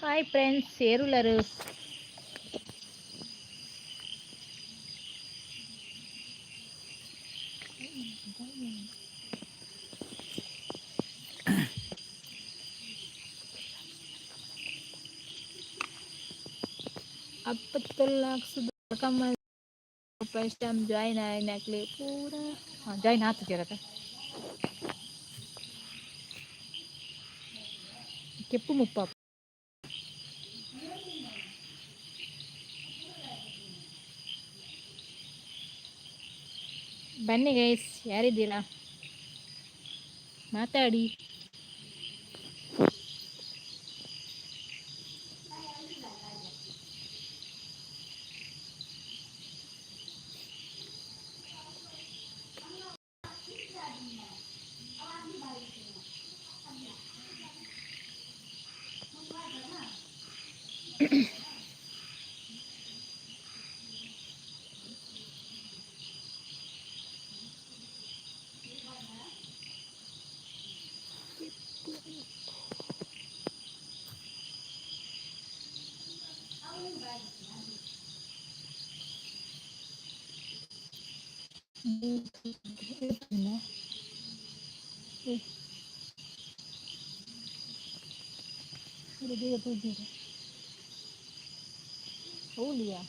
Hi friends, ಏರುಲ್ಲರು? First time join ಆಯ್ನಾಕ್ಲೆ ಪೂರ ಜಾಯಿನ್ ಆತಿದ್ದೀರತ್ತ. ಕೆಪ್ಪು ಮುಪ್ಪ. ಬನ್ನಿ ಗೈಸ್, ಯಾರಿದ್ದೀರಾ? ಮಾತಾಡಿ. ಹೌಲಿಯಾ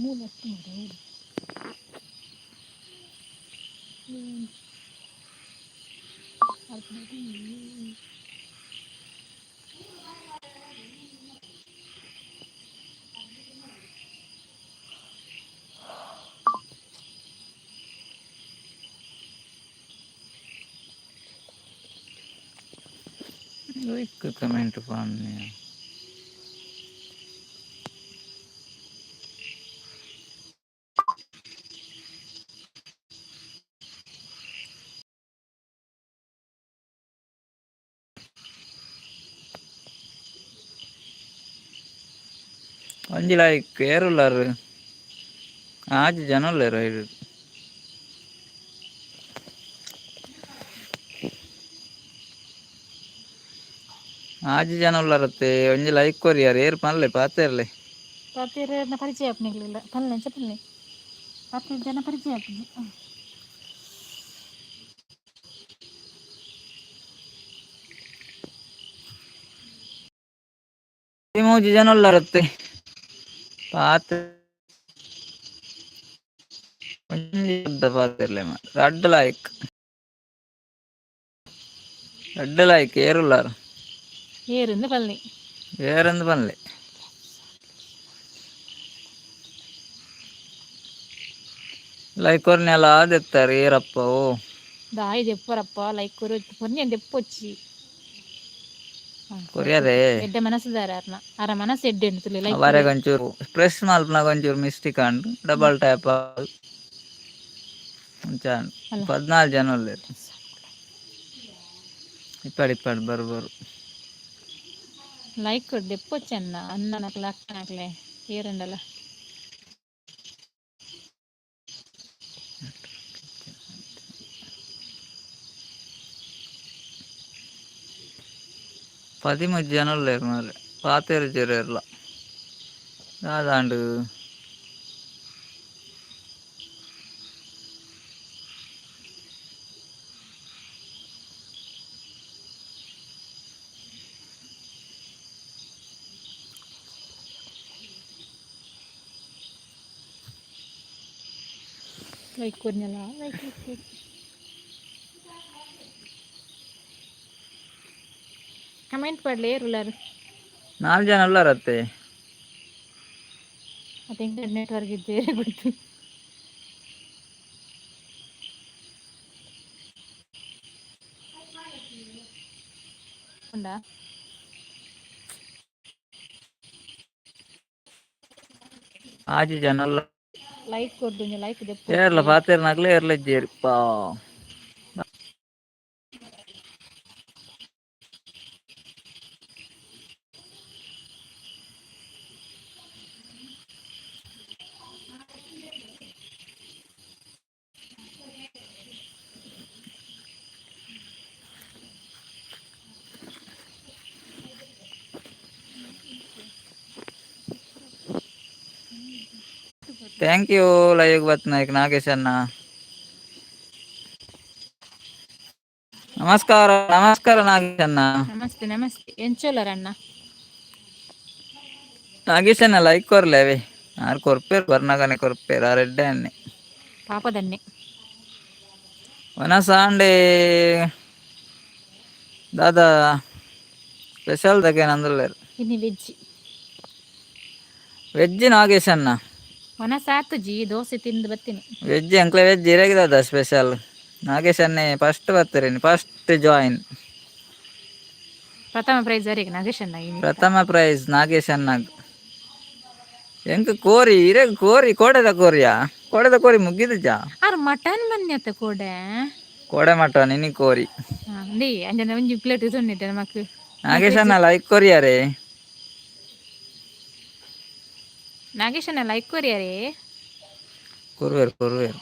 ಮೂಲ ಹೌದು. ಲೈಕ್ ಕಮೆಂಟ್ ಪಾಡ್ನೆ. ಒಂಜಿ ಲೈಕ್, ಏರುಲ್ಲಾರು? ಆಜಿ ಜನ ಉಲ್ಲೆರ್ ಐಟ್. ಆಜಿ ಜನ ಉಲ್ಲರತ್ತೆ, ಒಂಜಿ ಲೈಕ್ ಕೊರಿಯರ್. ಏರ್ ಪನ್ಲೆ, ಪಾತೆರ್ಲೆ. ಪಾತೆರ ಪರಿಚಯ ಆಪುನಿಗ್ಲಿಲ್ಲ, ಪನ್ಲೆ ಅಂಚ ಪನ್ಲೆ, ಪತ್ತು ಜನ ಪರಿಚಯ ಆಪುಜಿ. ಮೂಜಿ ಜನ ಉಲ್ಲರತ್ತೆ, ಪಾತೆ ಒಂಜಿ ಪಾತೆರ್ಲೆ. ರಡ್ಡ್ ಲೈಕ್, ರಡ್ಡ್ ಲೈಕ್. ಏರುಲ್ಲಾರ್? ಏರಿಂದ ಪಲ್ನಿ. ಏರಂದು ಪನ್ಲೆ. ಲೈಕ್ ಕೊರ್ನೆಲ ದೆತ್ತಾರೆ, ಏರಪ್ಪ ಓ. ದಾಯಿ ದೆಪ್ಪರಪ್ಪ ಲೈಕ್ ಕೊರು, ಕೊರ್ನಿ ದೆಪ್ಪೊಚ್ಚಿ. ಕೊರಿಯರೇ. ಎಡ್ಡೆ ಮನಸ್ಸುದಾರ ಅರ್ನ, ಅರ ಮನಸ್ಸು ಎಡ್ಡೆ ಉಂಟು. ಲೈಕ್. ಅವರೆಗ್ ಒಂಚೂರು ಪ್ರೆಸ್ ಮಲ್ಪುನಗ ಒಂಚೂರು ಮಿಸ್ಟೇಕ್ ಆಂಡ್, ಡಬಲ್ ಟ್ಯಾಪ್ ಅಂಚ. ಅಲ್ಲ. 14 ಜನ ಉಲ್ಲೆರ್. ಇಪ್ಪಡ್ ಇಪ್ಪಡ್, ಬರು ಬರು. ಲೈಕ್ ದೆಪ್ಪೊಚ್ಚಿ ಅನ್ನ, ಅಣ್ಣನಕ್ಲೆ ಅಕ್ಕನಕ್ಲೆ ಏರುಂಡಲ. 13 ಜನ ಉಲ್ಲೆರ್ ಮಾರ್ರೆ, ಪಾತೆರುಜೆರ್ ಏರ್ಲ, ದಾದಾಂಡ್? ಲೈಕ್ ಕೊರ್ನಲ್ಲ, ಲೈಕ್ ಲೈಕ್ ಕಮೆಂಟ್ ಪಾಡ್ಲೆ, ಏರುಲ್ಲಾರು? ನಾಲ್ ಜನ ಉಲ್ಲರತ್ತೆ. ಮತ್ತೆ ನೆಟ್ವರ್ಕ್ ಇದ್ದೇ ಗೊತ್ತು. ಉಂಡಾ? ಆಜಿ ಜನ ಉಲ್ಲ. ಲೈಕ್ ಕೊರ್ದು ಒಂಜಿ ಲೈಕ್. ಏರ್ಲ ದೆಪ್ಪೊಚ್ಚಿ. ಪಾತೆರ್ನಕ್ಲೆ ಏರ್ಲ ಇಜ್ಜೆರ್ ಪಾ. Thank you live ಬತ್ನಾಯ್ಕ ನಾಗೇಶ್ ಅಣ್ಣ. ನಮಸ್ಕಾರ ನಮಸ್ಕಾರ ನಾಗೇಶ್ ಅಣ್ಣ. ನಮಸ್ತೆ ನಮಸ್ತೆ, ಎಂಚೋಲರ ಅಣ್ಣ? ನಾಗೇಶ್ ಅಣ್ಣ ಲೈಕ್ ಕೊರ್ಲೆ ಅವೆ ಆರು ಕೊರ್ಪೇರು ಬರ್ನಗನೆ ಕೊರ್ಪೇರು ಆರ್ ಎಡ್ಡೆ ಅನ್ನೆ. ಪಾಪದನ್ನೆ. ವನ ಸಾಂಡೆ ದಾದಾ ಸ್ಪೆಷಲ್ ದಗೆ ನಂದುಲ್ಲೇರು? ಇನ್ನು ವೆಜ್. ವೆಜ್ ನಾಗೇಶ್ ಅಣ್ಣ. ಒಣ ಸಾತು ಜಿ, ದೋಸೆ ತಿಂದು ಬರ್ತೀನಿ. ವೆಜ್ ಅಂಕ್ಲೆ, ವೆಜ್ ಇರಗಿದಾದ ಸ್ಪೆಷಲ್? ನಾಗೇಶ್ ಅನ್ನೇ ಫಸ್ಟ್ ಬರ್ತೀರಿ, ಫಸ್ಟ್ ಜಾಯಿನ್. ಪ್ರಥಮ ಪ್ರೈಸ್ ಅವರಿಗೆ ನಾಗೇಶ್ ಅಣ್ಣ ಇನಿ. ಪ್ರಥಮ ಪ್ರೈಸ್ ನಾಗೇಶ್ ಅಣ್ಣಗ್. ಎಂಕ್ ಕೋರಿ ಇರೆಗ್ ಕೋರಿ, ಕೋಡೆದ ಕೋರಿಯಾ? ಕೋಡೆದ ಕೋರಿ ಮುಗ್ಗಿದುಜಾ? ಆರ್ ಮಟನ್ ಬನ್ಯತ ಕೋಡೆ. ಕೋಡೆ ಮಟನ್, ಇನಿ ಕೋರಿ. ಅಂದೇ ಅಂಜನ ಒಂಜಿ ಪ್ಲೇಟ್ ತೊಂದಿಟ್ಟೆ ನಮಕ್. ನಾಗೇಶ್ ಅಣ್ಣ ಲೈಕ್ ಕೊರಿಯಾರೆ. ನಾಗೇಶ್ ಅಣ್ಣ ಲೈಕ್ ಕೊರಿಯಾರೇ. ಕೊರುವೇರು ಕೊರುವೇರು.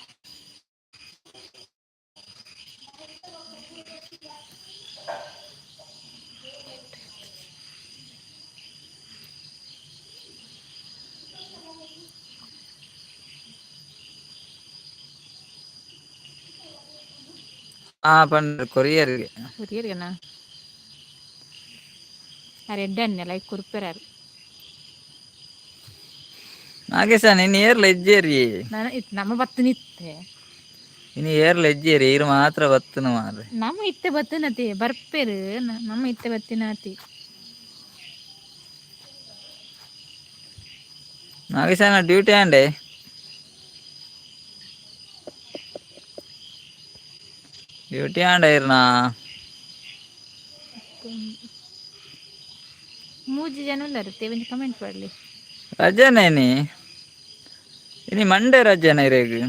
ಹಾ ಪಂಡ ಕೊರಿಯರ್ಗೆ. ಕೊರಿಯರ್ಗನ ಅರೆ ಎಡ್ಡೆ ಲೈಕ್ ಕೊರ್ಪೆರಾರು. ನಾಗೇಶ ನಿನ್ನ ಏರ್ಲ ಇಜ್ಜೇರಿ. ನಾನು ಇತ್ ನಮ್ಮ ಬತ್ತು ನಿತ್ತೆ. ಇನ್ನು ಏರ್ಲ ಇಜ್ಜೇರಿ, ಇರು ಮಾತ್ರ ಬತ್ತನ ಮಾರ್ರೆ. ನಮ್ಮ ಇತ್ತೆ ಬತ್ತಿನತಿ ಬರ್ಪೇರು, ನಮ್ಮ ಇತ್ತೆ ಬತ್ತಿನಾತಿ. ನಾಗೇಶನ ಡ್ಯೂಟಿ ಆಂಡೆ, ಡ್ಯೂಟಿ ಆಂಡ ಇರ್ನಾ? ಮೂಜಿ ಜನ ಉಲ್ಲರುತ್ತೆ, ಒಂಜಿ ಕಮೆಂಟ್ ಮಾಡಲಿ. ರಜೆನೇ ಇನಿ, ಇನಿ ಮಂಡೇ ರಜೆನ ಇರೇಗ್?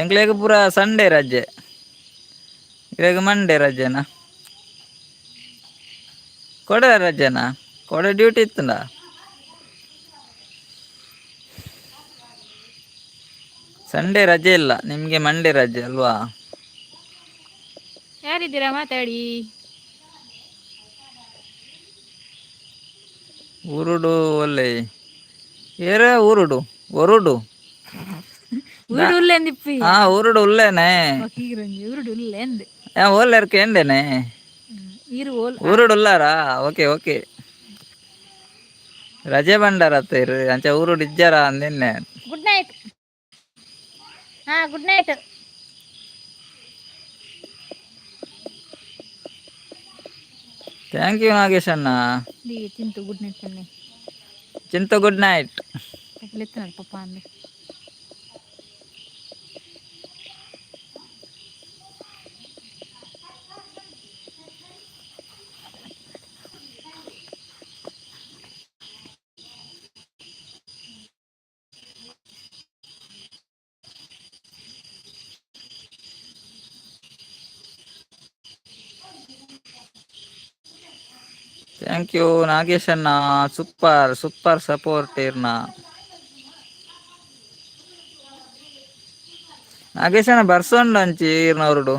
ಎಂಕ್ಲೆಗ್ ಪೂರ ಸಂಡೇ ರಜೆ, ಇರೇಗ್ ಮಂಡೇ ರಜೆನಾ? ಕೊಡೆ ರಜೆನಾ? ಕೊಡೆ ಡ್ಯೂಟಿ ಇತ್ತುಂಡ? ಸಂಡೇ ರಜೆ ಇಲ್ಲ ನಿಮಗೆ, ಮಂಡೇ ರಜೆ ಅಲ್ವಾ? ಯಾರಿದ್ದೀರಾ ಮಾತಾಡಿ. ಊರುಡು ಒಲ್ಲೆ ಏರೇ ಊರುಡು ಒರುಡು. ಊರುಡು ಉಲ್ಲೇಂದಿಪ್ಪಿ. ಹಾ, ಊರುಡು ಉಲ್ಲೇನೆ. ಊರುಡು ಉಲ್ಲೇಂದು. ಏ ಓಲ್ಲೇರ್ಕೆ ಎಂದೇನೆ? ಈರು ಓಲ್. ಊರುಡು ಉಲ್ಲಾರಾ? ಓಕೆ ಓಕೆ, ರಜೆ ಬಂಡಾರ ಇರು ಅಂಚ ಊರುಡು ಇಜ್ಜಾರ ಅಂದಿನ್ನೆ. Good night. ಹಾ, good night. Thank you Nagesh ಅಣ್ಣ. ದಿ ತಿಂತು ಗುಡ್ ನೈಟ್ ಬನ್ನಿ. ಚಿಂತ ಗುಡ್ ನೈಟ್. ಪಪ್ಪ ಪಪ್ಪ ಅಂದೆ. Thank you Nagesh ಅಣ್ಣ, super super support ಇರ್ನ. ನಾಗೇಶ್ ಅಣ್ಣ ಬರ್ಸ ಉಂಡು ಅಂಚಿ ಇರ್ನವರುಡು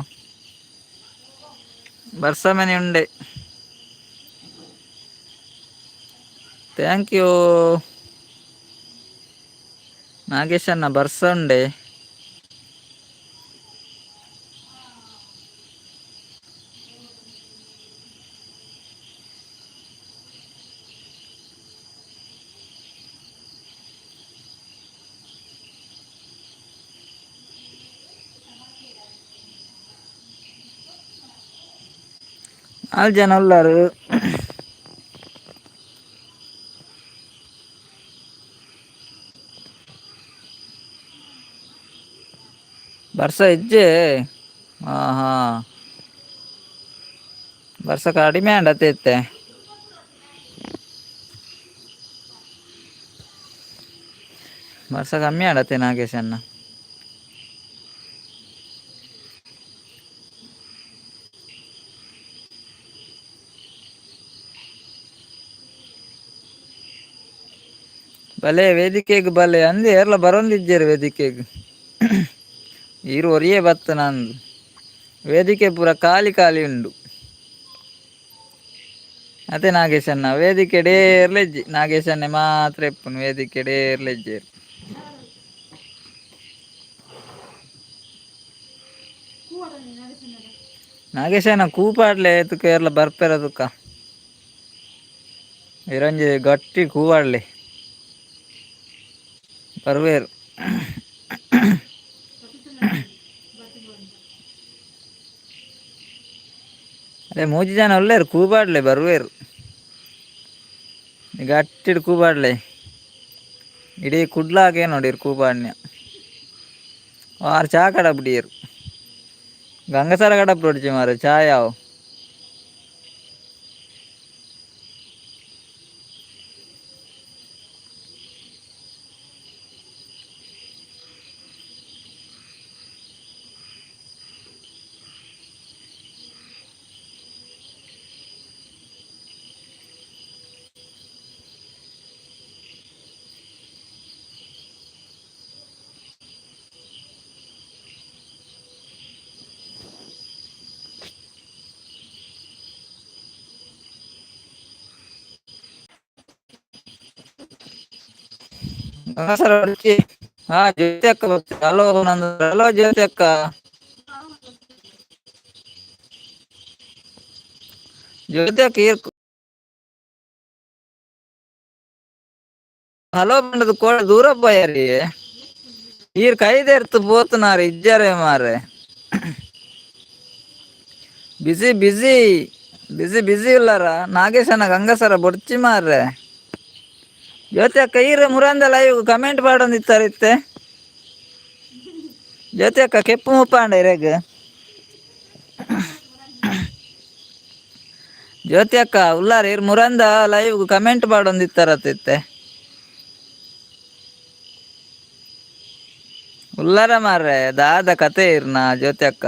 ಬರ್ಸ ಮನೆ ಉಂಡೆ. Thank you Nagesh ಅಣ್ಣ, ಬರ್ಸ ಉಂಡೆ. ನಾಲ್ಕು ಜನ ಉಲ್ಲಾರು. ಬರ್ಸ ಇಜ್ಜೆ. ಹಾ ಹಾ, ಬರ್ಸ ಕಡಿಮೆ ಅಂಡತ್ತೆ ಇತ್ತೆ. ಬರ್ಸ ಕಮ್ಮಿ ಆಡತ್ತೆ ನಾಗೇಶ್ ಅಣ್ಣ. ಬಲೆ ವೇದಿಕೆಗ್ ಬಲೆ ಅಂದ್ ಏರ್ಲ ಬರೊಂದಿಜ್ಜೆರ್ ವೇದಿಕೆಗ್. ಈರು ಒರಿಯೇ ಬತ್ತ ನಂದು, ವೇದಿಕೆ ಪೂರ ಖಾಲಿ ಖಾಲಿ ಉಂಡು. ಅದೇ ನಾಗೇಶಣ್ಣ ವೇದಿಕೆ ಡೇರ್ಲೆಜ್ಜಿ, ನಾಗೇಶಣ್ಣೆ ಮಾತ್ರ ಇಪ್ಪುನು ವೇದಿಕೆ ಡೇರ್ಲೆಜ್ಜೇರು. ನಾಗೇಶನ ಕೂಪಾಡ್ಲೆ ತುಕ ಏರ್ಲ ಬರ್ಪೆರ ತುಕ ಇರಂಜಿ ಗಟ್ಟಿ ಕೂವಾಡ್ಲೆ ಬರ್ವೇರು. ಅದೇ ಮೂಜಿ ಜನ ಒಲ್ಲೇರು ಕೂಬಾಡ್ಲೆ ಬರ್ವೇರು ಗಟ್ಟಿಡ್ ಕೂಬಾಡ್ಲೆ ಇಡೀ ಕುಡ್ಲಾಗೆ ನೋಡಿರು ಕೂಬಾಡ್ನ್ಯ ವಾರ್ ಚಾ ಕಡ ಬಿಡಿಯರು ಗಂಗಸರ ಕಡ ಪ್ರೊಡ್ಚಿ ಮಾರೆ ಚಾಯಾವ್. ಗಂಗಸರ ಹೊಡ್ಚಿ. ಹಾ ಜ್ಯೋತಿ ಅಕ್ಕ ಬರ್ತಾರೆ. ಹಲೋ ನಂದು, ಹಲೋ ಜ್ಯೋತಿ ಅಕ್ಕ. ಜ್ಯೋತಿ ಅಕ್ಕ ಈರ್ ಹಲೋ ಬಂಡದ ಕೋಡ ದೂರ ಪೋಯರಿ ಈರ್ ಕೈದೆರ್ತು ಪೋತುನಾರ್ ಇಜ್ಜರೆ ಮಾರೆ. ಬಿಸಿ ಬಿಸಿ ಬಿಸಿ ಬಿಸಿ ಇಲ್ಲಾರ ನಾಗೇಶನ ಗಂಗಸರ ಬೊಡ್ಚಿ ಮಾರ್ರೆ. ಜ್ಯೋತಿ ಅಕ್ಕ ಈರ್ ಮುರಂದ ಲೈವ್ ಕಮೆಂಟ್ ಪಾಡೊಂದಿತ್ತಾರೆ ಇತ್ತೆ. ಜ್ಯೋತಿ ಅಕ್ಕ ಕೆಪ್ಪು ಮುಪ್ಪಾಂಡ ಇರೆಗ್. ಜ್ಯೋತಿ ಅಕ್ಕ ಉಲ್ಲಾರ ಇರ್ ಮುರಂದ ಲೈವ್ ಕಮೆಂಟ್ ಪಾಡೊಂದಿತ್ತಾರತ್ತಿತ್ತೆ. ಉಲ್ಲಾರ ಮಾರ್ರೆ ದಾದ ಕತೆ ಇರ್ನ ಜ್ಯೋತಿ ಅಕ್ಕ.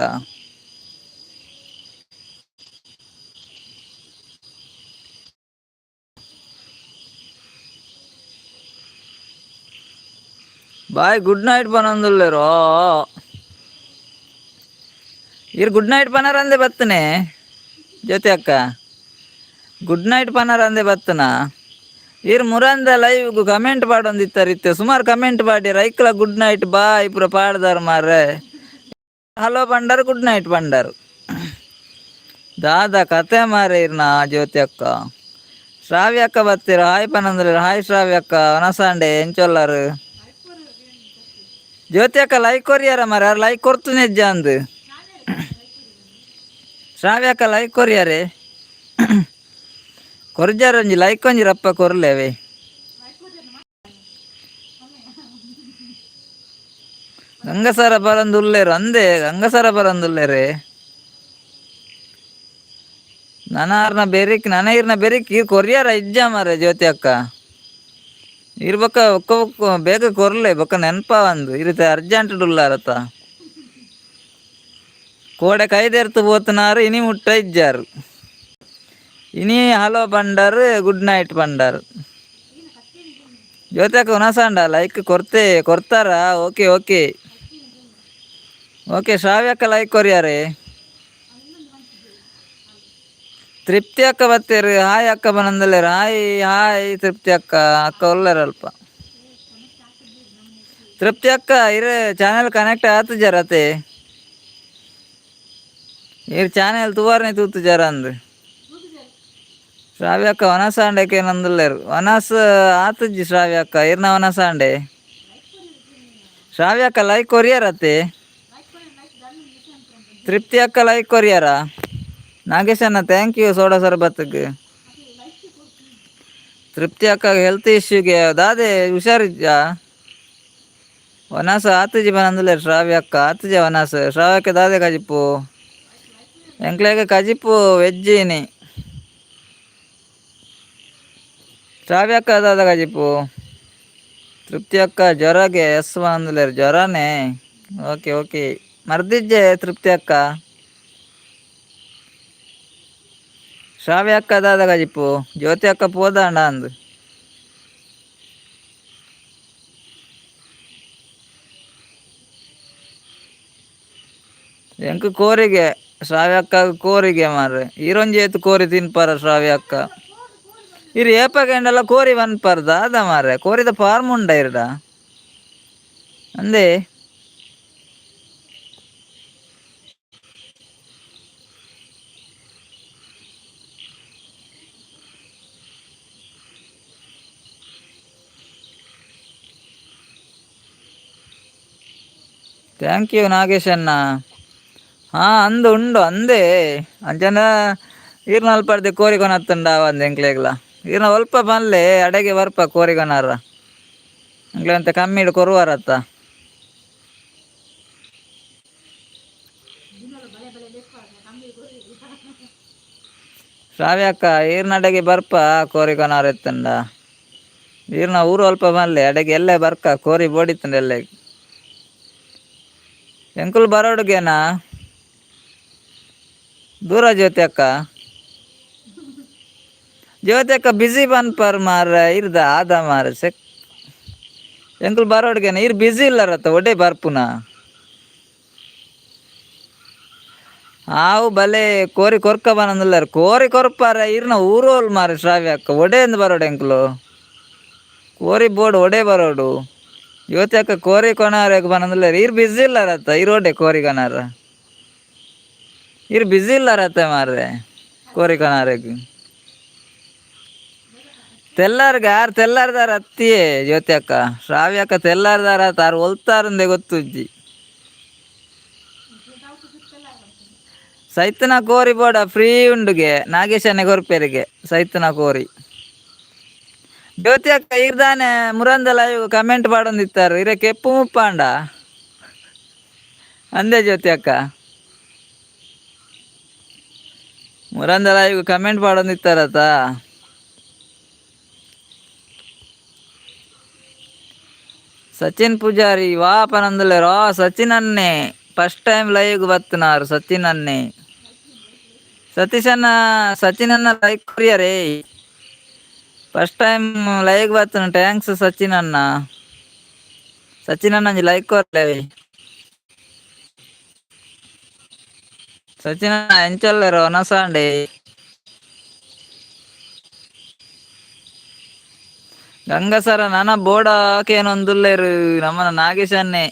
Bye good night ಪನೊಂದುಲ್ಲೆರೋ. ಇರ್ ಗುಡ್ ನೈಟ್ ಪನರಂದೆ ಬತ್ತನೆ ಜ್ಯೋತಿ ಅಕ್ಕ. ಗುಡ್ ನೈಟ್ ಪನರಂದೆ ಬತ್ತನ ಇರ್ ಮುರಂದ ಲೈವ್ ಕಮೆಂಟ್ ಪಾಡೊಂದಿತ್ತಾರೆ ಇತ್ತೆ. ಸುಮಾರು ಕಮೆಂಟ್ ಪಾಡಿ ರೈಕ್ಲ ಗುಡ್ ನೈಟ್ ಬಾಯ್ ಪೂರ ಪಾಡ್ದಾರ್ ಮಾರ್ರೆ. ಹಲೋ ಪಂಡರ್ ಗುಡ್ ನೈಟ್ ಪಂಡರ್ ದಾದ ಕತೆ ಮಾರ್ರೆ ಇರ್ನ ಜ್ಯೋತಿ ಅಕ್ಕ. ಶ್ರಾವ್ಯ ಅಕ್ಕ ಬತ್ತೀರ ಹಾಯ್ ಪನಂದ್ರೆ. ಹಾಯ್ ಶ್ರಾವ್ಯ ಅಕ್ಕ, ವನಸಾಂಡೆ ಎಂಚೊಲ್ಲಾರು. ಜ್ಯೋತಿ ಅಕ್ಕ ಲೈಕ್ ಕೊರಿಯಾರ ಮಾರ್ರೆ. ಯಾರು ಲೈಕ್ ಕೊಡ್ತು ನಿಜ್ಜ ಅಂದು. ಶ್ರಾವ್ಯ ಅಕ್ಕ ಲೈಕ್ ಕೊರಿಯಾರೆ ಕೊರ್ಜಾರ ಒಂಜಿ ಲೈಕ್ ಒಂಜಿ ರಪ್ಪ ಕೊರ್ಲೇವೆ. ಗಂಗಸರ ಬರಂದುಲ್ಲೇರು ಅಂದೆ ಗಂಗಸರ ಬರಂದುಲ್ಲೇರೆ. ನನಾರ್ನ ಬೆರಿಕ್ ನನ ಇರ್ನ ಬೆರಿಕ್ ಈರ್ ಕೊರಿಯಾರ ಇಜ್ಜ ಮಾರ್ರೆ ಜ್ಯೋತಿ ಅಕ್ಕ. ಇರ್ ಬೊಕ್ಕ ಒಕ್ಕ ಬೊಕ್ಕ ಬೇಗ ಕೊರ್ಲೆ ಬೊಕ್ಕ ನೆನಪ ಒಂದು ಇರುತ್ತೆ ಅರ್ಜೆಂಟ್ ಉಲ್ಲಾರತ. ಕೋಡೆ ಕೈದೆರ್ತು ಪೋತನಾರು ಇನಿ ಮುಟ್ಟ ಇಜ್ಜಾರು. ಇನಿ ಹಲೋ ಪಂಡರ್ ಗುಡ್ ನೈಟ್ ಪಂಡರ್. ಜ್ಯೋತಿ ಅಕ್ಕ ಉನಸಾಂಡ ಲೈಕ್ ಕೊರ್ತೆ ಕೊರ್ತಾರ. Okay okay okay. ಶ್ರಾವ್ಯ ಅಕ್ಕ ಲೈಕ್ ಕೊರಿಯಾರೆ. ತೃಪ್ತಿ ಅಕ್ಕ ಬತ್ತೇರು ಹಾಯ್ ಅಕ್ಕ ಬನಂದಲ್ಲೇರು. ಹಾಯ್ ಹಾಯ್ ತೃಪ್ತಿ ಅಕ್ಕ. ಅಕ್ಕ ಒಲ್ಲೆರಲ್ಪ ತೃಪ್ತಿ ಅಕ್ಕ. ಇರ್ ಚಾನೆಲ್ ಕನೆಕ್ಟ್ ಆತು ಜರತೆ. ಇರ್ ಚಾನೆಲ್ ತುವಾರ್ನೆ ತೂತು ಜರ ಅಂದು. ಶ್ರಾವ್ಯ ಅಕ್ಕ ವನಸಾಂಡೆಕ್ಕೆ ನಂದುಲ್ಲೇರು. ವನಸ್ ಆತುಜ್ಜಿ ಶ್ರಾವ್ಯ ಅಕ್ಕ ಇರ್ನ ವನಸಾಂಡೆ. ಶ್ರಾವ್ಯ ಅಕ್ಕ ಲೈಕ್ ಕೊರಿಯರತ್ತೆ. ತೃಪ್ತಿ ಅಕ್ಕ ಲೈಕ್ ಕೊರಿಯರ. ನಾಗೇಶಣ್ಣ thank you soda ಸರ್ಬತ್ಗೆ. ತೃಪ್ತಿ ಅಕ್ಕ ಹೆಲ್ತ್ ಇಶ್ಯೂಗೆ ದಾದೆ ಹುಷಾರಿಜ್ಜಾ. ವನಸ ಆತುಜಿ ಬನಂದುಲ್ಲೇರು ಶ್ರಾವ್ಯ ಅಕ್ಕ. ಆತುಜ ವನಸ್ ಶ್ರಾವ್ಯ ಅಕ್ಕ ದಾದೆ ಕಜಿಪು ಎಂಕ್ಲೆಗ್ ಕಜಿಪು ವೆಜ್ ಇನಿ. ಶ್ರಾವ್ಯ ಅಕ್ಕ ದಾದ ಕಜಿಪು. ತೃಪ್ತಿ ಅಕ್ಕ ಜ್ವರಗೆ ಎಸ್ ಬಂದುಲ್ಲೇರು ಜ್ವರನೇ. ಓಕೆ ಓಕೆ ಮರ್ದಿಜ್ಜೆ ತೃಪ್ತಿ ಅಕ್ಕ. ಶ್ರಾವ್ಯ ಅಕ್ಕ ದಾದ ಕಜಿಪು. ಜ್ಯೋತಿ ಅಕ್ಕ ಪೋದಾಂಡ ಅಂದು. ಎಂಕ್ ಕೋರಿಗೆ ಶ್ರಾವ್ಯ ಅಕ್ಕ ಕೋರಿಗೆ ಮಾರ್ರೆ. ಈರೊಂಜಿ ಏತ್ ಕೋರಿ ತಿನ್ಪಾರ ಶ್ರಾವ್ಯ ಅಕ್ಕ. ಇರ್ ಏಪಗಂಡಲ ಕೋರಿ ಪನ್ಪರ್ ದಾದ ಮಾರ್ರೆ. ಕೋರಿದ ಫಾರ್ಮ್ ಉಂಡ ಇರ್ಡ ಅಂದೆ. Thank you ನಾಗೇಶಣ್ಣ. ಹಾಂ ಅಂದು ಉಂಡು ಅಂದೇ ಅಂಚನ ಈರ್ನ ಅಲ್ಪರ್ದೆ ಕೋರಿಕೊನತ್ತುಂಡ ಅಂದೆ ಎಂಕ್ಲೆಗ್ಲ. ಈರ್ನ ಒಲ್ಪ ಪನ್ಲೆ ಅಡೆಗೆ ಬರ್ಪ ಕೋರಿಕೊನಾರ. ಎಂಕ್ಲೆ ಅಂತ ಕಮ್ಮಿಡ್ ಕೊರುವಾರತ್ತ. ಶ್ರಾವ್ಯ ಅಕ್ಕ ಈರ್ನ ಅಡೆಗೆ ಬರ್ಪ ಕೋರಿಕೊನಾರ ಎತ್ತಂಡ. ಈರ್ನ ಊರು ಅಲ್ಪ ಪನ್ಲೆ ಅಡೆಗೆ ಎಲ್ಲೇ ಬರ್ಕ ಕೋರಿ ಬೋಡಿತ್ತಂಡ ಎಲ್ಲೆ. ಎಂಕುಲು ಬರೋಡುಗೇನಾ ದೂರ ಜ್ಯೋತಿ ಅಕ್ಕ. ಜ್ಯೋತಿ ಅಕ್ಕ ಬಿಸಿ ಪನ್ಪರ್ ಮಾರ್ರೆ, ಇರ್ದ ಆದ ಮಾರ್ರೆ ಸೆಕ್. ಎಂಕುಲು ಬರೋಡುಗೇನ ಇರ್ ಬಿಸಿ ಇಲ್ಲರತ್ತ ಒಡೆ ಬರ್ಪುನ. ಆವು ಬಲೆ ಕೋರಿ ಕೊರ್ಕ ಬನಂದುಲ್ಲಾರ ಕೋರಿ ಕೊರ್ಪಾರ ಇರ್ನ ಊರೋಲ್ ಮಾರ್ರೆ ಶ್ರಾವ್ಯ ಅಕ್ಕ ಒಡೆ ಎಂದ್ ಬರೋಡು ಎಂಕುಲು. ಕೋರಿ ಬೋರ್ಡ್ ಒಡೆ ಬರೋಡು. ಜ್ಯೋತಿ ಅಕ್ಕ ಕೋರಿ ಕೊನಾರ ಬನಂದುಲ್ಲಾರ ಇರ್ ಬಿಸಿ ಇಲ್ಲಾರತ್ತ ಇರ್ ಒಡೆ ಕೋರಿ ಕೊನಾರ. ಇರ್ ಬಿಸಿ ಇಲ್ಲಾರತ್ತ ಮಾರ್ರೆ ಕೋರಿ ಕೊನಾರಗ್. ತೆಲ್ಲಾರ್ಗ ಆರ್ ತೆಲ್ಲಾರ್ದಾರ ಅತ್ತಿಯೇ ಜ್ಯೋತಿ ಅಕ್ಕ. ಶ್ರಾವ್ಯ ಅಕ್ಕ ತೆಲ್ಲಾರ್ದಾರ ಆರ್ ಒಲ್ತಾರಂದೆ ಗೊತ್ತುಜ್ಜಿ. ಸೈತನ ಕೋರಿ ಬೋಡ ಫ್ರೀ ಉಂಡುಗೆ ನಾಗೇಶನೆ ಕೊರ್ಪೆರಿಗೆ ಸೈತನ ಕೋರಿ. ಜ್ಯೋತಿ ಅಕ್ಕ ಇರ್ದಾನೆ ಮುರಂದ ಲೈವ್ ಕಮೆಂಟ್ ಪಾಡೊಂದಿತ್ತಾರೆ ಇರೆ ಕೆಪ್ಪು ಮುಪ್ಪಾಂಡ ಅಂದೆ ಜ್ಯೋತಿ ಅಕ್ಕ. ಮುರಂದ ಲೈವ್ ಕಮೆಂಟ್ ಪಾಡೊಂದಿತ್ತಾರತ. ಸಚಿನ್ ಪೂಜಾರಿ ವಾ ಪನಂದುಲ್ಲೆರ್. ಆ Sachin ಅನ್ನೆ first time live ಬತ್ತಿನಾರ್ Sachin ಅನ್ನೆ. Satish ಅಣ್ಣ ಸಚಿನ್ ಅಣ್ಣ ಲೈಕ್ ಕೊರಿಯರೇ. First time live ಬತ್ತಿನ thanks Sachin ಅಣ್ಣ. ಸಚಿನ್ ಅಣ್ಣ ಒಂಜಿ ಲೈಕ್ ಕೊರ್ಲೆ. ಸಚಿನ್ ಅಣ್ಣ ಎಂಚೊಲ್ಲೆರ್ ವನಸಾಂಡೆ. ಗಂಗಸರ ನನ ಬೋಡಾಕೇನೊಂದುಲ್ಲೆರ್ ನಮನ ನಾಗೇಶನ್ನೇ.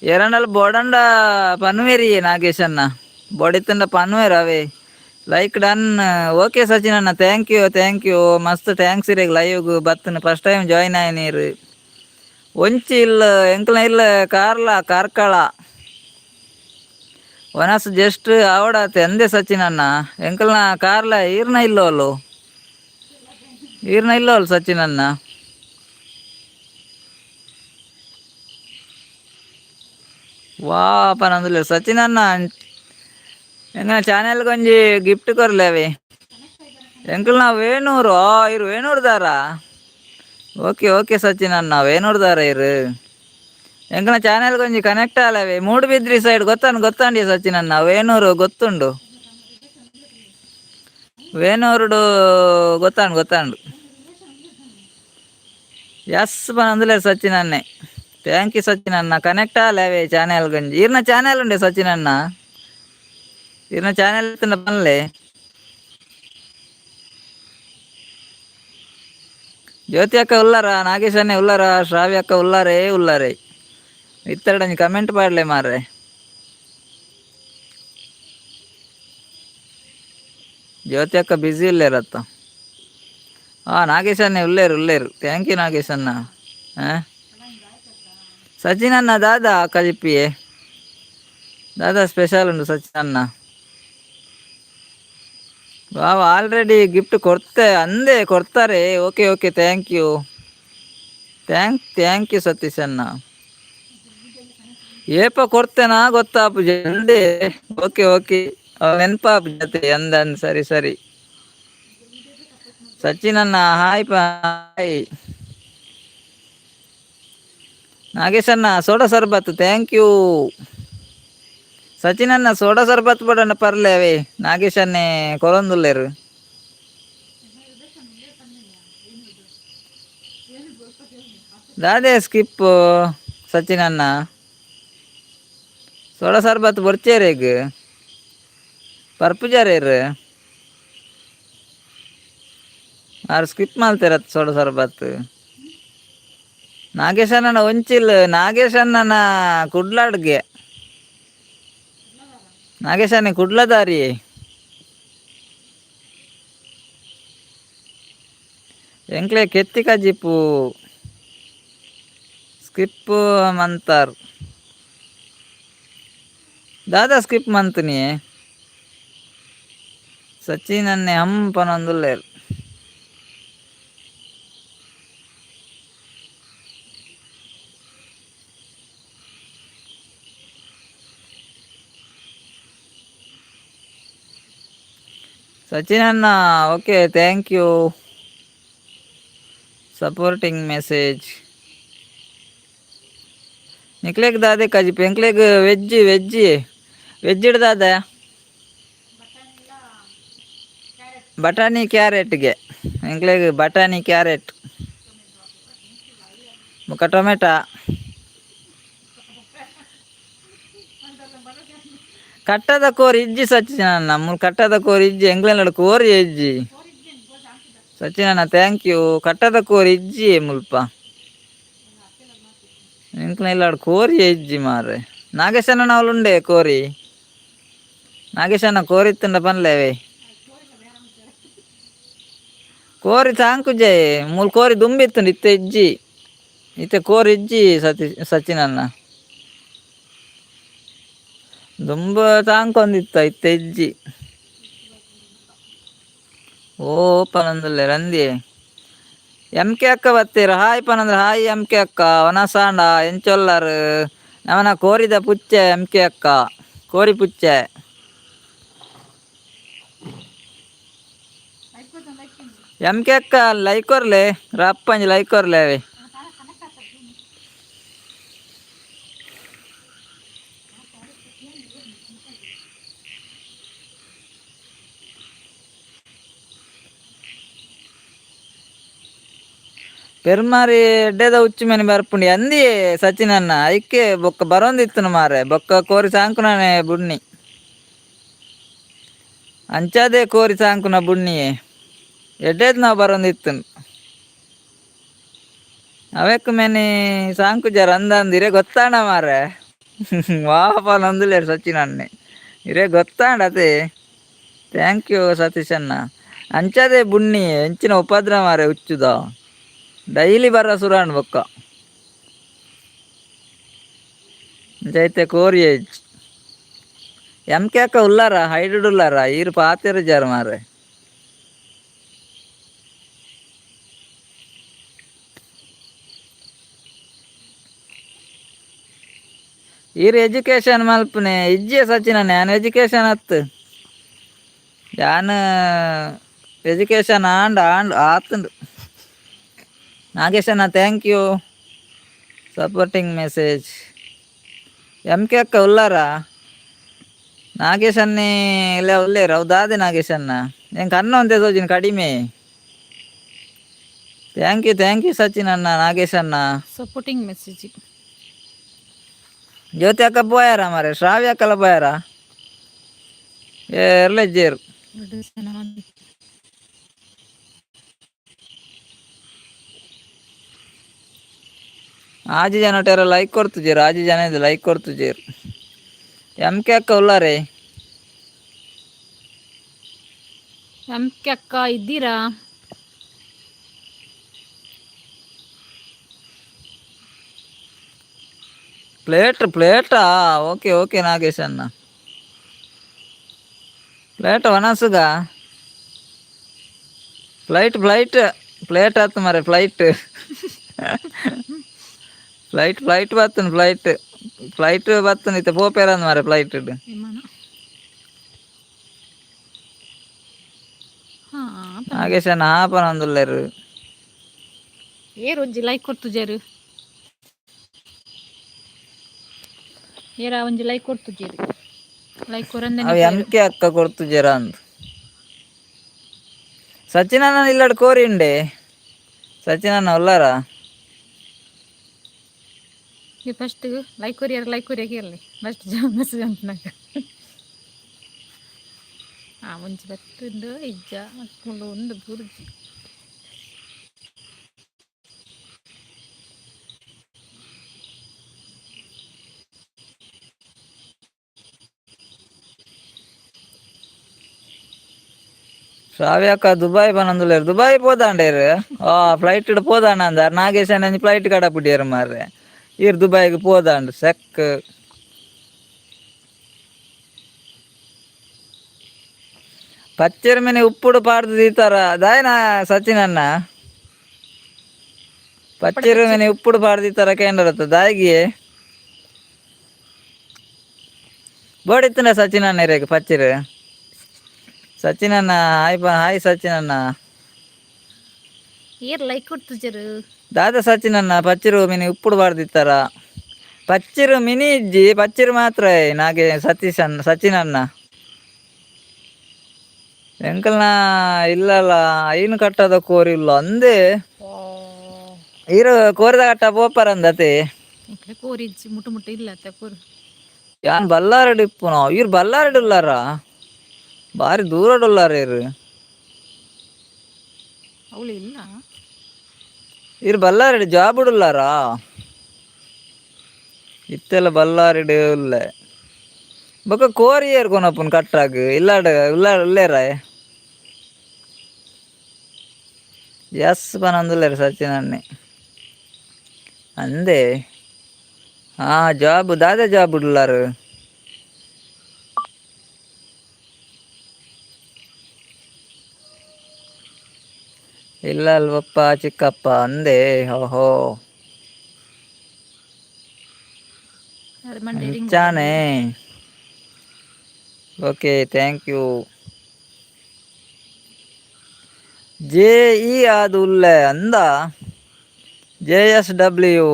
ಏರಂಡಲ ಬೋಡಂಡ ಪನ್ವೇರಿಯೇ ನಾಗೇಶಣ್ಣ. ಬೋಡಿತ್ತಂಡ ಪನ್ವೇರ್ ಅವೇ. Like done okay Sachin ಅಣ್ಣ thank you thank you ಮಸ್ತ್ thanks ಇರೆಗ್ ಲೈವ್ ಬತ್ತಿನ first time join ಆಯಿನೀರ್. ಒಂಚಿ ಇಲ್ಲ ಎಂಕ್ಲ ಇಲ್ಲ ಕಾರ್ಲ ಕಾರ್ಕಳ. ವನಸ್ ಜಸ್ಟ್ ಆವಡಾತೆ ಅಂದೆ ಸಚಿನ್ ಅಣ್ಣ. ಎಂಕಲ್ನ ಕಾರ್ಲ ಈರ್ನ ಇಲ್ಲೋಲು. ಈರ್ನ ಇಲ್ಲೋಲು ಸಚಿನ್ ಅಣ್ಣ. ವಾ ಪನಂದುಲ್ಲೆರ್ ಸಚಿನ್ ಅಣ್ಣ ಎಂಕಲ್ನ ಚಾನೆಲ್ ಒಂಜಿ ಗಿಫ್ಟ್ ಕೊರ್ಲೆ ಎಂಕಲ್ನ ವೇಣೂರು ಇರು ವೇಣೂರ್ದಾರ. ಓಕೆ ಓಕೆ ಸಚಿನ್ ಅಣ್ಣ ವೇಣೂರ್ದಾರ ಇರು. ಎಂಕಲ್ನ ಚಾನೆಲ್ ಒಂಜಿ ಕನೆಕ್ಟ್ ಆಲವೆ. ಮೂಡುಬಿದ್ರಿ ಸೈಡ್ ಗೊತ್ತಾಂಡ್ ಗೊತ್ತಾಂಡಿ ಸಚಿನ್ ಅಣ್ಣ ವೇಣೂರು ಗೊತ್ತುಂಡು. ವೇಣೂರುಡು ಗೊತ್ತಾಂಡ್ ಗೊತ್ತಾಂಡು. ಎಸ್ ಪನಂದುಲ್ಲೆರ್ ಸಚಿನ್ ಅಣ್ಣೆ. Thank you Sachin ಅಣ್ಣ ಕನೆಕ್ಟ್ ಆಲವೆ ಚಾನೆಲ್ ಒಂಜಿ. ಈರ್ನ ಚಾನೆಲ್ ಉಂಡೆ ಸಚಿನ್ ಅಣ್ಣ. ಈರ್ನ ಚಾನೆಲ್ ಇತ್ತುಂಡ ಪನ್ಲೆ. ಜ್ಯೋತಿ ಅಕ್ಕ ಉಲ್ಲಾರ ನಾಗೇಶ್ ಅಣ್ಣೆ ಉಲ್ಲಾರ ಶ್ರಾವ್ಯ ಅಕ್ಕ ಉಲ್ಲಾರೇ ಉಲ್ಲಾರೆ. ಇತ್ತೆರಡು ಒಂಜಿ ಕಮೆಂಟ್ ಪಾಡ್ಲೆ ಮಾರ್ರೆ. ಜ್ಯೋತಿ ಅಕ್ಕ ಬಿಸಿ ಉಲ್ಲೇರತ್ತ. ಆ ನಾಗೇಶ್ ಅಣ್ಣೆ ಉಲ್ಲೇರು ಉಲ್ಲೇರು. Thank you Nagesh ಅಣ್ಣ. ಹಾಂ ಸಚಿನ್ ಅಣ್ಣ ದಾದಾ ಕಜಿಪ್ಪಿಯೇ ದಾದಾ ಸ್ಪೆಷಲ್ ಉಂಡು ಸಚಿನ್ ಅಣ್ಣ. ವಾವ್ ಆಲ್ರೆಡಿ gift ಕೊಡ್ತೆ ಅಂದೆ ಕೊಡ್ತಾರೆ. Okay okay thank you thank you Satish ಅಣ್ಣ. ಏಪ ಕೊಡ್ತೇನಾ ಗೊತ್ತಾಪುಜಿ ಅಂದೆ. ಓಕೆ ಓಕೆ ನೆನಪಾಪುಜತೆ ಅಂದ ಅಂದ್ ಸರಿ ಸರಿ. ಸಚಿನ್ ಅಣ್ಣ ಹಾಯ್ ಹಾಯ್. ನಾಗೇಶ್ ಅಣ್ಣ ಸೋಡಾ ಸರ್ಬತ್ thank you. Sachin ಅಣ್ಣ ಸೋಡಾ ಸರ್ಬತ್ ಬಡಣ್ಣ ಪರ್ಲೆ ಅವೇ ನಾಗೇಶ್ ಅಣ್ಣೆ ಕೊರೊಂದುಲ್ಲೆರ್. ದಾದೆ ಸ್ಕಿಪ್ ಸಚಿನ್ ಅಣ್ಣ. ಸೋಡಾ ಸರ್ಬತ್ ಬೊರ್ಚೇರೆಗ್ ಪರ್ಪುಜಾರೇರ್. ಆರ್ ಸ್ಕಿಪ್ ಮಲ್ತೆರತ್ ಸೋಡಾ ಸರ್ಬತ್. ನಾಗೇಶ್ ಅಣ್ಣನ ಒಂಚಿಲ್ ನಾಗೇಶ್ ಅಣ್ಣನ ಕುಡ್ಲಾಡ್ಗೆ. ನಾಗೇಶ್ ಅಣ್ಣೆ ಕುಡ್ಲದಾರಿ. ಎಂಕ್ಲೆ ಕೆತ್ತಿ ಕಜಿಪು ಸ್ಕಿಪ್ ಮಂತಾರ್. ದಾದಾ ಸ್ಕಿಪ್ ಮಂತನಿ ಸಚಿನ್ ಅನ್ನೆ ಹಂ ಪನೊಂದುಲ್ಲೆರ್. ಸಚಿನ್ ಅಣ್ಣ, okay, thank you supporting message. ನಿಕ್ಲೆಗ್ ದಾದೆ ಕಜಿಪು? ಎಂಕ್ಲೆಗ್ veg veg veg ದಾದ? ಬಟಾಣಿ ಕ್ಯಾರೆಟ್ಗೆ. ಎಂಕ್ಲೆಗ್ ಬಟಾಣಿ ಕ್ಯಾರೆಟ್ ಬೊಕ್ಕ ಟೊಮೆಟೊ. ಕಟ್ಟದ ಕೋರಿ ಇಜ್ಜಿ ಸಚಿನ್, ಮೂಲು ಕಟ್ಟದ ಕೋರಿ ಇಜ್ಜಿ. ಎಂಕ್ಲೆನಡ್ ಕೋರಿ ಇಜ್ಜಿ ಸಚಿನ್ ಅಣ್ಣ. Thank you. ಕಟ್ಟದ ಕೋರಿ ಇಜ್ಜಿ ಮುಲ್ಪ. ಎಂಕ್ಲ ಇಲ್ಲಾಡ್ ಕೋರಿ ಇಜ್ಜಿ ಮಾರ್ರೆ. ನಾಗೇಶಣ್ಣ ಉಂಡೆ ಕೋರಿ. ನಾಗೇಶಣ್ಣ, ಕೋರಿ ಇತ್ತುಂಡ ಪನ್ಲೇವೆ. ಕೋರಿ ಸಾಂಕುಜೆ ಮೂಲು. ಕೋರಿ ದುಂಬಿತ್ತುಂಡು, ಇತ್ತೆ ಇಜ್ಜಿ. ಇತ್ತೆ ಕೋರಿ ಇಜ್ಜಿ ಸತಿ ಸಚಿನ್ ಅಣ್ಣ. ದುಂಬು ಸಾಂಕೊಂದಿತ್ತ, ಇತ್ತೆ ಇಜ್ಜಿ. ಓ ಪನೊಂದುಲ್ಲೆ ರಂದಿ. ಎಂ ಕೆ ಅಕ್ಕ ಬತ್ತೀರ, ಹಾಯ್ ಪನಂದ್ರೆ. Hi M K ಅಕ್ಕ, ವನಸಾಂಡ, ಎಂಚೊಲ್ಲರ್? ನಮನ ಕೋರಿದ ಪುಚ್ಚೆ ಎಂ ಕೆ ಅಕ್ಕ, ಕೋರಿ ಪುಚ್ಚೆ. ಎಂ ಕೆ ಅಕ್ಕ, ಲೈಕ್ ಕೊರ್ಲೆ. ರಪ್ಪಂಜಿ ಲೈಕ್ ಕೊರ್ಲೆ ಅವೆ. ಪೆರ್ಮಾರಿ ಎಡ್ಡೆದ ಉಚ್ಚು ಮನೆ ಬರ್ಪುಂಡಿ ಅಂದಿ ಸಚಿನ್ ಅಣ್ಣ. ಐಕೆ ಬೊಕ್ಕ ಬರೋಂದಿತ್ತುನು ಮಾರೆ. ಬೊಕ್ಕ ಕೋರಿ ಸಾಂಕುನಾನೆ ಬುಡ್ನಿ. ಅಂಚಾದೆ ಕೋರಿ ಸಾಂಕುನ ಬುಡ್ನಿಯೇ. ಎಡ್ಡೆದ್ ನಾವು ಬರೋಂದಿತ್ತುನು. ಅವೆಕ್ ಮೆನಿ ಸಾಂಕುಜಾರ ಅಂದಂದು ಇರೆ ಗೊತ್ತಾಂಡ ಮಾರೆ. ವಾ ಪನೊಂದುಲ್ಲೆರ್ ಸಚಿನ್ ಅಣ್ಣೆ. ಇರೆ ಗೊತ್ತಾಂಡ ಅದೇ. Thank you Satish ಅಣ್ಣ. ಅಂಚಾದೆ ಬುಣ್ಣಿ. ಎಂಚಿನ ಉಪದ್ರ ಮಾರೆ ಉಚ್ಚುದ. ಡೈಲಿ ಬರ ಸುರಾಂಡ್ ಬೊಕ್ಕ. ಜೈತೆ ಕೋರಿ. ಎಂ ಕೆ ಅಕ್ಕ ಉಲ್ಲಾರ? ಹೈಡ್ ಉಲ್ಲಾರ? ಈರು ಪಾತೆರ ಜಾರ ಮಾರೆ. ಈರ್ ಎಜುಕೇಶನ್ ಮಲ್ಪುನೆ ಇಜ್ಜೆ ಸಚಿನ? ಯಾನ್ ಎಜುಕೇಶನ್ ಅತ್ತು. ಯಾನ್ ಎಜುಕೇಶನ್ ಆಂಡ್ ಆಂಡ್ ಆತುಂಡು. ನಾಗೇಶಣ್ಣ, thank you supporting message. M K ಅಕ್ಕ ಉಲ್ಲಾರ? ನಾಗೇಶನ್ನೇ ಇಲ್ಲ ಉಲ್ಲೇರು. ಹೌದಾದೆ ನಾಗೇಶಣ್ಣ. ಎಂಕ್ ಅನ್ನ ಒಂತೆ ತೋಜಿನ ಕಡಿಮೆ. Thank you, thank you Sachin ಅಣ್ಣ, ನಾಗೇಶ್ ಅಣ್ಣ. Supporting message. ಜ್ಯೋತಿ ಅಕ್ಕ ಪೋಯಾರ ಮಾರೆ? ಶ್ರಾವ್ಯ ಅಕ್ಕಲ ಪೋಯಾರ? ಏರ್ಲ ಇಜ್ಜೇರು. ಆಜಿ ಜನ ಟೇರ ಲೈಕ್ ಕೊಡ್ತುಜೇರು. ಆಜಿ ಜನ ಇದು ಲೈಕ್ ಕೊಡ್ತುಜೇರು. ಎಂ ಕೆ ಅಕ್ಕ ಉಲ್ಲಾರೆ? ಎಂ ಕೆ ಅಕ್ಕ ಇದ್ದೀರಾ? ಪ್ಲೇಟ್ ಪ್ಲೇಟಾ? ಓಕೆ ಓಕೆ ನಾಗೇಶ್ ಅಣ್ಣ. ಪ್ಲೇಟ್ ವನಸುಗ flight flight plate ಆತು ಮಾರೆ. Flight flight flight ಬತ್ತನ್. Flight flight ಬತ್ತನ್. ಇತ್ತೆ ಪೋಪೇರಂದ್ ಮಾರೆ ಫ್ಲೈಟ್. ವಿಮಾನ, ಹಾ. ನಾಗೇಶ್ ಅಣ್ಣ ಹಾ ಪನೊಂದುಲ್ಲೆರ್. ಏರ್ ಒಂಜಿ ಲೈಕ್ ಕೊಡ್ತುಜೇರು? ಏರ ಒಂಜಿ ಲೈಕ್ ಕೊಡ್ತುಜೇರು? ಲೈಕ್ ಕೊರಂದೆ. ಅವು ಎಂ ಕೆ ಅಕ್ಕ ಕೊಡ್ತುಜೆರ ಅಂದ್. ಸಚಿನ್ ಅಣ್ಣ ಇಲ್ಲಡ್ ಕೋರಿ ಉಂಡೆ. ಸಚಿನ್ ಅಣ್ಣ ಉಲ್ಲಾರ? ನೀವು first like courier, like courier ಇರಲಿ ಫಸ್ಟ್ ಮೆಸೇಜ್ ಅಂತನಾಗ. ಆ ಒಂಜಿ ಬತ್ತುಂಡು ಇಜ್ಜ ಮಕ್ಕಳು ಒಂದು ಬುರ್ಜಿ. ಶ್ರಾವ್ಯ ಅಕ್ಕ ದುಬೈ ಪನೊಂದುಲ್ಲೆರ್. ದುಬೈ ಪೋದಾಂಡೇರು? ಆ ಫ್ಲೈಟ್ ಪೋದಾಂಡ ಅಂದಾರ್. ನಾಗೇಶ್ ಅಣ್ಣ ಫ್ಲೈಟ್ ಕಡಪುಡಿಯರ್ ಮಾರ್ರೆ. ಈರ್ ದುಬೈಗ್ ಪೋದಾಂಡ್ ಸೆಕ್. ಪಚ್ಚೆರ್ ಮಿನಿ ಉಪ್ಪುಡು ಪಾಡ್ದು ದೀತಾರ ದಾಯನ ಸಚಿನ್ ಅಣ್ಣ? ಪಚ್ಚೆರ್ ಮಿನಿ ಉಪ್ಪುಡು ಪಾಡ್ದು ದೀತಾರ ಕೇಂದ್ರತ್ತ ದಾಯಿಗೆ ಬೋಡಿತ್ತನ ಸಚಿನ್ ಅಣ್ಣ ಇರೇಗ್ ಪಚ್ಚಿರ್? ಸಚಿನ್ ಅಣ್ಣ ಹಾಯ್ ಹಾಯ್ ಸಚಿನ್ ಅಣ್ಣ. Hair like ಕೊಡ್ತುಜರು? ದಾದ ಸಚಿನ್ ಅಣ್ಣ, ಪಚ್ಚಿರು ಮಿನಿ ಉಪ್ಪುಡು ಪಾಡ್ದಿತ್ತಾರ? ಪಚ್ಚಿರು ಮಿನಿ ಇಜ್ಜಿ, ಪಚ್ಚಿರು ಮಾತ್ರ. ನಾಗೆ ಸತೀಶ್ ಅಣ್ಣ, ಸಚಿನ್ ಅಣ್ಣ, ಎಂಕಲ್ನ ಇಲ್ಲಲ್ಲ, ಐನು ಕಟ್ಟದ ಕೋರಿ ಇಲ್ಲ ಅಂದೆ. ಈರು ಕೋರಿದ ಕಟ್ಟ ಪೋಪರಂದತೆ? ಎಂಕ್ಲೆ ಕೋರಿ ಇಜ್ಜಿ, ಮುಟ್ಟು ಮುಟ್ಟು ಇಲ್ಲ ಅತ್ತ ಕೋರಿ. ಯಾನ್ ಬಲ್ಲಾರಡ್ ಇಪ್ಪುನ. ಇರ್ ಬಲ್ಲಾರಡ್ ಉಲ್ಲಾರ, ಬಾರಿ ದೂರಡ್ ಉಲ್ಲಾರ ಇರು. ಅವಳು ಇಲ್ಲ. ಇರ್ ಬಲ್ಲಾರಡ್ ಜಾಬ್ ಉಲ್ಲಾರ? ಇತ್ತೆಲ್ಲ ಬಲ್ಲಾರಿಡ್ ಉಲ್ಲೆ. ಬೊಕ ಕೋರಿ ಏರ್ ಕೊನಪ್ಪುನ್ ಕಟ್ಟಾಗ್ ಇಲ್ಲಾಡ್ ಉಲ್ಲಾಡ್ ಉಲ್ಲೇರ? ಎಸ್ ಪನೊಂದುಲ್ಲೆರ್ ಸಚಿನ್ ಅಣ್ಣೆ ಅಂದೆ. ಹಾ, ಜಾಬ್ ದಾದ ಜಾಬ್ ಉಲ್ಲಾರ್? ಇಲ್ಲ ಅಲ್ವಪ್ಪ ಚಿಕ್ಕಪ್ಪ ಅಂದೆ. ಓಹೋ. ಅರೆ ಮಂಡೆ ring. ಅಂಚಾನೆ. Okay, thank you. J E ಆದ್ ಉಲ್ಲೆ ಅಂದ. JSW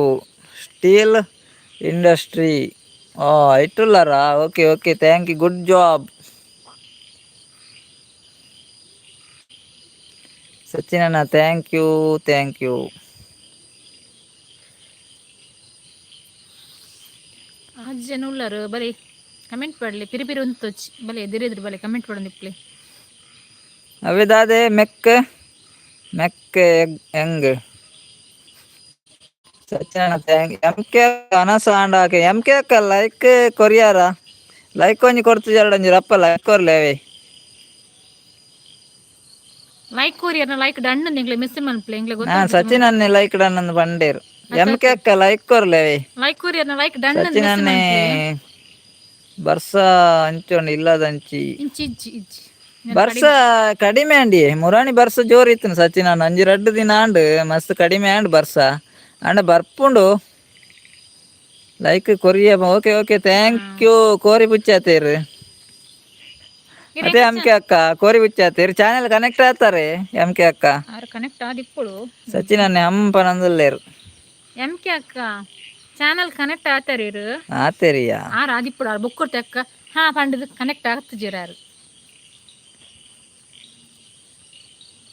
steel industry ಇಟ್ಟುಲ್ಲಾರಾ? Okay okay, thank you, good job Sachin ಅಣ್ಣ. Thank you, thank you. ಆಜ್ ಜನ ಉಳ್ಳಾರು, ಬಲೆ ಕಮೆಂಟ್ ಪಡ್ಲಿ. ಪಿರಿ ಪಿರಿ ಉಂತೊಚ್ಚಿ ಬಲೆ, ಎದುರೆದುರು ಬಲೆ, ಕಮೆಂಟ್ ಪಡೊಂದು ಇಪ್ಲೆ. ಅವೆದಾದೆ ಮೆಕ್ ಮೆಕ್ ಹೆಂಗ್ ಸಚಿನ್ ಅಣ್ಣ? Thank M K ಅನಸ ಆಂಡ. ಎಂ ಕೆ ಅಕ್ಕ ಲೈಕ್ ಕೊರಿಯಾರ? ಲೈಕ್ ಒಂಜಿ ಕೊಡ್ತು ಒಂಜಿ ರಪ್ಪ ಲೈಕ್ ಕೊರ್ಲೇವೆ. ಲೈಕ್ ಕೊರಿಯರ್ನ ಲೈಕ್ ಡನ್ ಎಂಕ್ಲೆ ಮೆಸೇಜ್ ಮನ್ಪ್ಲೆ, ಎಂಕ್ಲೆ ನಾ ಗೊತ್ತ. ಸಚಿನ್ ಅಣ್ಣೆ ಲೈಕ್ ಡನ್ ಅಂದ್ ಬಂಡೇರು. ಎಂ ಕೆ ಅಕ್ಕ ಲೈಕ್ ಕೊರ್ಲೇವೆ. ಲೈಕ್ ಕೊರಿಯರ್ನ like done. Sachin ಅಣ್ಣೆ, ಬರ್ಸ ಅಂಚೊಂಡು ಇಲ್ಲದಂಚಿ. ಇಂಚಿ ಇಜ್ಜಿ ಇಜ್ಜಿ. ಬರ್ಸ ಕಡಿಮೆ ಅಂಡಿ. ಮುರಾಣಿ ಬರ್ಸ ಜೋರ್ ಇತ್ತು ಸಚಿನ್ ಅಣ್ಣ. ಒಂಜಿ ರಡ್ಡು ದಿನ ಆಂಡ್ ಮಸ್ತ್ ಕಡಿಮೆ ಆಂಡ್ ಬರ್ಸ. ಅಂಡ ಬರ್ಪುಂಡು. Like Korea. Okay okay, thank you. ಕೋರಿ ಪುಚ್ಚಾತೇರು ಅದೇ ಎಂ ಕೆ ಅಕ್ಕ, ಕೋರಿ ಪುಚ್ಚಾತೇರು. ಚಾನೆಲ್ ಕನೆಕ್ಟ್ ಆಗ್ತಾರೆ ಎಂ ಕೆ ಅಕ್ಕ. ಆರು ಕನೆಕ್ಟ್ ಆದಿಪ್ಪಳು. ಸಚಿನ್ ಅಣ್ಣೆ ಹಂಪನಂದುಲ್ಲೇರು. ಎಂ ಕೆ ಅಕ್ಕ ಚಾನಲ್ ಕನೆಕ್ಟ್ ಆತಾರ ಇರು. ಆತೇರಿಯಾ? ಆರು ಆದಿಪ್ಪಳು, ಆರು ಬುಕ್ ಕೊಡ್ತೆ ಅಕ್ಕ. ಹಾ ಪಂಡದು ಕನೆಕ್ಟ್ ಆಗ್ತಜಿರ ಆರು.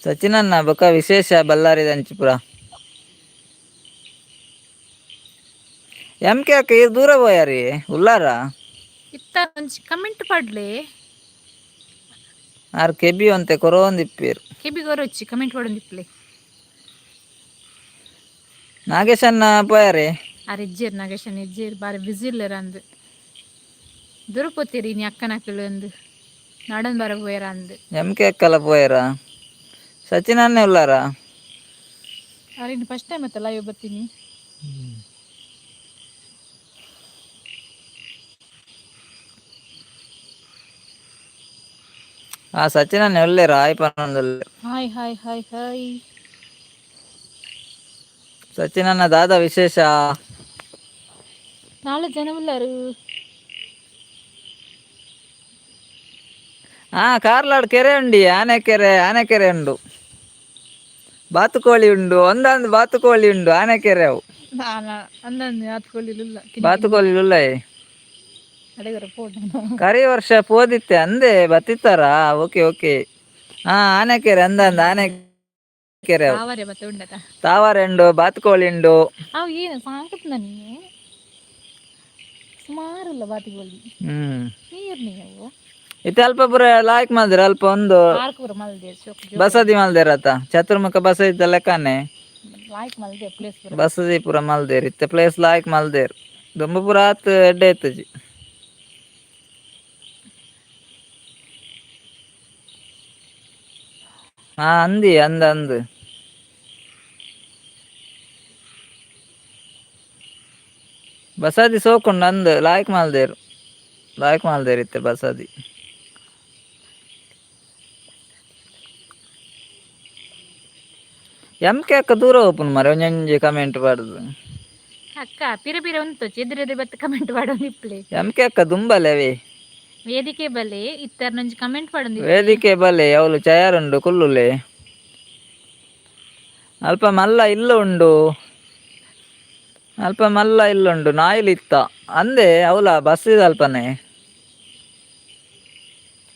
ಸಚಿನ್ ಅಣ್ಣ, ಬೊಕ ವಿಶೇಷ ಬಲ್ಲಾರಿದ ಅಂಚಿಪುರ? ಎಂ ಕೆ ಅಕ್ಕ, ಇರ್ ದೂರ ಪೋಯಾರಿ, ಉಲ್ಲಾರ? ಇತ್ತ ಒಂಜಿ ಕಮೆಂಟ್ ಪಡ್ಲೆ. ಆರ್ ಕೆಬಿ ಒಂತೆ ಕೊರೊಂದಿಪ್ಪೇರು. ಕೆಬಿ ಗೊರೊಚ್ಚಿ, ಕಮೆಂಟ್ ಪಡೊಂದಿಪ್ಪಲೆ. ನಾಗೇಶ್ ಅಣ್ಣ ಪೋಯಾರಿ? ಆರ್ ಇಜ್ಜೇರ್, ನಾಗೇಶನ್ ಇಜ್ಜೇರ್, ಬಾರಿ ಬಿಸಿ ಇಲ್ಲೇರ ಅಂದು. ದುರುಪೋತೀರಿ ನೀ ಅಕ್ಕನ ಅಂದು ನಡನ್ ಬರ ಪೋಯರ ಅಂದು. ಎಂ ಕೆ ಅಕ್ಕಲ ಪೋಯರ? ಸಚಿನ್ ಅಣ್ಣ ಉಲ್ಲಾರ? ಆರ್ ಇನ್ನು ಫಸ್ಟ್ ಟೈಮ್ ಅತ್ತ ಲೈವ್ ಬರ್ತೀನಿ. ಆ ಸಚಿನ್ ಅಣ್ಣ ಉಲ್ಲೇರ? ಆಯ್ ಪನೊಂದುಲ್ಲೇರ್. Hi hi hi hi. Sachin ಅಣ್ಣ, ದಾದಾ ವಿಶೇಷ? ನಾಳೆ ಜನ ಉಲ್ಲಾರು. ಹಾ, ಕಾರ್ಲಾಡ್ ಕೆರೆ ಉಂಡಿ, ಆನೆ ಕೆರೆ. ಆನೆ ಕೆರೆ ಉಂಡು, ಬಾತುಕೋಳಿ ಉಂಡು. ಒಂದೊಂದು ಬಾತುಕೋಳಿ ಉಂಡು ಆನೆ ಕೆರೆ ಅವು. ನಾನು ಅಂದಂದು ಆತ್ಕೊಳ್ಳಿಲ್ಲ. ಬಾತುಕೋಳಿ ಉಲ್ಲ. ಅಡೆಗರ ಪೋಟ. ಕರಿ ವರ್ಷ ಪೋದಿತ್ತೆ ಅಂದೆ ಬತ್ತಿತ್ತಾರಾ? Okay okay. ಹಾ, ಆನೆ ಕೆರೆ ಅಂದಂದ ಆನೆ ಕೆರೆ ಅವು. ತಾವರೆ ಬತ್ತ ಉಂಡತ? ತಾವರೆ ಉಂಡು, ಬಾತುಕೋಳಿ ಉಂಡು. ಅವು ಏನು ಸಾಕತ್ ನನಗೆ ಸುಮಾರುಲ್ಲ ಬಾತಿಗೋಳಿ. ನೀರು ನೀವು. ಇತ್ತೆ ಅಲ್ಪ ಪೂರ ಲಾಯ್ಕ್ ಮಲ್ದಿರ ಅಲ್ಪ ಒಂದು. ಪಾರ್ಕ್ ಪೂರ ಮಲ್ದೆ ಶೋಕ್. ಬಸದಿ ಮಲ್ದೇರತ, ಚತುರ್ಮುಖ ಬಸದಿ ಲೆಕ್ಕನೆ. ಲಾಯ್ಕ್ ಮಲ್ದೆ ಪ್ಲೇಸ್ ಪೂರ. ಬಸದಿ ಪೂರ ಮಲ್ದೇರ್ ಇತ್ತೆ, ಪ್ಲೇಸ್ ಲಾಯ್ಕ್ ಮಲ್ದೇರ್. ದುಂಬು ಪೂರ ಆತ್ ಎಡ್ಡೆ ಇತ್ತುಜಿ. ಹಾ, ಅಂದಿ ಅಂದ ಅಂದ್. ಬಸದಿ ಸೋಕುಂಡು ಅಂದ್, ಲಾಯ್ಕ್ ಮಲ್ದೇರ್, ಲಾಯ್ಕ್ ಮಲ್ದೇರ್ ಇತ್ತೆ ಬಸದಿ. ಎಂ ಕೆ ಅಕ್ಕ ದೂರ ಓಪನ್ ಮಾರೆ, ಒಂಜೊಂಜಿ ಕಮೆಂಟ್ ಪಾಡ್ದು. ಅಕ್ಕ ಪಿರ ಪಿರ ಉಂತು ಎದುರೆದುರು ಬತ್ತ ಕಮೆಂಟ್ ಪಾಡೊಂದು ಇಪ್ಪಲೆ. ಎಂ ಕೆ ಅಕ್ಕ ದುಂಬಲೆವೆ. ವೇದಿಕೆ ಬಲೆ, ಇತ್ತರ್ನೊಂಜಿ ಕಮೆಂಟ್ ಪಾಡೊಂದು. ವೇದಿಕೆ ಬಲೆ, ಅವಳು ಚಯಾರುಂಡು ಕುಲ್ಲುಲೆ. ಅಲ್ಪ ಮಲ್ಲ ಇಲ್ಲ ಉಂಡು, ಅಲ್ಪ ಮಲ್ಲ ಇಲ್ಲುಂಡು. ನಾಯಿಲು ಇತ್ತ ಅಂದೆ ಅವಲ ಬಸ್ ಇದೆ ಅಲ್ಪನೆ.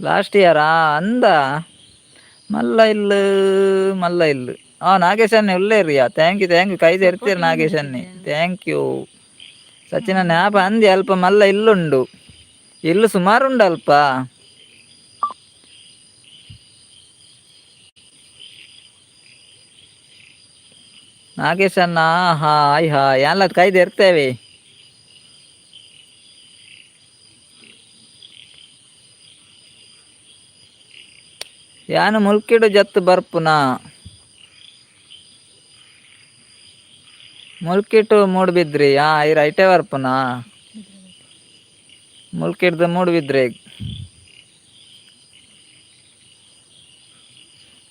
ಲಾಸ್ಟ್ ಇಯರ್ ಅಂದ ಮಲ್ಲ ಇಲ್ಲು, ಮಲ್ಲ ಇಲ್ಲು. Nagesh ಅಣ್ಣೆ ಉಲ್ಲೇರಿಯಾ? Thank you, thank you. ಕೈ ತೆರ್ತೀರಿ ನಾಗೇಶ್ ಅಣ್ಣೆ, thank you. Sachin ಅಣ್ಣೆ ಆಪ ಅಂದೆ ಅಲ್ಪ ಮಲ್ಲ ಇಲ್ಲುಂಡು, ಇಲ್ಲು ಸುಮಾರು ಉಂಡು ಅಲ್ಪ. ನಾಗೇಶ್ ಅಣ್ಣ ಹಾಯ್ ಹಾಯ್. ಅಲ್ಲ ಕೈ ಇರ್ತೇವೆ. ಯಾನು ಮುಲ್ಕಿಡು ಜತ್ತು ಬರ್ಪುನಾ? ಮುಲ್ಕಿಟು ಮೂಡ್ಬಿದ್ರಿ. ಇರ ಐಟೆ ಬರ್ಪುನಾ? ಮುಲ್ಕಿಡ್ದು ಮೂಡ್ಬಿದ್ರಿ.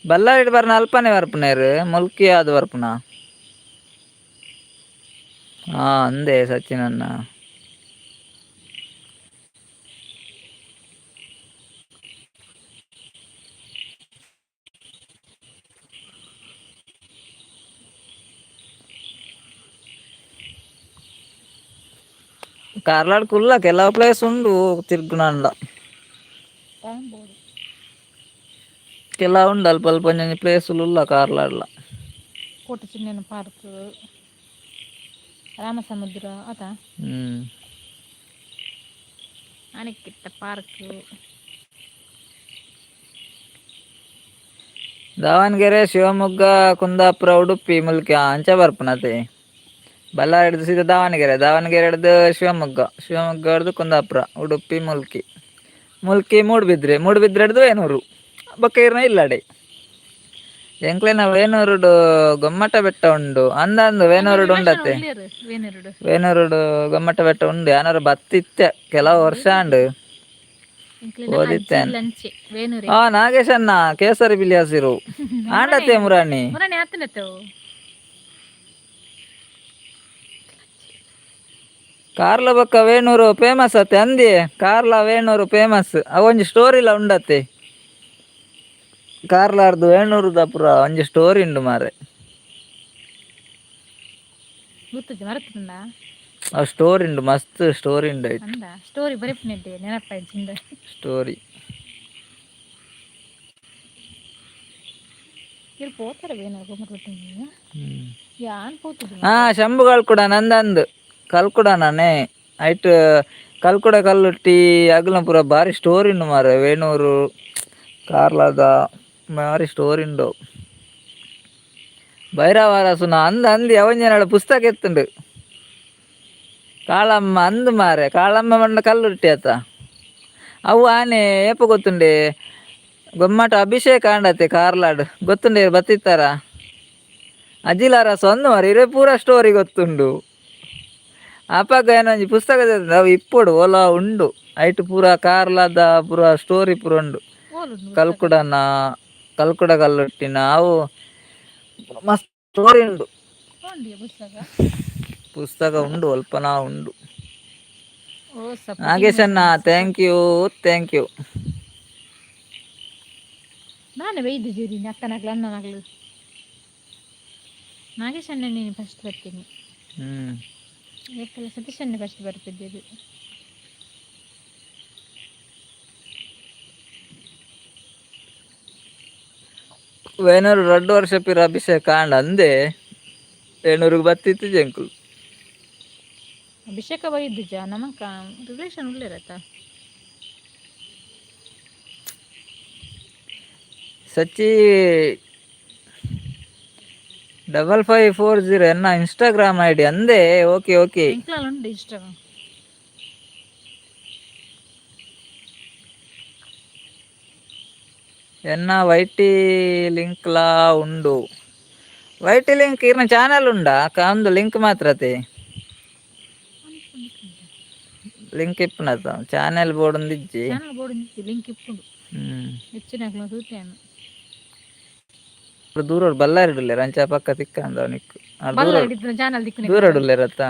ಬಲ್ಲಾರಿಡ್ ಬರ್ನ ಅಲ್ಪನೆ ಬರ್ಪುನೇರು, ಮುಲ್ಕಿ ಅದು ಬರ್ಪುನಾ? ಅಂದೆ ಸಚಿನ್ ಅಣ್ಣ. ಕಾರ್ಲಾಡ್ ಕುಲ್ಲ ಕೆಲವು ಪ್ಲೇಸ್ ಉಂಡು ತಿರ್ಗುನಂಡ. ಟೈಮ್ ಬೋಡು. ಕೆಲವು ಉಂಡು, ಅಲ್ಪ ಅಲ್ಪ ಒಂಜೊಂಜಿ ಪ್ಲೇಸ್ ಉಲ್ಲ ಕಾರ್ಲಾಡ್ಲ. ಕೋಟೆ ಚಿನ್ನನ ಪಾರ್ಕ್, ರಾಮಸಮುದ್ರ ಅತ. ಅಣೆಕಿಟ್ಟ ಪಾರ್ಕ್. ದಾವಣಗೆರೆ, ಶಿವಮೊಗ್ಗ, ಕುಂದಾಪುರ, ಉಡುಪಿ, ಮುಲ್ಕಿ ಅಂಚ ಬರ್ಪುನತೆ. ಬಳ್ಳಾರಿ ಹಿಡ್ದು ಸೀದಾ ದಾವಣಗೆರೆ, ದಾವಣಗೆರೆ ಹಿಡ್ದು ಶಿವಮೊಗ್ಗ, ಶಿವಮೊಗ್ಗ ಹಿಡ್ದು ಕುಂದಾಪುರ, ಉಡುಪಿ, ಮುಲ್ಕಿ, ಮುಲ್ಕಿ ಮೂಡುಬಿದ್ರೆ, ಮೂಡುಬಿದ್ರೆ ಹಿಡ್ದು ವೇಣೂರು, ಬೊಕ್ಕ ಇರ್ನ ಇಲ್ಲಡೆ. ಎಂಕ್ಲೆನ ವೇಣೂರುಡು ಗೊಮ್ಮಟ ಬೆಟ್ಟ ಉಂಡು ಅಂದ ಅಂದು ವೇಣೂರುಡು ಉಂಡತ್ತೆ. ವೇಣೂರುಡು. ವೇಣೂರುಡು ಗೊಮ್ಮಟ ಬೆಟ್ಟ ಉಂಡು. ಯಾನಾರು ಬತ್ತಿತ್ತೆ ಕೆಲವು ವರ್ಷ ಅಂಡು. ಓದಿತ್ತೇನೆ. ಲಂಚೆ ವೇಣೂರೆ. ನಾಗೇಶ್ ಅಣ್ಣ ಕೇಸರಿ ಬಿಳಿ ಹಸಿರು ಆಂಡತೆ ಮುರಾಣಿ. ಮುರಾಣಿ ಆತನತ್ತವು. ಕಾರ್ಲ ಬೊಕ್ಕ ವೇಣೂರು ಫೇಮಸ್ ಅತ್ತೆ ಅಂದಿ. ಕಾರ್ಲ ವೇಣೂರು ಫೇಮಸ್. ಅವೊಂಜಿ ಸ್ಟೋರಿಲ ಉಂಡತ್ತೆ. ಕಾರ್ಲಾರ್ದು ವೇಣೂರುದ ಪುರ ಒಂಜಿ ಸ್ಟೋರಿ ಉಂಡು ಮಾರೆ. ಗೊತ್ತುಜಿ, ಮರತುಂಡ. ಆ ಸ್ಟೋರಿ ಉಂಡು, ಮಸ್ತ್ ಸ್ಟೋರಿ ಉಂಡು ಐಟ್. ಅಂದ ಸ್ಟೋರಿ ಬರೆಪುನೆಡ್ಡೆ ನೆನಪಾಯ್ಜಿಂದ. ಸ್ಟೋರಿ. ಇಲ್ಲಿ ಪೋತಾರೆ ವೇಣೂರು ಗೊಮ್ಮಟ. ಯಾನ್ ಪೋತುಜಿ. ಶಂಭುಗಳು ಕೂಡ ನಂದಂದು ಕಲ್ಕುಡ ನಾನೇ ಐಟ್ ಕಲ್ಕುಡ ಕಲ್ಲುಟ್ಟಿ ಅಗಲ ಪೂರ ಬಾರಿ ಸ್ಟೋರಿ ಉಂಡು ಮಾರೆ. ವೇಣೂರು ಕಾರ್ಲದ ಬಾರಿ ಸ್ಟೋರಿ ಉಂಡು. ಭೈರವಾರಸುನ ಅಂದ ಅಂದಿ ಅವಂಜನಾಳ ಪುಸ್ತಕ ಎತ್ತುಂಡು. ಕಾಳಮ್ಮ ಅಂದು ಮಾರೆ, ಕಾಳಮ್ಮ ಮಣ್ಣ ಕಲ್ಲುಟ್ಟಿ ಆತ. ಅವು ಆನೆ ಏಪ ಗೊತ್ತುಂಡೆ, ಗೊಮ್ಮಟ ಅಭಿಷೇಕ ಆಂಡತೆ ಕಾರ್ಲಾಡ್ ಗೊತ್ತುಂಡೆ ಬತ್ತಿತ್ತಾರ ಅಜಿಲಾರಸು ಅಂದು ಮಾರೆ. ಇರೇ ಪೂರ ಸ್ಟೋರಿ ಗೊತ್ತುಂಡು. ಅಪಗ ಏನೊಂಜಿ ಪುಸ್ತಕ ಅವು ಇಪ್ಪೊಡು ಓಲ ಉಂಡು. ಐಟ್ ಪೂರ ಕಾರ್ಲಾದ ಪೂರ ಸ್ಟೋರಿ ಪೂರ ಉಂಡು. ಓಲುಂಡು? ಕಲ್ಕುಡನ ಕಲ್ಕುಡ ಕಲ್ಲುಟ್ಟಿನ ಅವು ಮಸ್ತ್ ಸ್ಟೋರಿ ಉಂಡು. ಉಂಡಿಯ ಪುಸ್ತಕ? ಪುಸ್ತಕ ಉಂಡು, ಅಲ್ಪನಾ ಉಂಡು. ಓ ಸಪ್. ನಾಗೇಶಣ್ಣ thank you, thank you. ನಾನು ಬೈದು ಜೀರಿ ಅಕ್ಕನಾಗ್ಲು ಅಣ್ಣನಾಗ್ಲು. ನಾಗೇಶ್ ಅಣ್ಣ ನೀನು ಫಸ್ಟ್ ಬರ್ತೀನಿ. ಯಾಕಲ್ಲ ಸತೀಶ್ ಅಣ್ಣ ಫಸ್ಟ್ ಬರ್ತಿದ್ದೀರಿ. ವೇಣೂರು ರಡ್ಡು ವರ್ಷ ಪಿರ ಅಭಿಷೇಕ ಆಂಡ ಅಂದೆ. ವೇಣೂರಿಗೆ ಬತ್ತಿತ್ತು ಜಂಕುಲು. ಅಭಿಷೇಕ ಬೈದು ಜ ನಮಕ ರಿಲೇಷನ್ ಉಳ್ಳೇರತ್ತ. ಸಚಿ 5540 ಎನ್ನ ಇನ್ಸ್ಟಾಗ್ರಾಮ್ ಐಡಿ ಅಂದೆ. Okay okay. ಎಂಕ್ಲಾಲ್ ಉಂಡು ಇಷ್ಟ. ಎನ್ನ ವೈಟಿ ಲಿಂಕ್ಲಾ ಉಂಡು. ವೈಟಿ ಲಿಂಕ್ ಇರ್ನ ಚಾನಲ್ ಉಂಡಾ? ಒಂದು ಲಿಂಕ್ ಮಾತ್ರತೆ ಲಿಂಕ್ ಇಪ್ಪುನತ ಚಾನೆಲ್ ಬೋರ್ಡ್ ಒಂದಿಜ್ಜಿ. ಚಾನಲ್ ಬೋರ್ಡ್ ಲಿಂಕ್ ಇಪ್ಪುಂಡು. ಹೆಚ್ಚಿನ ತೂತೇನು. ದೂರ ಬಲ್ಲಾರಿಡುಲ್ಲೇರ ಅಂಚ ಪಕ್ಕ ತಿಕ್ಕಂದ ಅವನಿಕ್. ಬಲ್ಲ ಹಿಡಿದ್ರು ಚಾನಲ್ ದಿಕ್ಕುನೆ. ದೂರ ಇಡುಲ್ಲೇರತ್ತ.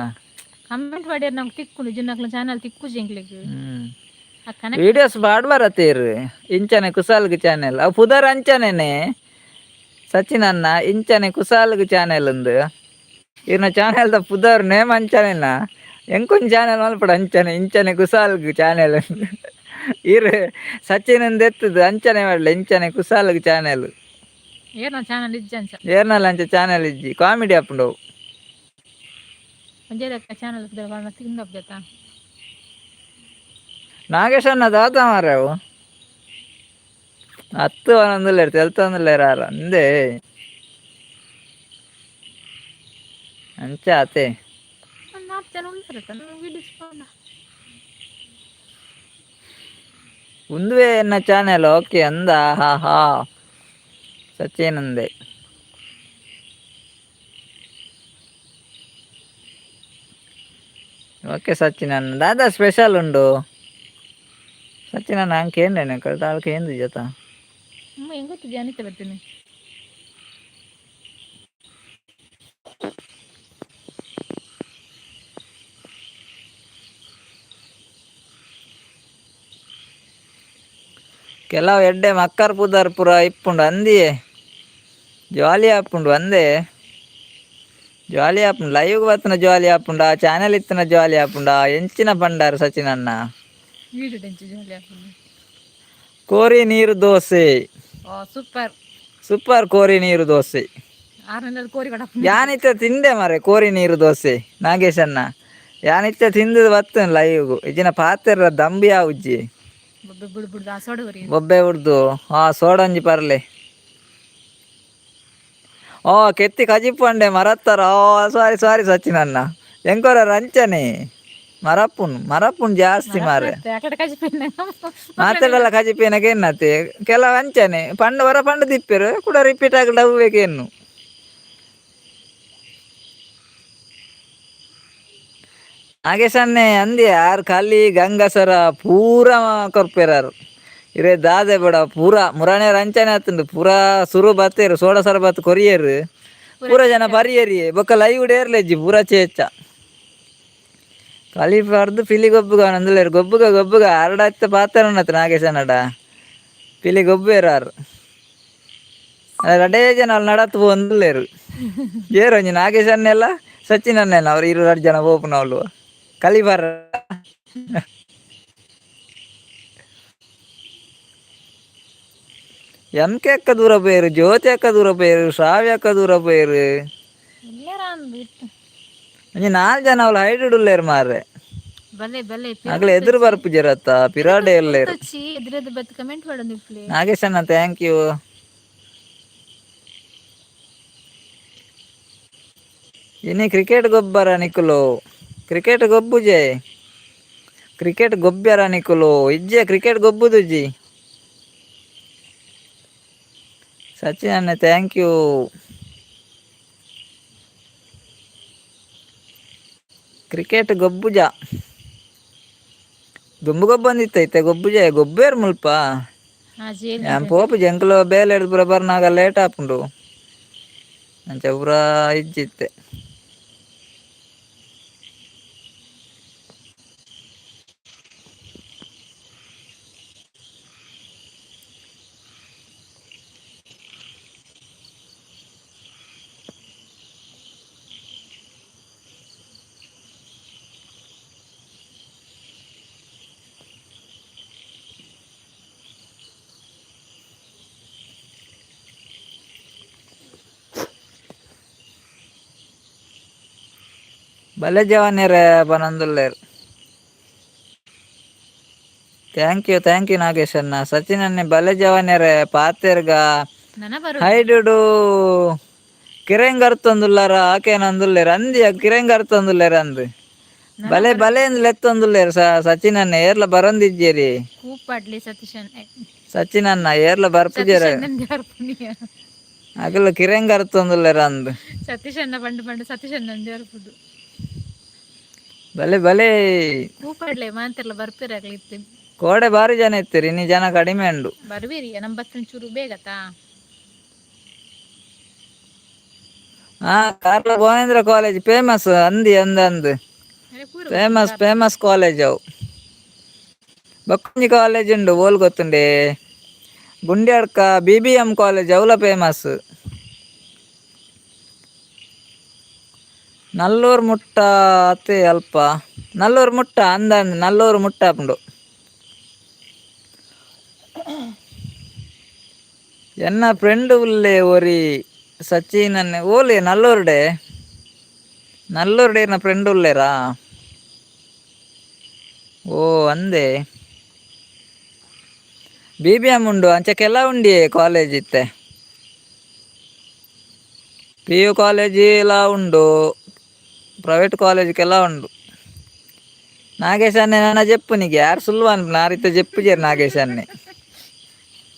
ಕಮೆಂಟ್ ಮಾಡ್ಯಾರ ನಮ್ಗೆ ತಿಕ್ಕುಂಡು ಜಿನ್ನಕ್ಲ ಚಾನಲ್ ತಿಕ್ಕುಜಿ ಎಂಕ್ಲೆಗ್. ಆ ಕನೆಕ್ಟ್ ವಿಡಿಯೋಸ್ ಬಾಡ್ಬಾರತೇರು ಇಂಚನೆ ಕುಸಾಲ್ಗ್ ಚಾನೆಲ್ ಅವು ಪುದರ್ ಅಂಚನೇನೆ ಸಚಿನ್ ಅಣ್ಣ ಇಂಚನೆ ಕುಸಾಲ್ಗ್ ಚಾನೆಲ್ ಉಂದು. ಇರ್ನ ಚಾನೆಲ್ದ ಪುದರ್ ನೇಮ್ ಅಂಚನೇನಾ? ಎಂಕೊಂಜಿ ಚಾನೆಲ್ ಮಲ್ಪಡ ಅಂಚನೆ ಇಂಚನೆ ಕುಸಾಲ್ಗ್ ಚಾನೆಲ್. ಇರ್ ಸಚಿನ್ ಎತ್ತದು ಅಂಚನೆ ಮಾಡಲಿ ಇಂಚನೆ ಕುಸಾಲ್ಗ್ ಚಾನೆಲ್. ಏರ್ನ ಚಾನಲ್ ಇಜ್ಜ ಅಂಚ. ಏರ್ನಲ್ಲ ಅಂಚ ಚಾನೆಲ್ ಇಜ್ಜಿ, ಕಾಮಿಡಿ ಆಪುಂಡು ಅವು. ಒಂಜೇ ಚಾನಲ್ ಪುದರ್ ತಿಂದಪ್ಪ. ನಾಗೇಶ್ ಅಣ್ಣ ದಾತ ಮಾರ್ರೆ ಅವು ಹತ್ತು ಒಂದುಲ್ಲೇರು ತೆಲ್ತೊಂದುಲ್ಲೇರು ಆರ ಅಂದೇ ಅಂಚ ಆತೆ. ಒಂದು ನಾಲ್ಕು ಜನ ಉಂಟು ವಿಡಿಯೋಸ್. ಉಂದುವೇ ಎನ್ನ ಚಾನೆಲ್. ಓಕೆ ಅಂದ. ಹಾ ಹಾ, ಸಚಿನ್ ಅಂದೆ. ಓಕೆ ಸಚಿನ್ ಅಣ್ಣ, ದಾದಾ ಸ್ಪೆಷಲ್ ಉಂಡು ಸಚಿನ್ ಅಣ್ಣ? ಅಂಕ ಏನೇನು ಕಳ್ದ ಏನು ಜೊತ. ಅಮ್ಮ ಹೆಂಗ್ ಗೊತ್ತಿದ್ಯಾ? ಅನಿತ ಬರ್ತೀನಿ. ಕೆಲವು ಎಡ್ಡೆ ಮಕ್ಕರ್ ಪುದರ್ ಪುರ ಇಪ್ಪುಂಡು ಅಂದಿಯೇ ಜಾಲಿ ಆಪುಂಡು ಅಂದೇ. ಜಾಲಿ ಆಪುಂಡು ಲೈವ್ ಬತ್ತಿನ ಜಾಲಿ ಆಪುಂಡ, ಚಾನೆಲ್ ಇತ್ತಿನ ಜಾಲಿ ಆಪುಂಡ. ಎಂಚಿನ ಪಂಡಾರು ಸಚಿನ್ ಅಣ್ಣ? ವೀಡಿಯೋ ಟೆಂಚು ಜಾಲಿ ಆಗ್ತದೆ. ಕೋರಿ ನೀರು ದೋಸೆ. ಓ ಸೂಪರ್. ಸೂಪರ್ ಕೋರಿ ನೀರು ದೋಸೆ. ಆರನೇದು ಕೋರಿ ಕಡಪ್ಪ. ಯಾನಿತ್ತ ತಿಂದೆ ಮಾರೆ ಕೋರಿ ನೀರು ದೋಸೆ ನಾಗೇಶ್ ಅಣ್ಣ. ಯಾನಿತ್ತ ತಿಂದು ಬತ್ತನ್ ಲೈವ್ಗು ಇಜ್ಜಿನ ಪಾತೆರ ದಂಬಿ ಉಜ್ಜಿ. ಬೊಬ್ಬೆ ಬಿಡು ಬಿಡುದು ಆ ಸೊಡವರಿ. ಬೊಬ್ಬೆ ಉಡ್ದು ಹಾ ಸೋಡಂಜಿ ಪರ್ಲೆ. ಓ ಕೆತ್ತಿ ಕಜಿಪ್ಪಂಡೆ ಮರತ್ತಾರ. ಓ ಸಾರಿ ಸಾರಿ ಸಚಿನ್ ಅಣ್ಣ, ಎಂಕೊರ ರಂಚನೆ ಮರಪ್ಪುನ್ ಮರಪ್ಪುನ್ ಜಾಸ್ತಿ ಮಾರೆ. ಅಕಡೆ ಕಜಿಪಿನ. ಮಾತೆಲ್ಲ ಕಜಿಪೇನಕ್ಕೆ ಎನ್ನತ್ತೆ ಕೆಲವು ಅಂಚನೆ ಪಂಡು ವರ ಪಂಡು ದಿಪ್ಪೆರು ಕೂಡ ರಿಪೀಟ್ ಆಗಿ ಡವ್ಬೇಕೇನು. ನಾಗೇಶನ್ನೇ ಅಂದಿ ಯಾರು ಖಾಲಿ ಗಂಗಸರ ಪೂರ ಕೊರ್ಪೇರಾರು ಇರೇ ದಾದೆ ಬೇಡ. ಪೂರ ಮುರಾಣೆ ರಂಚನೆ ಆತುಂಡು. ಪೂರ ಸುರು ಬತ್ತೇರು ಸೋಡ ಸರಬತ್ ಕೊರಿಯರು ಪೂರ ಜನ ಪರಿಯರಿ ಬೊಕ್ಕ ಲೈವ್ ಡೇರ್ಲೆಜ್ಜಿ ಪೂರ ಚೇಚ ಕಲಿ ಪರ್ದು ಪಿಲಿ ಗೊಬ್ಬುಗ ಅಂದಲೇರು ಗೊಬ್ಬುಗ ಗೊಬ್ಬುಗ ಅರಡತ್ತ ಪಾತ್ರ ನಾಗೇಶನಡ ಪಿಲಿ ಗೊಬ್ಬೇರಾರು ರಡೇ ಜನ ಅಲ್ಲಿ ನಡತ್ ಒಂದುಲ್ಲೇರು ಏರು ಒಂಜಿ ನಾಗೇಶನ್ನೆಲ್ಲ ಸಚಿನ್ ಅನ್ನೆಲ್ಲ ಅವ್ರು ಇರು ರಡ್ಡು ಜನ ಪೋಪುನವ್ಲು ಕಲಿ ಬರ. ಎಂ ಕೆ ಅಕ್ಕ ದೂರ ಪೋಯರು, ಜ್ಯೋತಿ ಅಕ್ಕ ದೂರ ಪೋಯರು, ಶ್ರಾವ್ಯ ಅಕ್ಕ ದೂರ ಪೋಯರು. ಒಂಜಿ ನಾಲ್ ಜನ ಅವ್ಲು ಹೈಡ್ ಉಲ್ಲೇರು ಮಾರ್ರೆ. ಬಲೆ ಬಲೆ. ಅಗಲ ಎದುರು ಬರ್ಪುಜೆರತ್ತ ಪಿರಾಡೆ ಎಲ್ಲೇರು. ಎದುರೆದು ಬತ್ ಕಮೆಂಟ್ ಮಾಡೋದು ಇಪ್ಲಿ. ನಾಗೇಶಣ್ಣ thank you. ಇನಿ ಕ್ರಿಕೆಟ್ ಗೊಬ್ಬರ ನಿಕುಲು? ಕ್ರಿಕೆಟ್ ಗೊಬ್ಬುಜೆ? ಕ್ರಿಕೆಟ್ ಗೊಬ್ಬ್ಯಾರ ನಿಕುಲು? ಇಜ್ಜೆ ಕ್ರಿಕೆಟ್ ಗೊಬ್ಬುದುಜಿ. ಸಚಿನ್ ಅಣ್ಣ thank you. Cricket ಗೊಬ್ಬುಜ? ದುಂಬು ಗೊಬ್ಬಂದಿತ್ತೈತೆ ಗೊಬ್ಬುಜೆ ಗೊಬ್ಬೇರ್ ಮುಲ್ಪ. ಯಾನ್ ಪೋಪುಜಿ ಎಂಕುಲು ಬೇಲೆ ಹಿಡ್ದು ಪೂರ ಬರ್ನಾಗ ಲೇಟ್ ಆಪುಂಡು. ಅಂಚ ಪೂರ ಇಜ್ಜಿತ್ತೆ. ಬಲೆ ಜವಾನ್ಯರೇ ಪನೊಂದುಲ್ಲೆರ್. Thank you thank you Nagesh ಅಣ್ಣ. ಸಚಿನ್ ಅಣ್ಣೆ ಬಲೆ ಜವಾನ್ಯರೇ ಪಾತೆರ್ಗ. ನನ ಬರು. ಹೈಡುಡು ಕಿರೆಂಗರ್ತೊಂದುಲ್ಲಾರ ಆಕೇನಂದುಲ್ಲೆರ್ ಅಂದಿ ಕಿರೆಂಗರ್ತೊಂದುಲ್ಲೆರ್ ಅಂದ್ ಬಲೆ ಬಲೆ ಅಂದ್ ಲೆತ್ತೊಂದುಲ್ಲೆರ್. ಸಚಿನ್ ಅಣ್ಣ ಏರ್ಲ ಬರೊಂದಿಜ್ಜೆರಿ. ಕೂಪಾಡ್ಲಿ ಸತೀಶನ್. ಸಚಿನ್ ಅಣ್ಣ ಏರ್ಲ ಬರ್ಪುಜೆರ್. ಅಗಲ ಕಿರೆಂಗರ್ತೊಂದುಲ್ಲೆರ್ ಅಂದ್. ಸತೀಶಣ್ಣ ಪಂಡು ಪಂಡು ಸತೀಶಣ್ಣ ನಂದಿ. ಬಲೆ ಬಲೆ. ಕೂಪಾಡ್ಲೆ ಮಾಂತೆರ್ಲ ಬರ್ಪಿರಾಗ್ಲಿ ಇತ್ತೆ. ಕೋಡೆ ಬಾರಿ ಜನ ಇತ್ತೀರಿ, ಇನಿ ಜನ ಕಡಿಮೆ ಉಂಡು. ಬರ್ಬೇರಿ, ನಮ್ಮ ಬತ್ತಿನ ಚೂರು ಬೇಗತಾ. ಹಾ, ಕಾರ್ಲ ಗೋವಿಂದ್ರ ಕಾಲೇಜ್ ಫೇಮಸ್ ಅಂದಿ ಅಂದ ಅಂದ್. ಅರೆ ಪೂರ. Famous famous college ಅವು. ಬೊಕ್ಕೊಂಜಿ ಕಾಲೇಜ್ ಉಂಡು, ಓಲ್ ಗೊತ್ತುಂಡೆ? ಗುಂಡ್ಯಾಡ್ಕ ಬಿಬಿಎಂ ಕಾಲೇಜ್, ಅವಲ ಫೇಮಸ್. ನಲ್ಲೂರು ಮುಟ್ಟ ಅತ್ತೆ, ಅಲ್ಪ ನಲ್ಲೂರು ಮುಟ್ಟ ಅಂದ ಅಂದ್, ನಲ್ಲೂರು ಮುಟ್ಟ ಆಪುಂಡು. ಎನ್ನ ಫ್ರೆಂಡ್ ಉಲ್ಲೆ ಒರಿ ಸಚಿನ್ ಅನ್ನೆ. ಓಲೆ ನಲ್ಲೂರುಡೆ? ನಲ್ಲೂರುಡೆ ಎನ್ನ ಫ್ರೆಂಡ್ ಉಲ್ಲೇರಾ? ಓ ಅಂದೆ, ಬಿಬಿಎಂ ಉಂಡು, ಅಂಚೆ ಕೆಲ ಉಂಡಿಯೇ ಕಾಲೇಜ್ ಇತ್ತೆ. ಪಿಯು ಕಾಲೇಜ್ ಎಲ್ಲ ಉಂಡು, ಪ್ರೈವೇಟ್ ಕಾಲೇಜ್ ಕೆಲ ಉಂಡು. ನಾಗೇಶ್ ಅನ್ನೆ ನನ್ನ ಜೆಪ್ಪುನಿಗೆ ಯಾರು ಸುಲ್ವ ಅನ್ಪುನ ಆರಿತ್ತ ಜೆಪ್ಪುಜೆರ್ ನಾಗೇಶ್ ಅನ್ನೆ.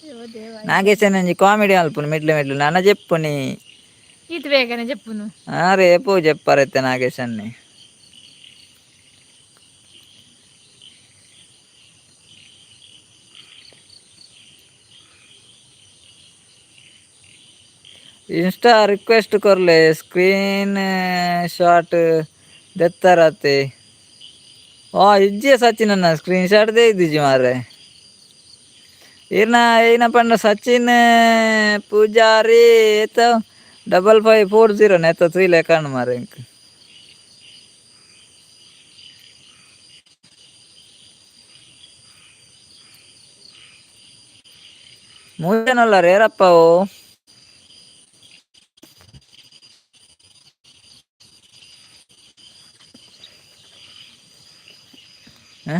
ಅಯ್ಯೋ ದೇವ. ನಾಗೇಶ್ ಅನ್ನೆ ಒಂಜಿ ಕಾಮಿಡಿ ಮಲ್ಪುನು ಮಿಡ್ಲು ಮಿಡ್ಲು, ನನ್ನ ಜೆಪ್ಪುನಿ. ಈತ್ ಬೇಗನೆ ಜೆಪ್ಪುನು. ಆ ರೇಪು ಜೆಪ್ಪರತ್ತೆ ನಾಗೇಶ್ ಅನ್ನೆ. ಇನ್ಸ್ಟಾ ರಿಕ್ವೆಸ್ಟ್ ಕೊರ್ಲೆ, ಸ್ಕ್ರೀನ್ ಶಾಟ್ ದೆತ್ತರತೆ. ಆ ಇಜ್ಜೆ ಸಚಿನ್ ಅನ್ನ ಸ್ಕ್ರೀನ್ ಶಾಟ್ they ಇದ್ದಿಜಿ ಮಾರ್ರೆ. ಈರ್ನ ಏನ ಪಂಡ ಸಚಿನ್ ಪೂಜಾರಿ ಏತ 5540 ನೆತ್ತ ತೂಯ್ಲೆ ಕಾಣು ಮಾರ್ರೆ ಎಂಕ್. ಮೂರು ಜನ ಉಲ್ಲಾರ ಏರಪ್ಪ ಅವು? ಹ?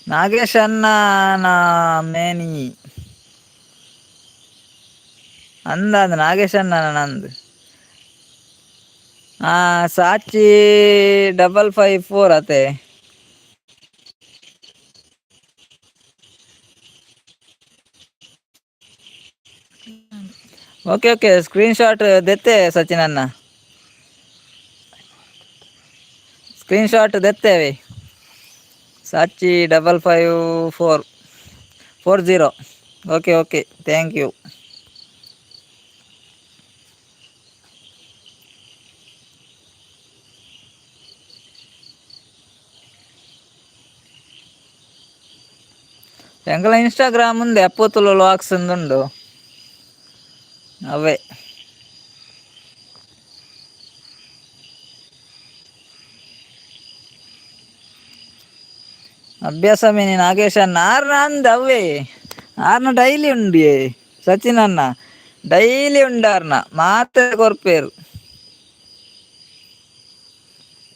ನಾಗೇಶ್ ಅಣ್ಣ ಮೇನಿ ಅಂದ ಅಂದ್ ನಾಗೇಶ್ ಅಣ್ಣ ನಂದು. ಆ Sachi 554 ಅತೆ. Okay okay, screen shot ದೆತ್ತೆ ಸಚಿನ್ ಅಣ್ಣ, ಸ್ಕ್ರೀನ್ ಶಾಟ್ ದೆತ್ತೇವೆ. Sachi 55440, okay okay, thank you. ಎಂಕಲ Instagram ఉంది ಅಪ್ಪುತುಲು ವ್ಲಾಗ್ಸ್ ಉಂಡು ಅವೇ. ಅಭ್ಯಾಸ ಮೇನಿ ನಾಗೇಶ್ ಅಣ್ಣ ಆರ್ನ ಅಂದ ಅವೇ ಆರ್ನ ಡೈಲಿ ಉಂಡು. ಸಚಿನ್ ಅಣ್ಣ ಡೈಲಿ ಉಂಡು, ಆರ್ನ ಮಾತ್ರ ಕೊರ್ಪೇರು.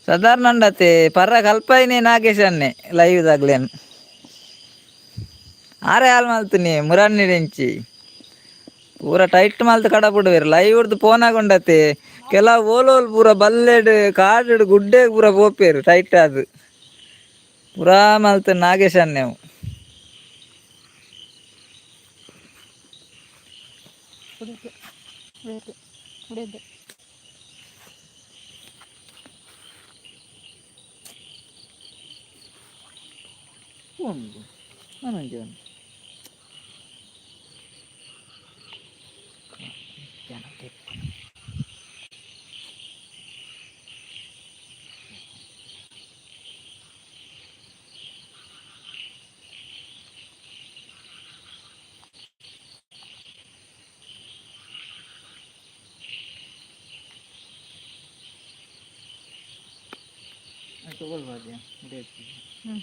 ಸಾಧಾರಣ ಉಂಡತೆ ಪರ್ರ ಕಲ್ಪಾಯಿನೇ ನಾಗೇಶ್ ಅನ್ನೆ. ಲೈವ್ ದಾಗ್ಲೇನು ಆರೆ ಹಾಲ್ ಮಲ್ತೀನಿ ಮುರನ್ನಿಡೆಂಚಿ ಪೂರ ಟೈಟ್ ಮಲ್ತ್ ಕಡಪುಡುವೆರ್. ಲೈವ್ ಡ್ದು ಪೋನಾಗ ಉಂಡತೆ ಕೆಲವು ಓಲೋಲ್ ಪೂರ ಬಲ್ಲೆಡ್ ಕಾಡುಡ್ ಗುಡ್ಡೆ ಪೂರ ಪೋಪೇರು. ಟೈಟ್ ಆದ್ ಪೂರಾ ಮಲ್ತ್ ನಾಗೇಶ್ ಅನ್ನೆವು. ಕುಡಿಯಕ್ಕೆ ಕುಡಿಯಕ್ಕೆ ಕುಡಿಯದ್ದೆ. ಉಂಡು ನನೊಂಜಿ ಒಂದು ಹ್ಞೂ.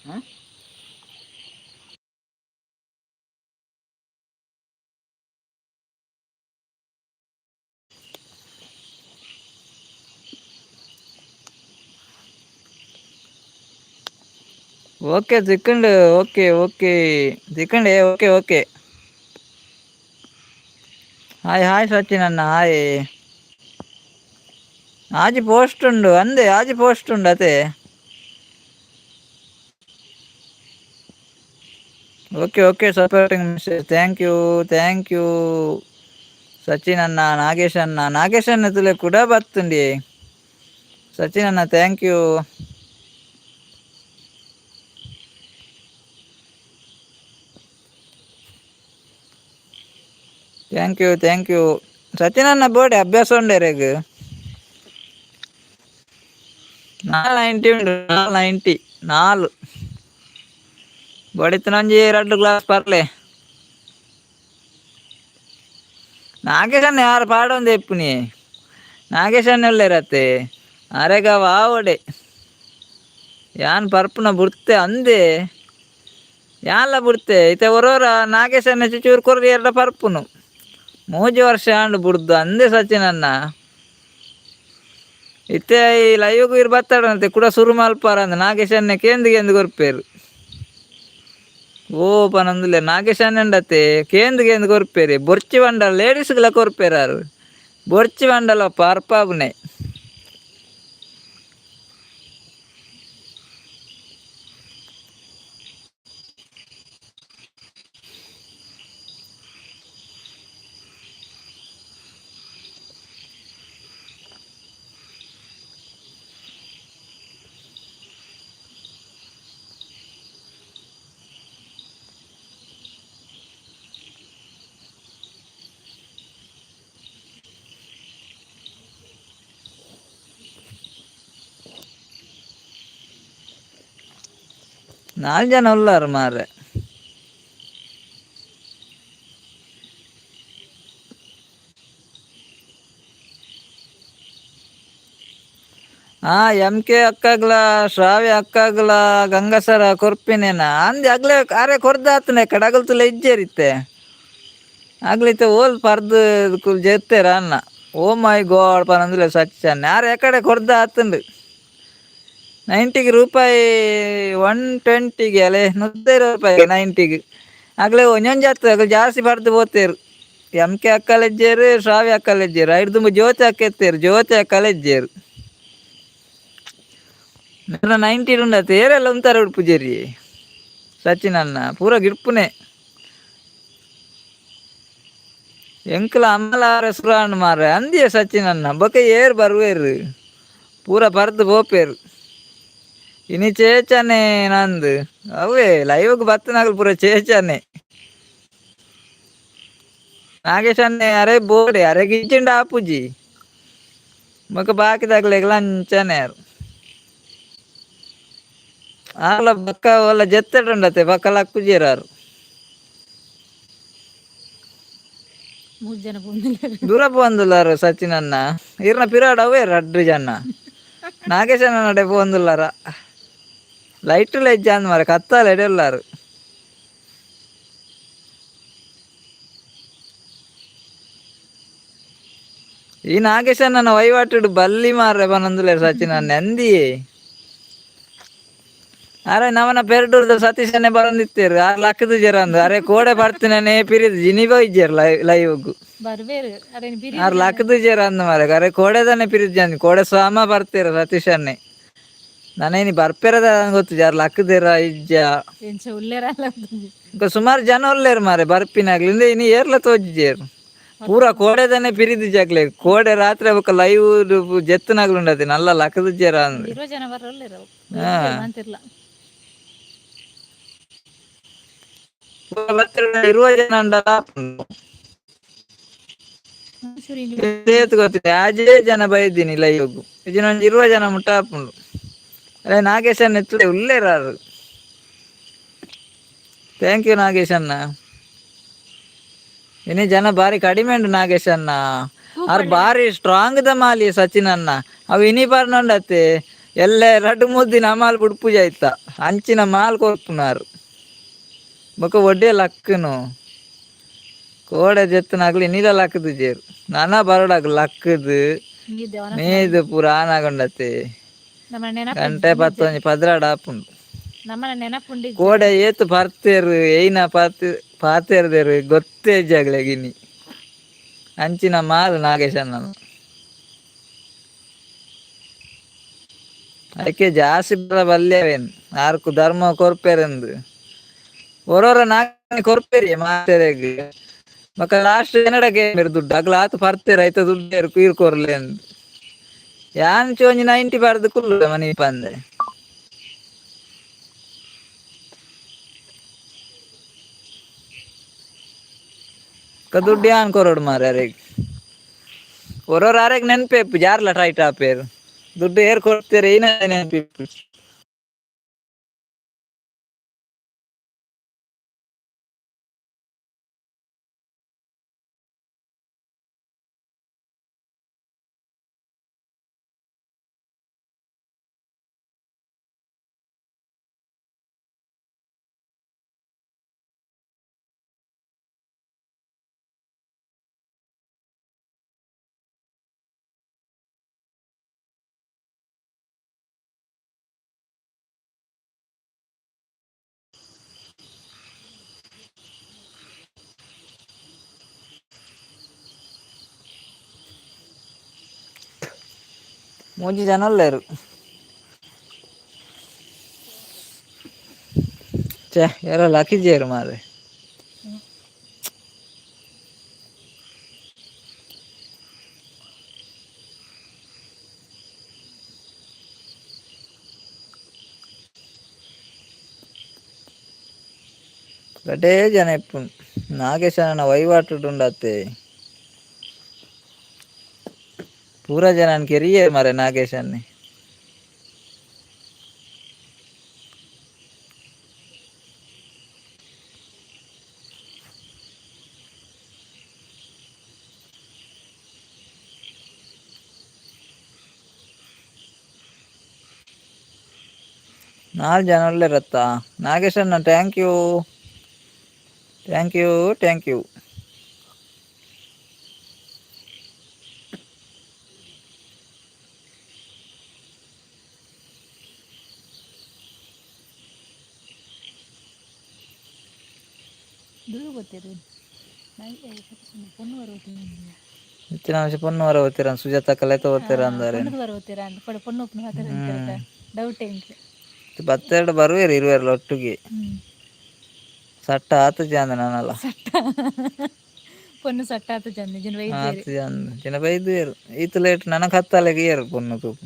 ಹಾಂ. ಓಕೆ ತಿಕ್ಕಂಡು, ಓಕೆ ಓಕೆ ತಿಕ್ಕಂಡೆ, okay okay. Hi hi Sachin ಅಣ್ಣ, ಹಾಯ್. ಆಜಿ ಪೋಸ್ಟ್ ಉಂಡು ಅಂದೆ, ಆಜಿ ಪೋಸ್ಟ್ ಉಂಡು ಅತೆ. Okay okay, supporting message, thank you thank you Sachin ಅಣ್ಣ, ನಾಗೇಶ್ ಅಣ್ಣ. ನಾಗೇಶ್ ಅಣ್ಣ ತುಲೆ ಕೂಡ ಬತ್ತುಂಡಿ. ಸಚಿನ್ ಅಣ್ಣ, thank you. Thank you, thank you. ಸಚಿನನ್ನ ಬೋಡೆ ಅಭ್ಯಾಸ ಉಂಡೇರೆಗ್. 490 ಉಂಡು, 490 ನಾಲ್ ಬಡಿತನಂಜಿ 2 ಗ್ಲಾಸ್ ಪರ್ಲೆ. ನಾಗೇಶನ್ನ ಯಾರು ಪಾಡೊಂದು ಎಪ್ಪುನಿ ನಾಗೇಶನ್ನ ಉಲ್ಲೇರತ್ತೆ ಅರೆಗ ವಾವಡೆ ಯಾನ್ ಪರ್ಪುನ ಬುರ್ತೆ ಅಂದೆ ಯಾನ್ಲ ಬುಡ್ತೆ ಇತ್ತೆ ಒರೋರ ನಾಗೇಶನ್ನ ಚೂರು ಕೊರ್ರಿ ಎರಡ ಪರ್ಪುನು 3 ವರ್ಷ ಆಂಡ್ ಬುಡ್ದು ಅಂದೆ ಸಚಿನನ್ನ. ಇತ್ತೆ ಈ ಲೈವ್ಗು ಇರ್ ಬತ್ತಾಡಂತೆ ಕೂಡ ಸುರು ಮಲ್ಪಾರ ಅಂದ್ ನಾಗೇಶನ್ನೆ ಕೇಂದ್ ಕೇಂದ್ ಕೊರ್ಪೇರು. ಓ ಪನೊಂದುಲ್ಲೆ ನಾಗೇಶಣ್ಣಂಡತ್ತೆ ಕೇಂದ್ ಕೇಂದ್ ಕೊರ್ಪೇರು ಬೊರ್ಚಿ ಬಂಡಲ ಲೇಡೀಸ್ಗಳ ಕೊರ್ಪೇರಾರು ಬೊರ್ಚಿ ಬಂಡಲ ಪರ್ಪಾಬುನೆ. ನಾಲ್ ಜನ ಉಲ್ಲಾರು ಮಾರ್ರೆ. ಆ ಎಂ ಕೆ ಅಕ್ಕಗ್ಲ ಶ್ರಾವ್ಯ ಅಕ್ಕಗ್ಲ ಗಂಗಸರ ಕೊರ್ಪಿನೇನ ಅಂದೆ ಅಗ್ಲೆ ಅರೆ ಕೊರ್ದಾತನೆ ಕಡಗಲ್ ತುಲ ಇಜ್ಜೇರಿತ್ತೆ ಆಗ್ಲಿತ್ತೆ ಓಲ್ ಪರ್ದು ಜೆತ್ತೇರ ಅನ್ನ. ಓ ಮೈ ಗಾಡ್ ಪನಂದುಲೆ ಸಚ್ಚನ್ ಯಾರು ಎಕಡೆ ಕೊರ್ದ ಆತಂಡು. 90ಗೆ ರೂಪಾಯಿ 120ಗೆ ಅಲೆ 150 ರೂಪಾಯಿ 90ಗೆ ಆಗಲೇ ಒಂಜೊಂಜಿ ಆತು ಅಗಲು ಜಾಸ್ತಿ ಬರ್ದು ಪೋತೇರು. ಎಂ ಕೆ ಅಕ್ಕಲೆಜ್ಜೇರು ಶ್ರಾವ್ಯ ಅಕ್ಕಲೆಜ್ಜೇರು ಐದು ಜ್ಯೋತಿ ಅಕ್ಕ ಎತ್ತೇರು ಜ್ಯೋತಿ ಅಕ್ಕಲೆಜ್ಜೇರು 90 ಉಂಡತ್ತೆ ಏರೆಲ್ಲ ಉಂತಾರೆ ಉಡುಪು ಜೇರಿ ಸಚಿನ್ ಅಣ್ಣ ಪೂರ ಗಿಡ್ಪುನೆ ಎಂಕ್ಲ ಅಮ್ಮಲಾರ ಸುರಾಣ್ ಮಾರ್ರೆ ಅಂದಿಯ ಸಚಿನ್ ಅಣ್ಣ ಬೊಕ ಏರ್ ಬರುವೇರು ಪೂರ ಪರ್ದು ಪೋಪೇರು ಇನಿ ಚೇಚನೆ ನಂದು ಅವೇ ಲೈವ್ಗೆ ಬತ್ತನಾಗಲು ಪೂರ ಚೇಚನೆ ನಾಗೇಶನ್ನೆ ಅರೆ ಬೋಡೆ ಅರೆ ಗಿಜ್ಜಿಂಡ ಆಪುಜಿ ಬೊಕ ಬಾಕಿದಾಗಲೆಗ್ಲ ಅಂಚನೆ ಯಾರು ಆಲ ಬಕ್ಕ ಒಲ್ಲ ಜೆತ್ತೆಡುಂಡತೆ ಬಕ್ಕ ಲಕ್ಕುಜೇರಾರು 3 ಜನ ಪೋಂದಿಲ್ಲ. ದೂರ ಪೋಂದುಲ್ಲಾರು ಸಚಿನ್ ಅಣ್ಣ ಇರ್ನ ಪಿರಾಡ್ ಅವೇ ರಡ್ಡು ಜನ ನಾಗೇಶನ ನಡೆ ಪೋಂದುಲ್ಲಾರ ಲೈಟ್ ಲೈಟ್ ಮಾರೆ ಕತ್ತಾಲ ಎಡೆಲ್ಲಾರು. ಈ ನಾಗೇಶನ್ನ ವಹಿವಾಟು ಬಲ್ಲಿ ಮಾರ್ರೆ ಪನೊಂದುಲ್ಲೆರ್ ಸಚಿನ್ ಅಣ್ಣ ಅಂದಿಯೇ ಅರೆ ನಮನ ಪೆರಡೂರ್ದ ಸತೀಶನ್ನೇ ಬರೊಂದಿತ್ತೇರು ಆರ್ ಲಕ್ಕದ ಜರ ಅಂದು ಅರೆ ಕೋಡೆ ಬರ್ತೀನೇ ಪಿರಿದು ಜಿನಿ ಬೈಜೇರ್ ಲೈವ್ಗು ಬರ್ಬೇರು ಅರೇನು ಬಿರಿ ಆರ್ ಲಕ್ಕದ ಜರ ಅಂದು ಮಾರೆ ಅರೆ ಕೋಡೆದನೆ ಪಿರಿದು ಜನ ಕೋಡೆ ಸಾಮ ಬರ್ತೀರ ಸತೀಶನ್ನೇ ನಾನೇನಿ ಬರ್ಪೇರದ ಗೊತ್ತು ಜಾರ್ ಲಕ್ಕದಿರ ಇಜ್ಜ ಎಂಚ ಉಲ್ಲೇರ ಅಲ್ಲ. ಇಂಕ ಸುಮಾರು ಜನ ಉಲ್ಲೇರು ಮಾರೆ ಬರ್ಪಿನಾಗ್ಲಿ ಇಂದೆ ಇನಿ ಏರ್ಲ ತೋಜಿಜೇರು ಪೂರ ಕೋಡೆದನೆ ಪಿರಿದು ಜಾಗ್ಲೆ ಕೋಡೆ ರಾತ್ರಿ ಬೊಕ ಲೈವ್ ಜೆತ್ತನಾಗ್ಲು ಉಂಡತೆ ನಲ್ಲ ಲಕ್ಕದ ಜರ ಅಂದು 20 ಜನ ಬರೋಲ್ಲೇರು ಅಂತಿರ್ಲ. ಪೂರ ಬತ್ತಿರ 20 ಜನ ಉಂಡಲ ಏತ್ ಗೊತ್ತಿದೆ ಆಜೇ ಜನ ಬೈದಿನಿ ಲೈವ್ಗು ಇಜಿನ ಒಂಜಿ 20 ಜನ ಮುಟ್ಟ ಆಪುಂಡು ಅರೆ ನಾಗೇಶನ್ ಎತ್ತುಡೆ ಉಲ್ಲೇರಾರು. Thank you ನಾಗೇಶಣ್ಣ. ಇನಿ ಜನ ಬಾರಿ ಕಡಿಮೆ ಉಂಡು ನಾಗೇಶಣ್ಣ ಆರ್ ಬಾರಿ ಸ್ಟ್ರಾಂಗ್ ದ ಮಾಲಿ ಸಚಿನ್ ಅಣ್ಣ ಅವು ಇನಿ ಬರ್ನೊಂಡತ್ತೆ ಎಲ್ಲ 2-3 ದಿನ ಅಮಾಲ್ ಬುಡ್ಪುಜ ಆಯ್ತ ಅಂಚಿನ ಮಾಲ್ ಕೊರ್ಪುನಾರು ಬೊಕ ಒಡ್ಡೆ ಲಕ್ಕನು ಕೋಡೆ ಜೆತ್ತನಾಗ್ಲಿ ನೀಲ ಲಕ್ಕದು ಜೇರು ನಾನಾ ಬರೋಡಾಗ ಲಕ್ಕದು ನೀದು ಪೂರ ಆನಾಗೊಂಡತ್ತೆ ನಮ್ಮ ನೆನಪು ಗಂಟೆ 10 12 ಆಪುಂಡು ನಮ್ಮನ ನೆನಪುಂಡಿ. ಕೋಡೆ ಏತ್ ಪರ್ತೇರು ಏಯ್ನ ಪಾತ್ ಪಾತೇರ್ದೇರು ಗೊತ್ತೇ ಜಾಗ್ಲೆ ಗಿನಿ ಅಂಚಿನ ಮಾಲ್ ನಾಗೇಶಣ್ಣನ ಅದಕ್ಕೆ ಜಾಸ್ತಿ ಬರ ಬಲ್ಯವೇನು ಆರ್ಕು ಧರ್ಮ ಕೊರ್ಪೇರೆಂದು ಒರೋರ ನಾಲ್ಕು ಕೊರ್ಪೇರಿ ಮಾತೆರೆಗ್ ಮಕ್ಕ ಲಾಸ್ಟ್ ಏನಡಗೆ ದುಡ್ಡು ಅಗ್ಲ ಆತು ಪರ್ತೇರು ಐತ ದುಡ್ಡು ಏರು ಈರ್ ಕೊರ್ಲೆ ಅಂದ್ ಯಾನ್ ಚೋಂಜಿ 90 ಪರ್ದು ಕುಲ್ಲು ಮನಿ ಪಂದೆ. ದುಡ್ಡು ಯಾನ್ ಕೊರೊಡು ಮಾರೆ ಅರೆಗ್. ಒರೋರು ಅರೆಗ್ ನೆನ್ಪೇಪು ಜಾರ್ಲ ಟೈಟ್ ಆಪೇರು. ದುಡ್ಡು ಏರ್ ಕೊಡ್ತೇರೆ ಏನ ನೆನ್ಪಿಪ್ಪು. ಮೂಜಿ ಜನ ಉಲ್ಲೆರ್. ಛೆ, ಏರ ಲಕ್ಕಿಜೆರ್ ಮಾರ್ರೆ. ರಡ್ಡೇ ಜನ ಇಪ್ಪುನು. ನಾಗೇಶನ ವಹಿವಾಟು ಉಂಡತ್ತೆ. ಪೂರ ಜನನ್ ಕೆರಿಯೆರ್ ಮಾರ್ರೆ ನಾಗೇಶನ್ನೇ. ನಾಲ್ ಜನ ಉಲ್ಲೆರತ್ತ. ನಾಗೇಶಣ್ಣ thank you, thank you, thank you. ದೂರ ಗೊತ್ತಿರು ಪೊಣ್ಣು ಬರ. ಇತ್ತಿನ ಅಂಶ ಪೊಣ್ಣು ವರ ಓದ್ತೀರ, ಸುಜಾತ ಲೆಕ್ಕ ಓದ್ತೀರ ಅಂದಾರೆ. ಪೊಣ್ಣು ಬರ ಓದ್ತೀರಾ ಅಂತ ಪೊಣ್ಣು ಪೊಣ್ಣು ಮಾತಾಡ ಡೌಟ್ ಎಂಕ್. ಬತ್ತೆರಡು ಬರುವೇರು ಇರುವೆರ್ಲ ಒಟ್ಟಿಗೆ. ಸಟ್ಟ ಆತು ಚಂದ ನಾನಲ್ಲ. ಸಟ್ಟ ಪೊಣ್ಣು ಸಟ್ಟ ಆತು ಚಂದ ಜನ ವೈದ್ಯರು. ಆತು ಚಂದ ಜನ ಬೈದುವೇರು. ಈತ ಲೇಟ್ ನನಗೆ ಹತ್ತಲೆಗೆ ಏರು ಪೊಣ್ಣು ತೂಪು.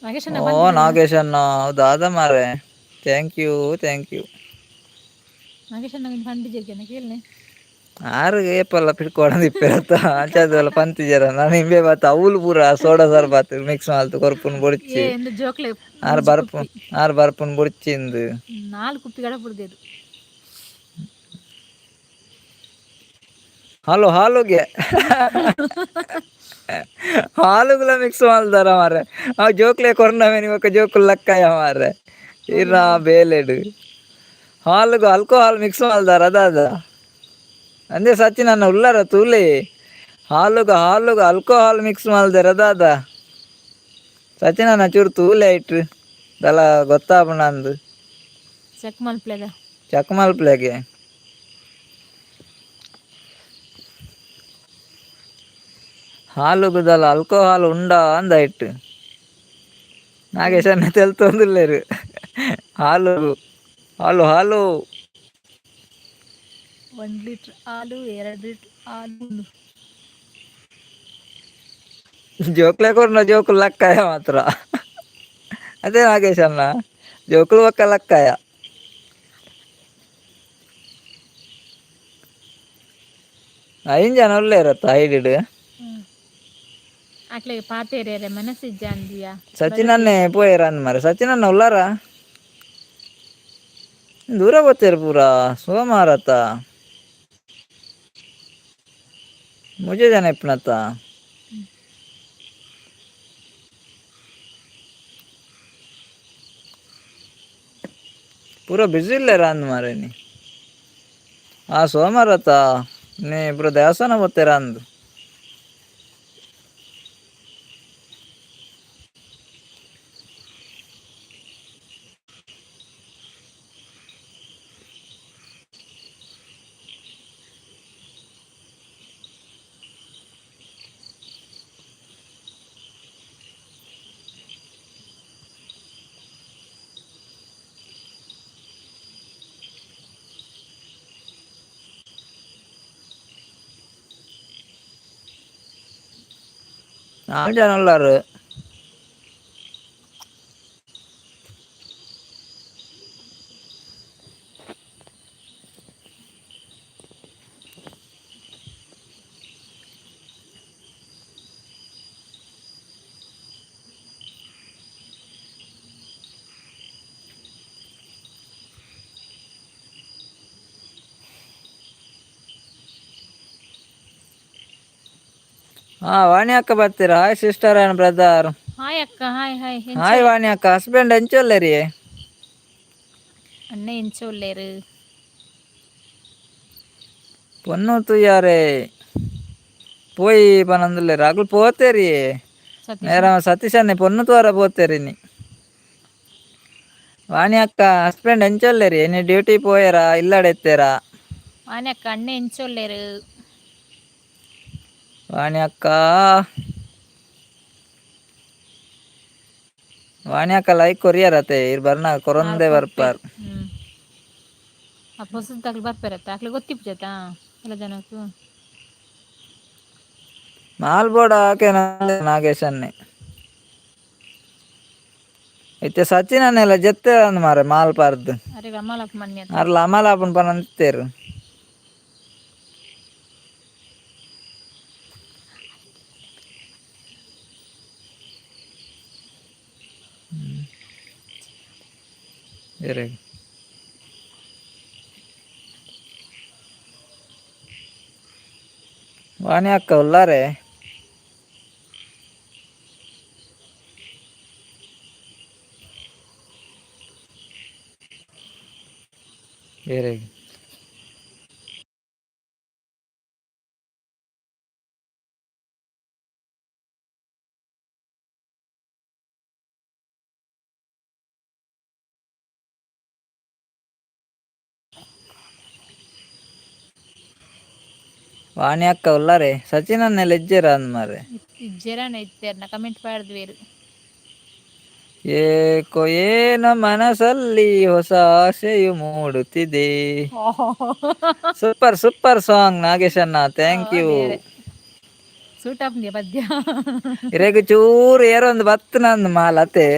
ನಾಗೇಶಣ್ಣ. ಓ ನಾಗೇಶಣ್ಣ, ದಾದ ಮಾರ್ರೆ, thank you, thank you. ನಾಗೇಶಣ್ಣ ಪಂಡಿ ಜರ್ಗೆನ ಕೇಳನೆ. ಆರು ಏಪಲ್ಲ ಪಿಡ್ಕೊಡಂದು ಇಪ್ಪೆರತ್ತ ಅಂಚಾದಲ್ಲ ಪಂತಿಜರ. ನಾನು ಇಂಬೆ ಬಾತ್ ಅವ್ಲು ಪೂರ ಸೋಡಾ ಸರ್ಬತ್ ಮಿಕ್ಸ್ ಮಲ್ತು ಕೊರ್ಪುನ್ ಬೊಡ್ಚಿ. ಏ ಎಂದು ಜೋಕ್ಲೆ. ಆರು ಬರ್ಪುನ್, ಆರು ಬರ್ಪುನ್ ಬೊಡ್ಚಿಂದು. ನಾಲ್ಕು ಕುಪ್ಪಿಗಳ ಬುಡ್ದೇರು. ಹಲೋ, ಹಾಲುಗೆ ಹಾಲುಗುಲ ಮಿಕ್ಸ್ ಮಲ್ದಾರ ಮಾರ್ರೆ. ಆ ಜೋಕ್ಲೆ ಕೊರ್ನವೆ ನೀವು ಜೋಕುಲ್ ಲಕ್ಕಾಯ ಮಾರ್ರೆ. ಇರ್ನ ಬೇಲೆಡು ಹಾಲುಗು ಆಲ್ಕೋಹಾಲ್ ಮಿಕ್ಸ್ ಮಲ್ದಾರ ಅದಾದ ಅಂದೆ. ಸಚಿನ್ ಅನ್ನ ಉಲ್ಲಾರ ತೂಲೆ. ಹಾಲುಗು ಹಾಲುಗು ಆಲ್ಕೋಹಾಲ್ ಮಿಕ್ಸ್ ಮಲ್ದಾರ ಅದಾದ. ಸಚಿನ್ ಅನ್ನ ಚೂರು ತೂಲೆ ಐಟ್ ದಲ ಗೊತ್ತಾಪುಂಡು ಅಂದು. ಚೆಕ್ ಮಲ್ಪ್ಲೆಗ. ಚೆಕ್ ಮಲ್ಪ್ಲೆಗೆ. ಹಾಲುಗುದಲ ಆಲ್ಕೋಹಾಲ್ ಉಂಡಾ ಅಂದ ಇಟ್ಟು. ನಾಗೇಶ್ ಅನ್ನ ತೆಲ್ತೊಂದುಲ್ಲೆರ್. ಹಾಲು ಹಾಲು ಹಾಲು. 1 ಲೀಟ್ರ್ ಹಾಲು, 2 ಲೀಟ್ರ್ ಹಾಲು. ಜೋಕ್ಲೆ ಕೊರ್ನ ಜೋಕುಲು ಲಕ್ಕಾಯ ಮಾತ್ರ. ಅದೇ ನಾಗೇಶ್ ಅಣ್ಣ, ಜೋಕುಲು ಬೊಕ್ಕ ಲಕ್ಕಾಯ. ಐನ್ ಜನ ಉಲ್ಲೆರತ್ತ ಐಡಿಡ್. ಅಕ್ಲೆಗ್ ಪಾತೆರ್ಯರೆ ಮನಸ್ಸಿಜ್ಜಾಂದಿಯ. ಸಚಿನ್ ಅಣ್ಣೆ ಪೋಯೆರ್ ಅಂದ್ ಮಾರ್ರೆ. ಸಚಿನ್ ಅಣ್ಣ ಉಲ್ಲಾರ? ದೂರ ಬತ್ತೇರು ಪೂರ ಸೋಮಾರತ್ತ. ಮುಜೆ ಜನ ಇಪ್ಪನತ್ತ. ಪೂರ ಬಿಜಿ ಇಲ್ಲೇರ ಅಂದ್ ಮಾರ್ರೆ ನೀ. ಆ ಸೋಮಾರತ್ತ ನೀ ಪೂರ ದೇವಸ್ಥಾನ ಬತ್ತೇರ ಅಂದ್. ನಾಲ್ ಜನ ಉಲ್ಲಾರು. ಹಾ, ವಾಣಿ ಅಕ್ಕ ಬರ್ತೀರಾ? Hi sister and brother. Hi ಅಕ್ಕ, ಹಾಯ್ ಹಾಯ್. ಹಾಯ್ ವಾಣಿ ಅಕ್ಕ, ಹಸ್ಬೆಂಡ್ ಎಂಚೊಲ್ಲೇರಿ? ಅಣ್ಣ ಎಂಚೊಲ್ಲೇರು? ಪೊನ್ನು ತೂಯಾರೆ ಪೋಯಿ ಪನಂದುಲ್ಲೇರು, ಅಗ್ಲು ಪೋತೇರಿ. ಸತೀಶ್. ನೇರ ಸತೀಶನ್ನೇ ಪೊನ್ನು ತೋರ ಪೋತೇರಿ ನೀ. ವಾಣಿ ಅಕ್ಕ, ಹಸ್ಬೆಂಡ್ ಎಂಚೊಲ್ಲೇರಿ? ನೀ ಡ್ಯೂಟಿ ಪೋಯರಾ, ಇಲ್ಲಡೆತ್ತೇರಾ? ವಾಣಿ ಅಕ್ಕ, ಅಣ್ಣ ಎಂಚೊಲ್ಲೇರು? ವಾಣಿ ಅಕ್ಕ, ವಾಣಿ ಅಕ್ಕ ಲೈಕ್ ಕೊರಿಯರತೆ, ಇರ್ ಬರ್ನ ಕೊರೊಂದೆ ಬರ್ಪಾರ್. ಹ್ಮ್ ಆ ಹೊಸದಾಗ್ಲಿ ಬರ್ಪಾರತ್ತ, ಅಕ್ಲೆ ಗೊತ್ತಿಪ್ಪುಜತಾ ಎಲ್ಲ ಜನಕ್ಕೂ. ಮಾಲ್ ಬೋರ್ಡ್ ಹಾಕೆ ನಾಗೇಶನ್ನೇ ಇತ್ತೆ ಸಚಿನ್ ಅನ್ನೆಲ್ಲ ಜತ್ತೆ ಅಂದ್ ಮಾರೆ ಮಾಲ್ ಪಾರ್ದ್. ಅರೆ ರಮಾಲಪ್ಪ ಮನ್ಯ. ಅರ್ಲ ಅಮಲ ಆಪುಂಡು ಪನೊಂದಿತ್ತೆರ್. ಏರೆಗ್ ವಾಣಿ ಅಕ್ಕ ಉಲ್ಲಾರೆ? ಏರೆಗ್ ವಾಣಿ ಅಕ್ಕ ಉಲ್ಲಾರೆ? ಸಚಿನ್ ಅನ್ನೆಲ್ಲ ಇಜ್ಜೆರ ಅಂದ್ ಮಾರೆ. ಇಜ್ಜೆರಾನ, ಇತ್ತೇರ್ನ ಕಮೆಂಟ್ ಪಾಡ್ದ್ವೇರು. ಏಕೋ ಏನ ಮನಸ್ಸಲ್ಲಿ ಹೊಸ ಆಸೆಯು ಮೂಡುತ್ತಿದೆ. ಸೂಪರ್ ಸೂಪರ್ ಸಾಂಗ್ ನಾಗೇಶ್ ಅಣ್ಣ, thank you. Suit ಆಪ್ನಿ ಪದ್ಯ. ಇರೆಗ್ ಚೂರು ಏರೊಂದು ಬತ್ತು ನಂದು ಮಾಲತೆ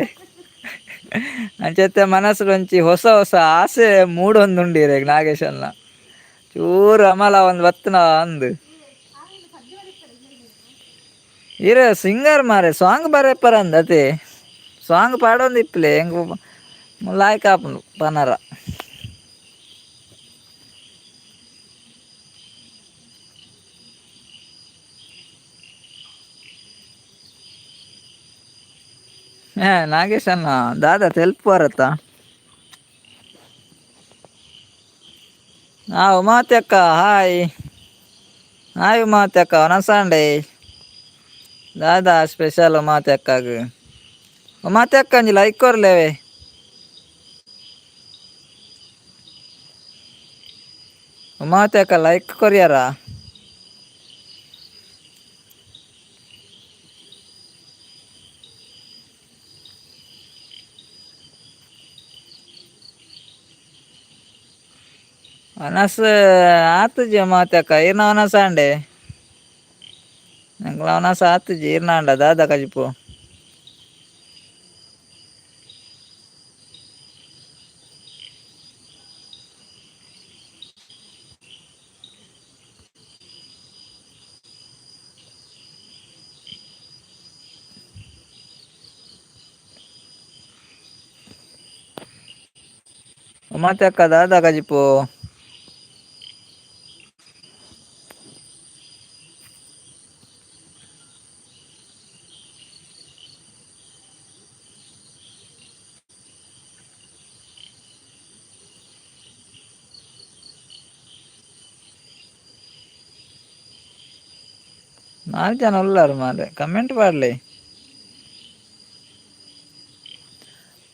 ಅಂಚತ್ತೆ ಮನಸ್ಸು ಒಂಚಿ ಹೊಸ ಹೊಸ ಆಸೆ ಮೂಡೊಂದುಂಡು ಇರೆಗ್ ನಾಗೇಶ್ ಅಣ್ಣ. ಚೂರು ಅಮಲ ಒಂದು ಬತ್ತನ ಅಂದು. ಇರೆ ಸಿಂಗರ್ ಮಾರೆ, ಸಾಂಗ್ ಬರೆಪರ ಅಂದತೆ, ಸಾಂಗ್ ಪಾಡೊಂದು ಇಪ್ಪಲೆ ಎಂಕ್ ಲಾಯ್ಕ್ ಆಪುಂಡು ಪನರ. ಹೇ ನಾಗೇಶ್ ಅಣ್ಣ, ದಾದಾ ತೆಲ್ಪು ಬರತ್ತಾ? ಹಾ ಉಮಾವತಿ ಅಕ್ಕ, ಹಾಯ್ ಹಾಯ್ ಉಮಾವತಿ ಅಕ್ಕ. ಒನಸಾಂಡೆ ದಾದಾ ಸ್ಪೆಷಲ್ ಉಮಾವತಿ ಅಕ್ಕಾಗ? ಉಮಾವತಿ ಅಕ್ಕ, ಒಂಜಿ ಲೈಕ್ ಕೊರ್ಲೇವೆ. ಉಮಾವತಿ ಅಕ್ಕ, ಲೈಕ್ ಕೊರಿಯರ? ಒನಸ್ ಆತುಜಿ ಉಮಾವತಿ ಅಕ್ಕ, ಈರ್ನ ಒನಸ್ ಆಂಡೆ? ಎಂಕ್ಲ ಒನಸ್ ಆತುಜಿ, ಈರ್ನ ಆಂಡ ದಾದಾ ಕಜಿಪು? ಉಮಾವತಿ ಅಕ್ಕ, ದಾದಾ ಕಜಿಪು? ನಾಲ್ಕು ಜನ ಉಲ್ಲಾರು ಮಾರ್ರೆ, ಕಮೆಂಟ್ ಪಾಡ್ಲೆ.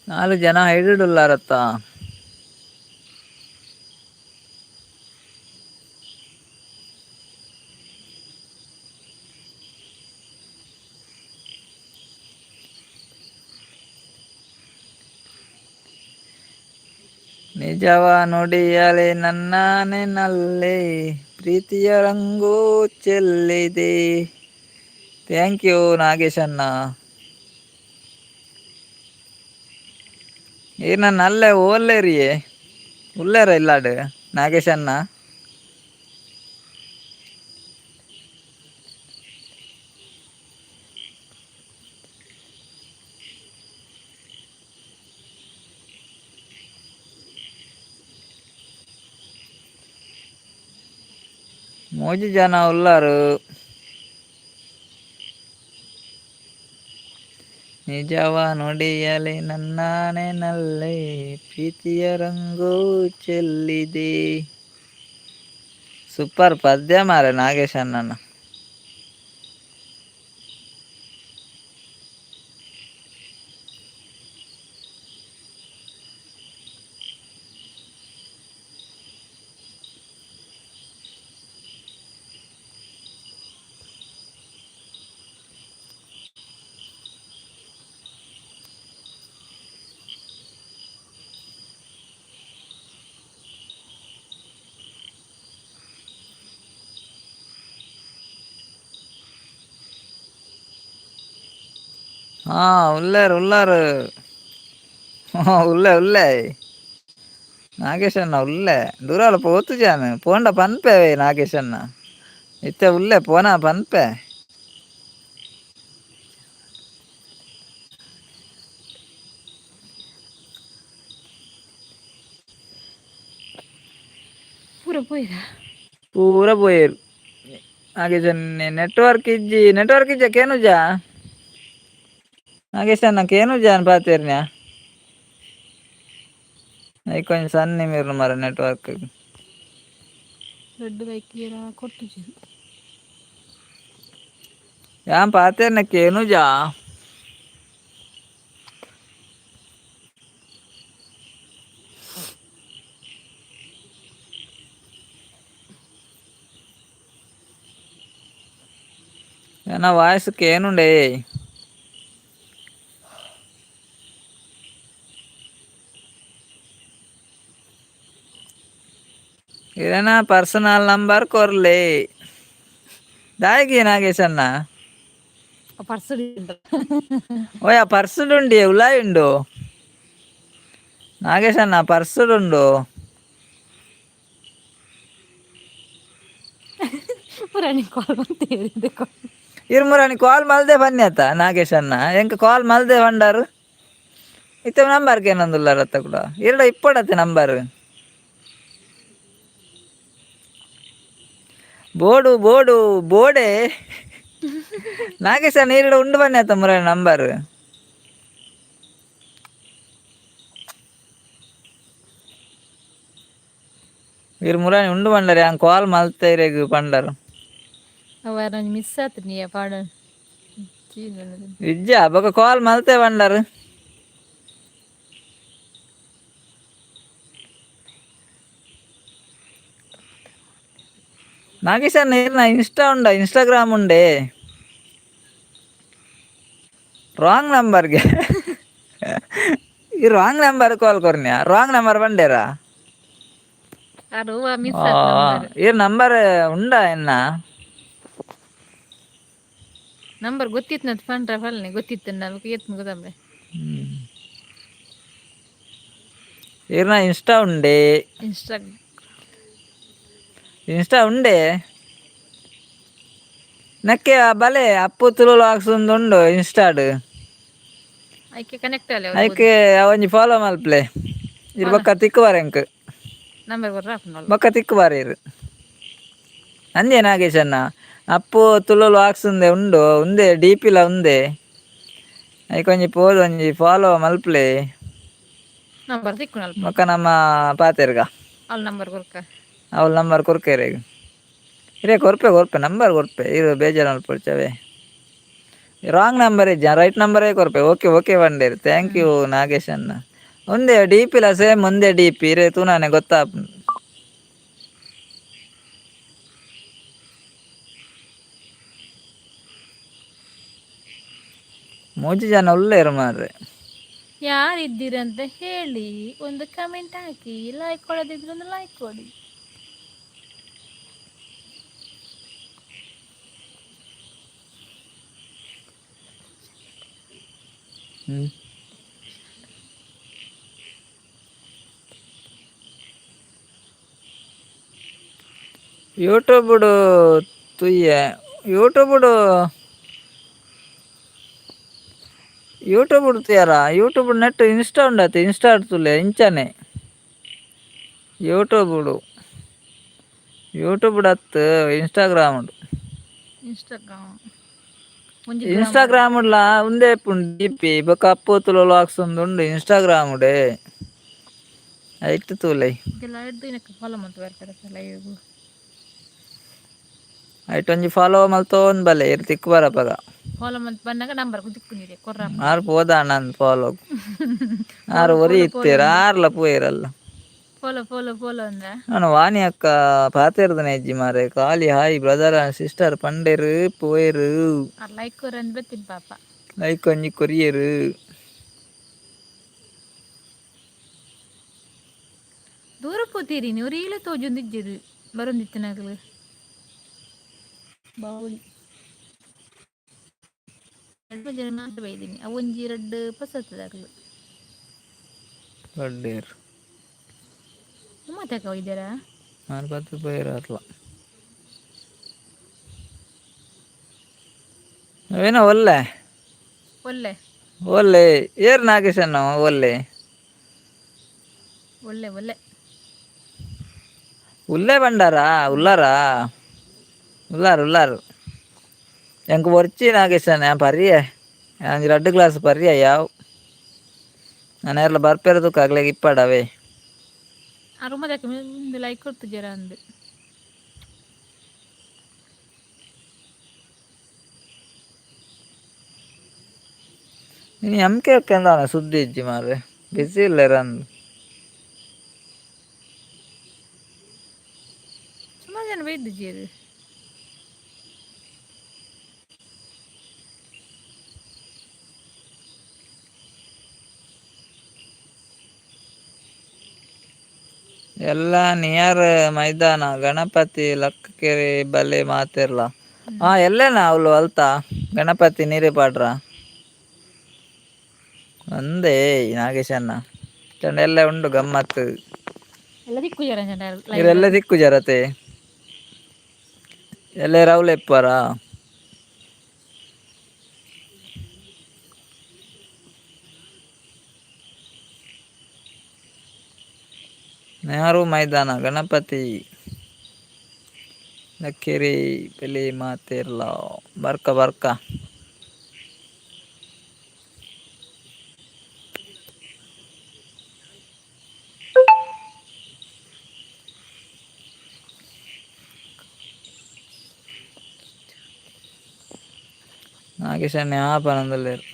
ನಾಲ್ಕು ಜನ ಹೈಡ್ ಉಲ್ಲಾರತ್ತ. ನಿಜವ ನುಡಿಯಲೆ ನನ್ನಾನೆನಲ್ಲೇ ಪ್ರೀತಿಯ ರಂಗು ಚೆಲ್ಲಿದೆ. Thank you ನಾಗೇಶಣ್ಣ. ಈರ್ನ ನಲ್ಲೆ ಓಲ್ಲೇರಿಯೇ ಉಲ್ಲೇರ ಇಲ್ಲಾಡು ನಾಗೇಶಣ್ಣ? ಮೂಜಿ ಜನ ಉಲ್ಲಾರು. ನಿಜವ ನುಡಿಯಲಿ ನನ್ನಾಣೆನಲ್ಲೇ ಪ್ರೀತಿಯ ರಂಗು ಚೆಲ್ಲಿದೆ. ಸೂಪರ್ ಪದ್ಯ ಮಾರೆ ನಾಗೇಶ್ ಅಣ್ಣನ. ಹಾ ಉಲ್ಲೇರು ಉಲ್ಲಾರು. ಉಲ್ಲೆ ಉಲ್ಲೆ ನಾಗೇಶಣ್ಣ ಉಲ್ಲೆ. ದೂರಾಲ ಪೋತು ಜಾನು ಪೋಂಡ ಪನ್ಪೆ ನಾಗೇಶಣ್ಣ. ಇತ್ತೆ ಉಲ್ಲೆ ಪೋನ ಪನ್ಪೆ. ಪೂರ ಪೋಯಿರ? ಪೂರ ಪೋಯೆರ್. ನಾಗೇಶಣ್ಣ ನೆಟ್ವರ್ಕ್ ಇಜ್ಜಿ, ನೆಟ್ವರ್ಕ್ ಇಜ್ಜ ಕೇನುಜಾ ನಾಗೇಶಣ್ಣ? ಕೇನುಜಾನ್ ಪಾತೆರ್ನ್ಯಾ? ಐಕ್ ಒಂಜಿ ಸಣ್ಣ ಮೀರ್ನ ಮರ ನೆಟ್ವರ್ಕ್. ರಡ್ಡ್ ಬೈಕ್ ಏರ ಕೊರ್ತುಜೆರ್. ಯಾನ್ ಪಾತೆರ್ನ ಕೇನುಜಾ? ಎನ್ನ ವಾಯ್ಸ್ ಕೇನುಂಡೆ? ಇರೆನ ಪರ್ಸನಲ್ ನಂಬರ್ ಕೊರ್ಲೆ. ದಾಯೆಗ್ ನಾಗೇಶಣ್ಣ? ಪರ್ಸ್. ಓಯ್, ಆ ಪರ್ಸುಡು ಉಂಡಿ ಉಲಾಯಿ ಉಂಡು ನಾಗೇಶಣ್ಣ, ಪರ್ಸುಡು ಉಂಡು. ಪುರಾಣಿ ಕಾಲ್ ಬಂತೇರಿದೆ. ಇರ್ಮುರಾಣಿ ಕಾಲ್ ಮಲ್ದೆ ಬನ್ನಿ ಆತ ನಾಗೇಶಣ್ಣ. ಎಂಕ್ ಕಾಲ್ ಮಲ್ದೆ ಬಂಡಾರು. ಇತ್ತೆ ನಂಬರ್ ಕೇನೊಂದುಲ್ಲಾರತ್ತ ಕೂಡ. ಇರಡ ಇಪ್ಪಡತ್ತೆ ನಂಬರ್. ಬೋಡು ಬೋಡು ಬೋಡೆ ನಾಗೇಶಣ್ಣ, ಈರಡ ಉಂಡು ಬನ್ನಿ ಆತ ಮುರಾಣಿ ನಂಬರ್. ಇರ್ ಮುರಾಣಿ ಉಂಡು ಬಂಡಾರೆ. ಯಾನ್ ಕಾಲ್ ಮಲ್ತೆ ಇರೆಗ್ ಪಂಡರು. ಅವ ಮಿಸ್ ಆತು ನೀ ಪಾಡ. ಇಜ್ಜ, ಬೊಕ ಕಾಲ್ ಮಲ್ತೆ ಬಂಡಾರು. ನಾಗೇಶಣ್ಣ, ಇರ್ನ ಇನ್ಸ್ಟಾ ಉಂಡ? ಇನ್ಸ್ಟಾಗ್ರಾಮ್ ಉಂಡೆ? ರಾಂಗ್ ನಂಬರ್ಗೆ, ಈ wrong number call ಕೊರ್ನ್ಯಾ? Wrong number ಬಂಡೇರಾ? ಅರು ಮಿಸ್ ಆತು ನಂಬರ್. ಈ ನಂಬರ್ ಉಂಡಾ ಎನ್ನ? ನಂಬರ್ ಗೊತ್ತಿತ್ತು ನತ್ ಪಂಡ್ರ ಫಲ್ನೆ ಗೊತ್ತಿತ್ತು ನಮಗೆ ಏತ್ ಗೊತ್ತಂಬೆ. ಇರ್ನ ಇನ್ಸ್ಟಾ ಉಂಡೆ? ಇನ್ಸ್ಟಾ. ಇನ್ಸ್ಟಾ ಉಂಡೆ? ನಕ್ಕೆ ಆ ಬಲೆ ಅಪ್ಪು ತುಳು ವ್ಲಾಗ್ಸ್ ಉಂಡು ಇನ್ಸ್ಟಾಡ್. ಐಕೆ ಕನೆಕ್ಟ್ ಅಲ್ಲ. ಐಕ್ ಒಂಜಿ ಫಾಲೋ ಮಲ್ಪ್ಲೆ ಇರ್, ಬೊಕ್ಕ ತಿಕ್ಕುವಾರ ಎಂಕ್. ನಂಬರ್ ಕೊರ್ರ ಹಾಪುನಲ್ಲ. ಬೊಕ್ಕ ತಿಕ್ಕುವಾರ ಇರು ಅಂದೆ ನಾಗೇಶಣ್ಣ. ಅಪ್ಪು ತುಳು ವ್ಲಾಗ್ಸ್ ಉಂದೆ ಉಂಡು, ಉಂದೆ ಡಿ ಪಿಲ ಉಂದೆ. ಐಕ್ ಒಂಜಿ ಪೋದು ಒಂಜಿ ಫಾಲೋ ಮಲ್ಪ್ಲೆ. ನಂಬರ್ ತಿಕ್ಕುನಲ್ಪ. ಬೊಕ್ಕ ನಮ್ಮ ಪಾತೆರ್ಗ. ಅಲ್ಲಿ ನಂಬರ್ ಕೊರ್ಕ. ಅವ್ಲ ನಂಬರ್ ಕೊರ್ಕೇರೆ ಇರೇ. ಕೊರ್ಪೆ ಕೊರ್ಪೆ, ನಂಬರ್ ಕೊರ್ಪೆ ಇರು. ಬೇಜಾರು ಮಲ್ಪೊಡ್ಚವೆ. ರಾಂಗ್ ನಂಬರ್ ಇಜ್ಜ, ರೈಟ್ ನಂಬರೇ ಕೊರ್ಪೆ. ಓಕೆ ಓಕೆ ಬಂಡೇರು. Thank you Nagesh ಅಣ್ಣ. ಒಂದೇ ಡಿ ಪಿಲ ಸೇಮ್ ಒಂದೇ ಡಿ ಪಿ ಇರೇ ತೂನಾನೆ ಗೊತ್ತಾಪುಂಡು. ಮೂಜಿ ಜನ ಉಲ್ಲೇರು ಮಾರ್ರೆ. ಯಾರಿದ್ದೀರಂತ ಹೇಳಿ, ಒಂದು ಕಮೆಂಟ್ ಹಾಕಿ. ಲೈಕ್ ಕೊಡದಿದ್ರೆ ಒಂದು ಲೈಕ್ ಕೊಡಿ. ಯೂಟ್ಯೂಬ್ಡು ತುಯ್ಯೆ. ಯೂಟ್ಯೂಬ್ಡು ಯೂಟ್ಯೂಬ್ ತುಯ್ಯಾರ? YouTube net insta ಉಂಡಾತೆ, insta ತುಲೆ ಇಂಚನೆ. ಯೂಟ್ಯೂಬ್ಡು ಯೂಟ್ಯೂಬ್ ಅತ್ತು, ಇನ್ಸ್ಟಾಗ್ರಾಮ್. ಇನ್ಸ್ಟಾಗ್ರಾಮ್. ಒಂಜಿ. ಇನ್ಸ್ಟಾಗ್ರಾಮ್ ಉಡ್ಲಾ ಉಂದೇ ಪುಂಡು ಡಿಪಿ ಬೊಕ ಅಪ್ಪು ವ್ಲಾಗ್ಸ್ ಉಂದು ಉಂಡು ಇನ್ಸ್ಟಾಗ್ರಾಮ್ ಉಡೆ ಐಟ್ ತೂಲೆ. ಲೈಟ್ ಇನಕ್ ಫಾಲೋ ಮಂತ್ ಬರ್ತಾರೆ ಲೈವ್. ಐಟ್ ಒಂಜಿ ಫಾಲೋ ಮಲ್ತೋಂದು ಬಲ್ಲೆ ಇರ್ ತಿಕ್ಕು ಬರಪಗ. ಫಾಲೋ ಮಂತ್ ಬಂದಾಗ ನಂಬರ್ ತಿಕ್ಕು ಕೊರ್ರ. ಆರ್ ಪೋದ ನಂದು ಫಾಲೋ ಆರ್ ಒರಿ ಇತ್ತೀರ ಆರ್ಲ ಪೋಯಿರಲ್ಲ. Follow follow follow ಅಂದ. ನಾನು ವಾಣಿ ಅಕ್ಕ ಪಾತೆರ್ದನೆ ಇಜ್ಜಿ ಮಾರೆ. ಖಾಲಿ hi brother and sister ಪಂಡೆರು ಪೋಯೆರು. Are like ಕೊರಂದ್ ಬತ್ತೀನಿ ಪಾಪ. ಲೈಕ್ ಒಂಜಿ ಕೊರಿಯರು. ದೂರ ಪೋತೀರಿ ನೀವು ರೀಲ ತೋಜೊಂದಿಜ್ಜರು ಬರೊಂದಿತ್ತಿನಗಲು ಬಾವುಲಿ ರಡ್ಡ್ ಜನ ಮಾತ್ರ ಬೈದಿನಿ ಅವು ಒಂಜಿ ರಡ್ಡ್ ಪಸತ್ತದಾಗಲು. ದೊಡ್ಡೇರು. ಉಮ್ಮತಕ ಹೋಗಿದ್ದಾರಾ? ನಾನು ಪತ್ತು ಪೋಯೆರು ಅತ್ಲ ಏನೋ ಒಲ್ಲೆ. ಒಲ್ಲೆ. ಒಲ್ಲೆ ಏರ್ ನಾಗೇಶಣ್ಣ ಒಲ್ಲೆ. ಒಳ್ಳೆ ಒಳ್ಳೆ. ಉಲ್ಲೆ ಬಂಡಾರಾ ಉಲ್ಲಾರಾ ಉಲ್ಲಾರು ಉಲ್ಲಾರು ಎಂಕ್ ಬೊರ್ಚಿ ನಾಗೇಶಣ್ಣ ಪರ್ಯೆ ಒಂಜಿ ರಡ್ಡ್ ಗ್ಲಾಸ್ ಪರ್ಯ ಯಾವ್ ನಾನು ಏರ್ಲ ಬರ್ಪೆರದಕ್ಕೆ ಅಗ್ಲೆಗ್ ಇಪ್ಪಡವೇ. ಆ ರೂಮದಕ್ಕೆ ಲೈಕ್ ಕೊಡ್ತು ಜರ ಅಂದು. ನೀನು ಎಮ್ ಕೆ ಎಂದಾನ ಸುದ್ದಿ ಇಜ್ಜಿ ಮಾರ್ರೆ ಬಿಸಿ ಇಲ್ಲ ಅಂದು. ಸುಮಾರು ಜನ ಬೈದು ಜೀರು. ಎಲ್ಲ ನಿಯರ್ ಮೈದಾನ ಗಣಪತಿ ಲಕ್ಕಕೆರೆ ಬಲೆ ಮಾತೆರ್ಲ ಹಾ ಎಲ್ಲೇನಾ ಅವಳು ಅಲ್ತಾ ಗಣಪತಿ ನೀರೇ ಪಾಡ್ರ ಒಂದೇ ನಾಗೇಶಣ್ಣ ಚಂಡ ಎಲ್ಲ ಉಂಡು ಗಮ್ಮತ್ತು. ಎಲ್ಲ ದಿಕ್ಕು ಜರ ಜನ. ಇವರೆಲ್ಲ ದಿಕ್ಕು ಜರತೆ ಎಲ್ಲ ರೌಲ್ ಎಪ್ಪಾರ. ನೆಹರು ಮೈದಾನ ಗಣಪತಿ ಲಕ್ಕೇರಿ ಬೆಲೆ ಮಾತೆರ್ಲ ಬರ್ಕ ಬರ್ಕ. ನಾಗೇಶಣ್ಣ ಪನಂದಲ್ಲೇರು.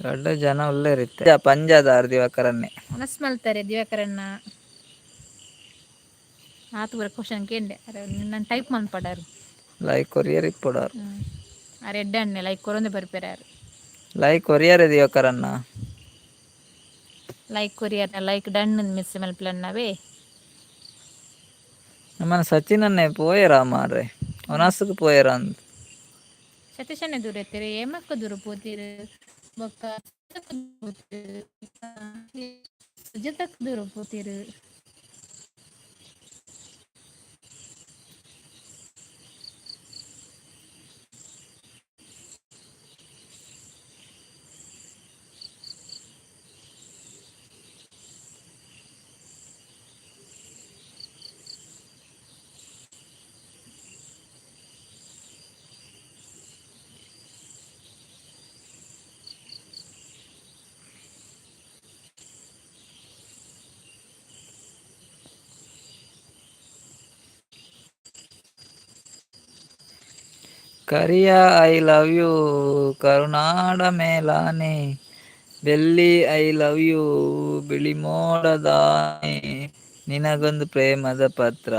ದೊಡ್ಡ ಜನ ಉಲ್ಲೇರಿತ್ತೆ ಪಂಜಾದಾರ್ ದಿವಾಕರನ್ನೇ. ಮನಸ್ ಮಲ್ತಾರೆ ದಿವಾಕರಣ್ಣ ಆತು ಬರ ಕ್ವಶನ್ ಕೇಂಡೆ ಅರೆ ನಾನು ಟೈಪ್ ಮನ್ಪಡಾರು. ಲೈಕ್ ಕೊರಿಯರ್ ಇಪ್ಪಡಾರು. ಅರೆ ಎಡ್ಡೆ ಅಣ್ಣೆ ಲೈಕ್ ಕೊರೊಂದು ಬರ್ಪೆರಾರು. ಲೈಕ್ ಕೊರಿಯರ್ ದಿವಾಕರನ್ನ. Like courier like done miss ಮಲ್ಪಲನ್ನವೇ. ನಮ್ಮನ ಸಚಿನ್ ಅನ್ನೇ ಪೋಯೆರಾ ಮಾರ್ರೆ ಒನಸ್ಗ್ ಪೋಯೆರ ಅಂದ್. ಸತೀಶಣ್ಣೆ ದೂರ ಇತ್ತೀರಿ ಏಮಕ್ಕ ದೂರ ಪೋತೀರು ಬೊಕ್ಕ ಸುಜಾತಕ್ಕ ದೂರ ಪೋತೀರು. ಕರಿಯ I love you ಕರುನಾಡ ಮೇಲಾನೆ ಬೆಳ್ಳಿ I love you ಬಿಳಿ ಮೋಡದಾನೆ ನಿನಗೊಂದು ಪ್ರೇಮದ ಪತ್ರ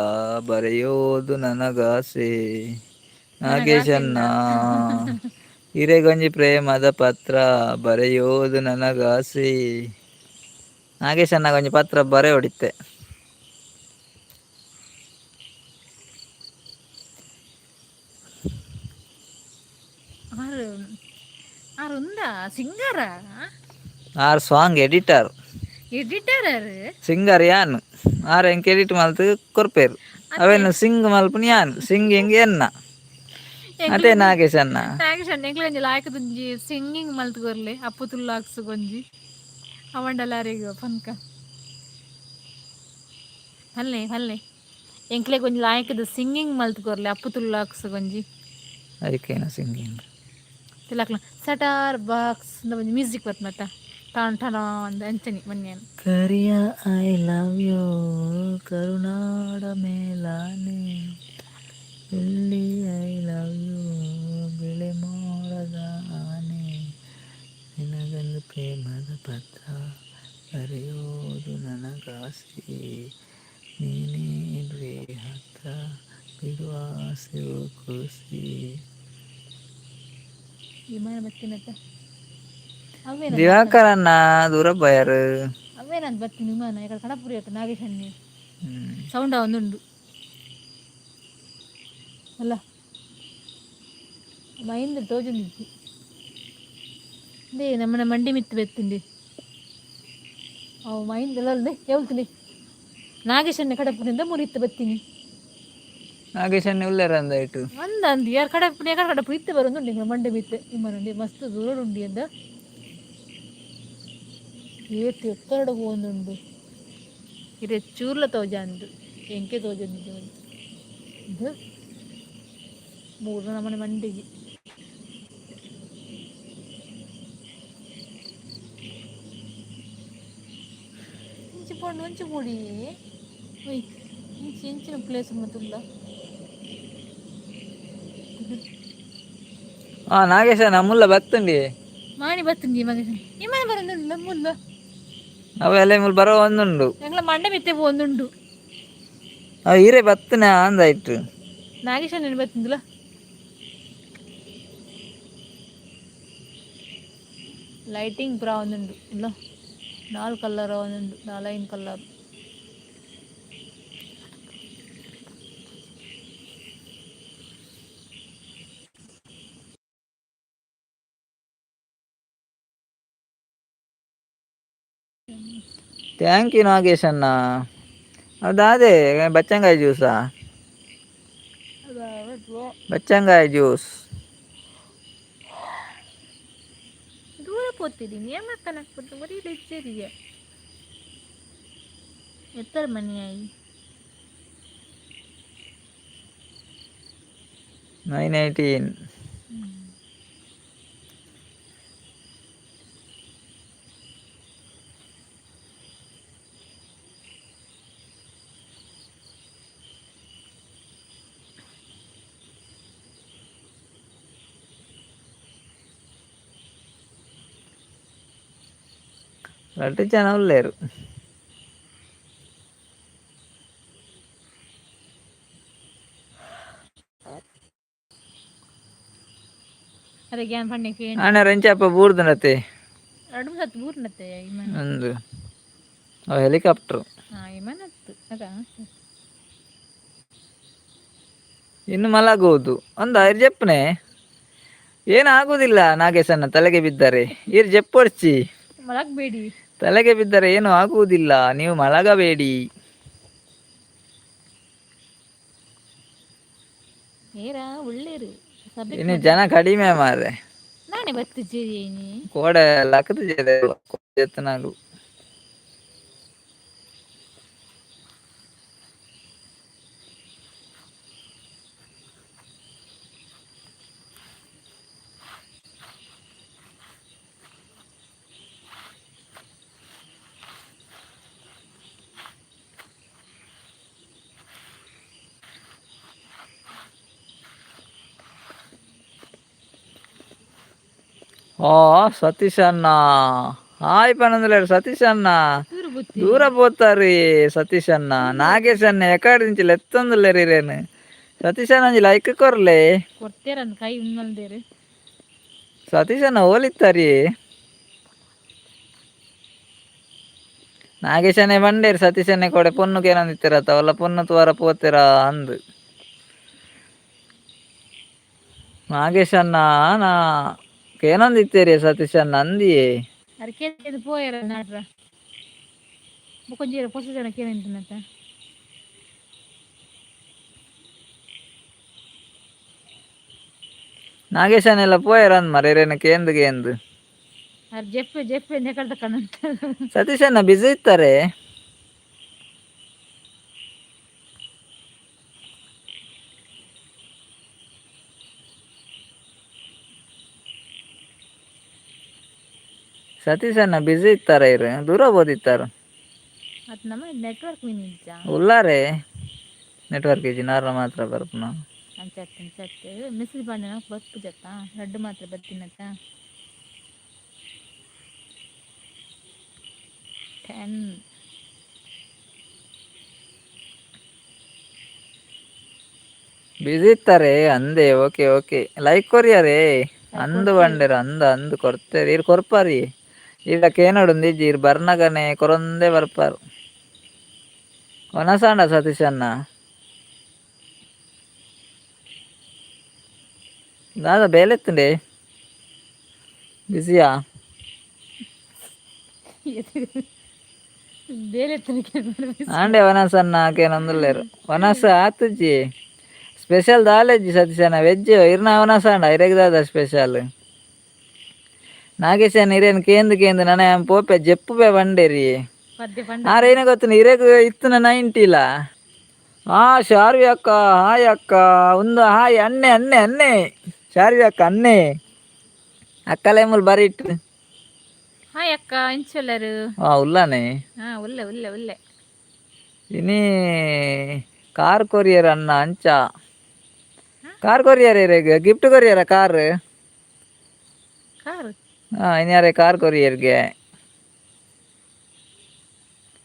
ಬರೆಯೋದು ನನಗಾಸೆ ನಾಗೇಶಣ್ಣ ಹಿರೇಗೊಂಜಿ ಪ್ರೇಮದ ಪತ್ರ ಬರೆಯೋದು ನನಗಾಸೆ ನಾಗೇಶಣ್ಣ ಒಂಜಿ ಪತ್ರ ಬರೆ ಹೊಡಿತೆ. ಆರು ಆರು ಉಂದಾ ಸಿಂಗರ? R song editor. Editor ಆರು. ಸಿಂಗರ್ ಯಾನ್. ಆರ್ ಎಂಕ್ ಎಡಿಟ್ ಮಲ್ತು ಕೊರ್ಪೇರು. ಅವೇನು ಸಿಂಗ್ ಮಲ್ಪುನಿ ಯಾನ್, ಸಿಂಗಿಂಗ್ ಎನ್ನ ಅದೇ ನಾಗೇಶ್ ಅಣ್ಣ. ನಾಗೇಶ್ ಅಣ್ಣ, ಎಂಕ್ಲೆ ಒಂಜಿ ಲಾಯ್ಕದೊಂಜಿ ಸಿಂಗಿಂಗ್ ಮಲ್ತ್ ಕೊರ್ಲೆ, ಅಪ್ಪು ತುಲ್ಲಾಕ್ಸ್ ಒಂಜಿ ಅವಂಡಲಾರಿಗ್ ಪನ್ಕ ಪಲ್ಲೆ ಪಲ್ಲೆ. ಎಂಕ್ಲೆಗ್ ಒಂಜಿ ಲಾಯ್ಕದ ಸಿಂಗಿಂಗ್ ಮಲ್ತ್ ಕೊರ್ಲೆ, ಅಪ್ಪು ತುಲ್ಲಾಕ್ಸ್ ಒಂಜಿ. ಐಕೇನ ಸಿಂಗಿಂಗ್? ತಿಲಕ್ಲ ಸಟಾರ್ ಬಾಕ್ಸ್ ಒಂಜಿ ಮ್ಯೂಸಿಕ್ ಬರ್ಪುನತ್ತ, ಟಾನ್ ಟಣ ಅಂದ್ ಅಂಚನೆ ಮೊನ್ನೆ. ಕರಿಯ I love you, ಕರುನಾಡ ಮೇಲಾನೆ ಬೆಳ್ಳಿ I love you, ಬಿಳಿ ಮೋಡದ ಆನೆ, ನಿನಗೊಂದು ಪ್ರೇಮದ ಪತ್ರ ಬರೆಯೋದು ನನಗಾಸೆ, ನೀನೇ ಇರುವೆ ಹತ್ರ ಬಿಡುವ ಆಸೆ ಖುಷಿ. ವಿಮಾನ ಬತ್ತಿನತ್ತ ಅವೇನ? ದಿವಾಕರನ್ನ ದೂರ ಬಯರು. ಅವೇನಂತ ಬತ್ತಿನ ವಿಮಾನ ಈ ಕಡೆ ಕಡಪುರಿ ಅತ್ತ ನಾಗೇಶ್ ಅಣ್ಣೆ. ಸೌಂಡ್ ಒಂದುಂಡು ಅಲ್ಲ, ಮೈಂದ್ ತೋಜೊಂದಿಜ್ಜಿ. They ನಮ್ಮನ ಮಂಡಿ ಮಿತ್ತು ಬೆತ್ತುಂಡಿ ಅವು ಮೈಂದ್ ಅಲ್ಲದೆ ಯಾವ್ದು ನಾಗೇಶನ್ನ ಕಡಪುರಿಂದ ಮುರಿತ್ತು ಬತ್ತೀನಿ. ನಾಗೇಶ್ ಉಲ್ಲೇರ ಅಂದಾಯ್ತು. ಒಂದ ಅಂದು ಯಾರು ಕಡಪುನಿ ಯಾರು ಕಡಪು ಇತ್ತು ಬರೋದುಂಡು. ನಿಂಗೆ ಮಂಡೆ ಮಿತ್ತು ವಿಮಾನ ಮಸ್ತ್ ದೂರ ಉಂಡಿ ಅಂದ. ಏತ್ ಎತ್ತರಡು ಪೋವೊಂದುಂಡು. ಇರೆ ಚೂರ್ಲ ತೋಜಂದು, ಎಂಕೆ ತೋಜೊಂದಿಜ್ಜಿ. ಇದು ಮೂರು ನಮನೆ ಮಂಡಿಗೆ. ಇಂಚಿ ಪೋಂಡು ಒಂಚಿ ಪೋಡಿ ಒಯ್ ಇಂಚಿ ಇಂಚಿನ ಪ್ಲೇಸ್ ಮಾತುಲ್ಲ. ಹಾ ನಾಗೇಶ, ನಮ್ಮುಲ್ಲ ಬತ್ತುಂಡಿ. ಮಾಣಿ ಬತ್ತುಂಡಿ ಮಗ ಇಮ್ಮನ ಬರೋದುಂಡು ಮುಲ್ಲ. ಅವೆಲ್ಲ ಮುಲ್ ಬರೋ ಒಂದುಂಡು. ಎಂಗ್ಲ ಮಂಡೆ ಮಿತ್ತೆ ಪೋವೊಂದುಂಡು. ಅವು ಹೀರೆ ಬತ್ತನೆ ಅಂದಾಯ್ತು. ನಾಗೇಶ ಬತ್ತುಂದುಲ. ಲೈಟಿಂಗ್ ಪೂರ ಒಂದುಂಡು ಇಲ್ಲ, ನಾಲ್ ಕಲರ್ ಒಂದುಂಡು, ನಾಲೈನ್ colour. Thank you Nagesh ಅಣ್ಣ. ಅದಾದೆ ಬಚ್ಚಂಗಾಯಿ ಜ್ಯೂಸಾ? ಬಚ್ಚಂಗಾಯಿ ಜ್ಯೂಸ್. ದೂರ ಪೋತಿದ್ದೀನಿ ಏಮಕ್ಕನಾಗ್ಬೋದು ಬರೀ ಲೆಚ್ಚರಿಗೆ ಎತ್ತರ ಮನೆಯಾಯಿ. 9:18. ರಡ್ಡು ಜನ ಉಲ್ಲೇರು. ಅದೇ ಗ್ಯಾನ್ ಪಣ್ಣಕ್ಕೆ. ಅಣ್ಣ ರೆಂಚಪ್ಪ ಬೂರ್ದುನತೆ. ಎರಡು ಸತ್ತು ಬೂರ್ನತ್ತೆ ಇಮಾನ. ಒಂದು ಅವು ಹೆಲಿಕಾಪ್ಟರ್. ಹಾಂ, ಇಮಾನ ಹತ್ತು ಅದ. ಇನ್ನು ಮಲಗುವುದು ಒಂದು ಐರು ಜಪ್ಪನೆ ಏನು ಆಗುವುದಿಲ್ಲ. ನಾಗೇಶಣ್ಣ, ತಲೆಗೆ ಬಿದ್ದರೆ ಇರ್ ಜಪ್ಪೊರ್ಚಿ. ಮಲಗಬೇಡಿ. ತಲೆಗೆ ಬಿದ್ದರೆ ಏನು ಆಗುವುದಿಲ್ಲ, ನೀವು ಮಲಗಬೇಡಿ. ಏರಾ ಒಳ್ಳೇರು ಸಭೆ. ಇನ್ನು ಜನ ಕಡಿಮೆ ಮಾರ್ರೆ. ನಾನೇ ಬತ್ತಿದ್ದೀನಿ. ಕೋಡೆ ಲಕ್ಕದ ಎತ್ತನಾಗು. ಓ ಸತೀಶ್ ಅಣ್ಣ, ಹಾಯ್ ಪನಂదులేరు ಸತೀಶ್ ಅಣ್ಣ. ದೂರ ಬತ್ತಿ. ದೂರ ಪೋತಾರಿ ಸತೀಶ್ ಅಣ್ಣ. ನಾಗೇಶ್ ಅಣ್ಣ ಎಕಾಡ್ నుంచి లెత్తందులేరు ರೇನು. ಸತೀಶ್ ಅಣ್ಣ ಒಂಜಿ ಲೈಕ್ ಕೊರ್ಲೆ. ಕೊಡ್ತೇರಂದ್ ಕೈ ಉನ್ಮಲ್ದೇರು. ಸತೀಶ್ ಅಣ್ಣ ಓಲಿತ್ತಾರಿ. ನಾಗೇಶನೇ ಬಂಡೇರು. ಸತೀಶನ್ನೇ ಕೊಡೆ ಪೊನ್ನು ಕೇನಂದಿತ್ತಿರತ್ತ ಅವಲ್ಲ, ಪೊನ್ನು ತುವಾರ ಪೋತಿರಾ ಅಂದು. ನಾಗೇಶ್ ಅಣ್ಣ ನಾ ಕೇನೊಂದಿತ್ತೀರಿ ಸತೀಶ್ ಅಣ್ಣ ಅಂದಿಯೇ. ಅದಕ್ಕೆ ಪೋಯರ ನಾಡ್ರ. ಬೊಕೊಂಜಿ ಪೊಸ ಜನ ಕೇಳಿಂತನತ್ತ. ನಾಗೇಶನೆಲ್ಲ ಪೋಯರಂದ್ ಮರ ಕೇಂದು ಕೇಂದು. ಅರ್ ಜೆಪ್ಪೆ ಜೆಪ್ಪೆ ನೆಕಲ್ದ ಕಣ್ಣಂತ. ಸತೀಶಣ್ಣ ಬಿಸಿ ಇತ್ತಾರೆ. ಸತೀಶಣ್ಣ ಬಿಸಿ ಇತ್ತಾರೆ, ಇರು ದೂರ ಬೋದಿತ್ತಾರ. ಅದು ನಮ್ಮ ನೆಟ್ವರ್ಕ್ ಮೀನ್ ಇಜ್ಜ. ಉಲ್ಲಾರೆ ನೆಟ್ವರ್ಕ್ ಇಜ್ಜಿ ನಾರ್ನ ಮಾತ್ರ ಬರ್ಪುನ. ಅಂಚತ್ತೆ ಅಂಚತ್ತೆ ಮಿಸ್ರಿ ಬಾಂಡೆ ಬಪ್ಪು ಜತ್ತ ಲಡ್ಡು ಮಾತ್ರ ಬತ್ತಿನತ್ತ. 10. ಬಿಸಿ ಇತ್ತಾರೆ ಅಂದೆ. Okay okay, like ಕೊರಿಯರೇ ಅಂದು ಬಂಡೆರು ಅಂದ ಅಂದು ಕೊರ್ತೇರು. ಇರ್ ಕೊರ್ಪಾರಿ ಇಲ್ಲ ಕೇನೋಡು ಇಜ್ಜಿ, ಇರ್ ಬರ್ನಗನೆ ಕೊರೊಂದೇ ಬರ್ಪಾರು. ಒನಸಾಂಡ ಸತೀಶ್ ಅಣ್ಣ ದಾದ ಬೇಲೆತ್ತುಂಡೆ ಬಿಸಿಯಾ? ಬೇಲೆ. ಆಂಡೆ ವನಸನ್ನ ಕೇನೊಂದುಲ್ಲೇರು ವನಸ ಆತುಜಿ. ಸ್ಪೆಷಲ್ ದಾಲೆಜ್ಜಿ ಸತೀಶಣ್ಣ, ವೆಜ್ ಇರ್ನ ವನಸಾಂಡ ಇರೆಗ್ ದಾದ ಸ್ಪೆಷಲ್? ನಾಗೇಶನ್ ಇರೇನ್ ಕೇಂದು ಕೇಂದು ನನ ಪೋಪೆ ಜೆಪ್ಪುಪೆ ಬಂಡೇರಿ. ಪದ್ಯ ಪಂಡ. ಆರೇನ ಗೊತ್ತುಂಡು ಇರೆಗ್ ಇತ್ತುನ ನೈಂಟಿಲ. ಆ ಶಾರ್ವಿ ಅಕ್ಕ, ಹಾಯ್ ಅಕ್ಕ. ಒಂದು ಹಾಯ್ ಅಣ್ಣೆ ಅಣ್ಣೆ ಅಣ್ಣೆ ಶಾರ್ವಿ ಅಕ್ಕ ಅಣ್ಣೆ ಅಕ್ಕಲೇಮುಲ್ ಬರಿ ಇಟ್ಟು. ಹಾಯ್ ಅಕ್ಕ, ಇಂಚೊಲ್ಲರು? ಹಾ ಉಲ್ಲಾನೆ. ಹಾ ಉಲ್ಲೆ ಉಲ್ಲೆ ಉಲ್ಲೆ. ಇನಿ ಕಾರ್ ಕೊರಿಯರ್ ಅಣ್ಣ ಅಂಚ ಕಾರ್ ಕೊರಿಯರ್ ಇರೆಗ್ ಗಿಫ್ಟ್ ಕೊರಿಯರ ಕಾರ್. ಕಾರ್. ಹಾ ಇನ್ಯಾರೇ ಕಾರ್ ಕೊರಿಯರ್ಗೆ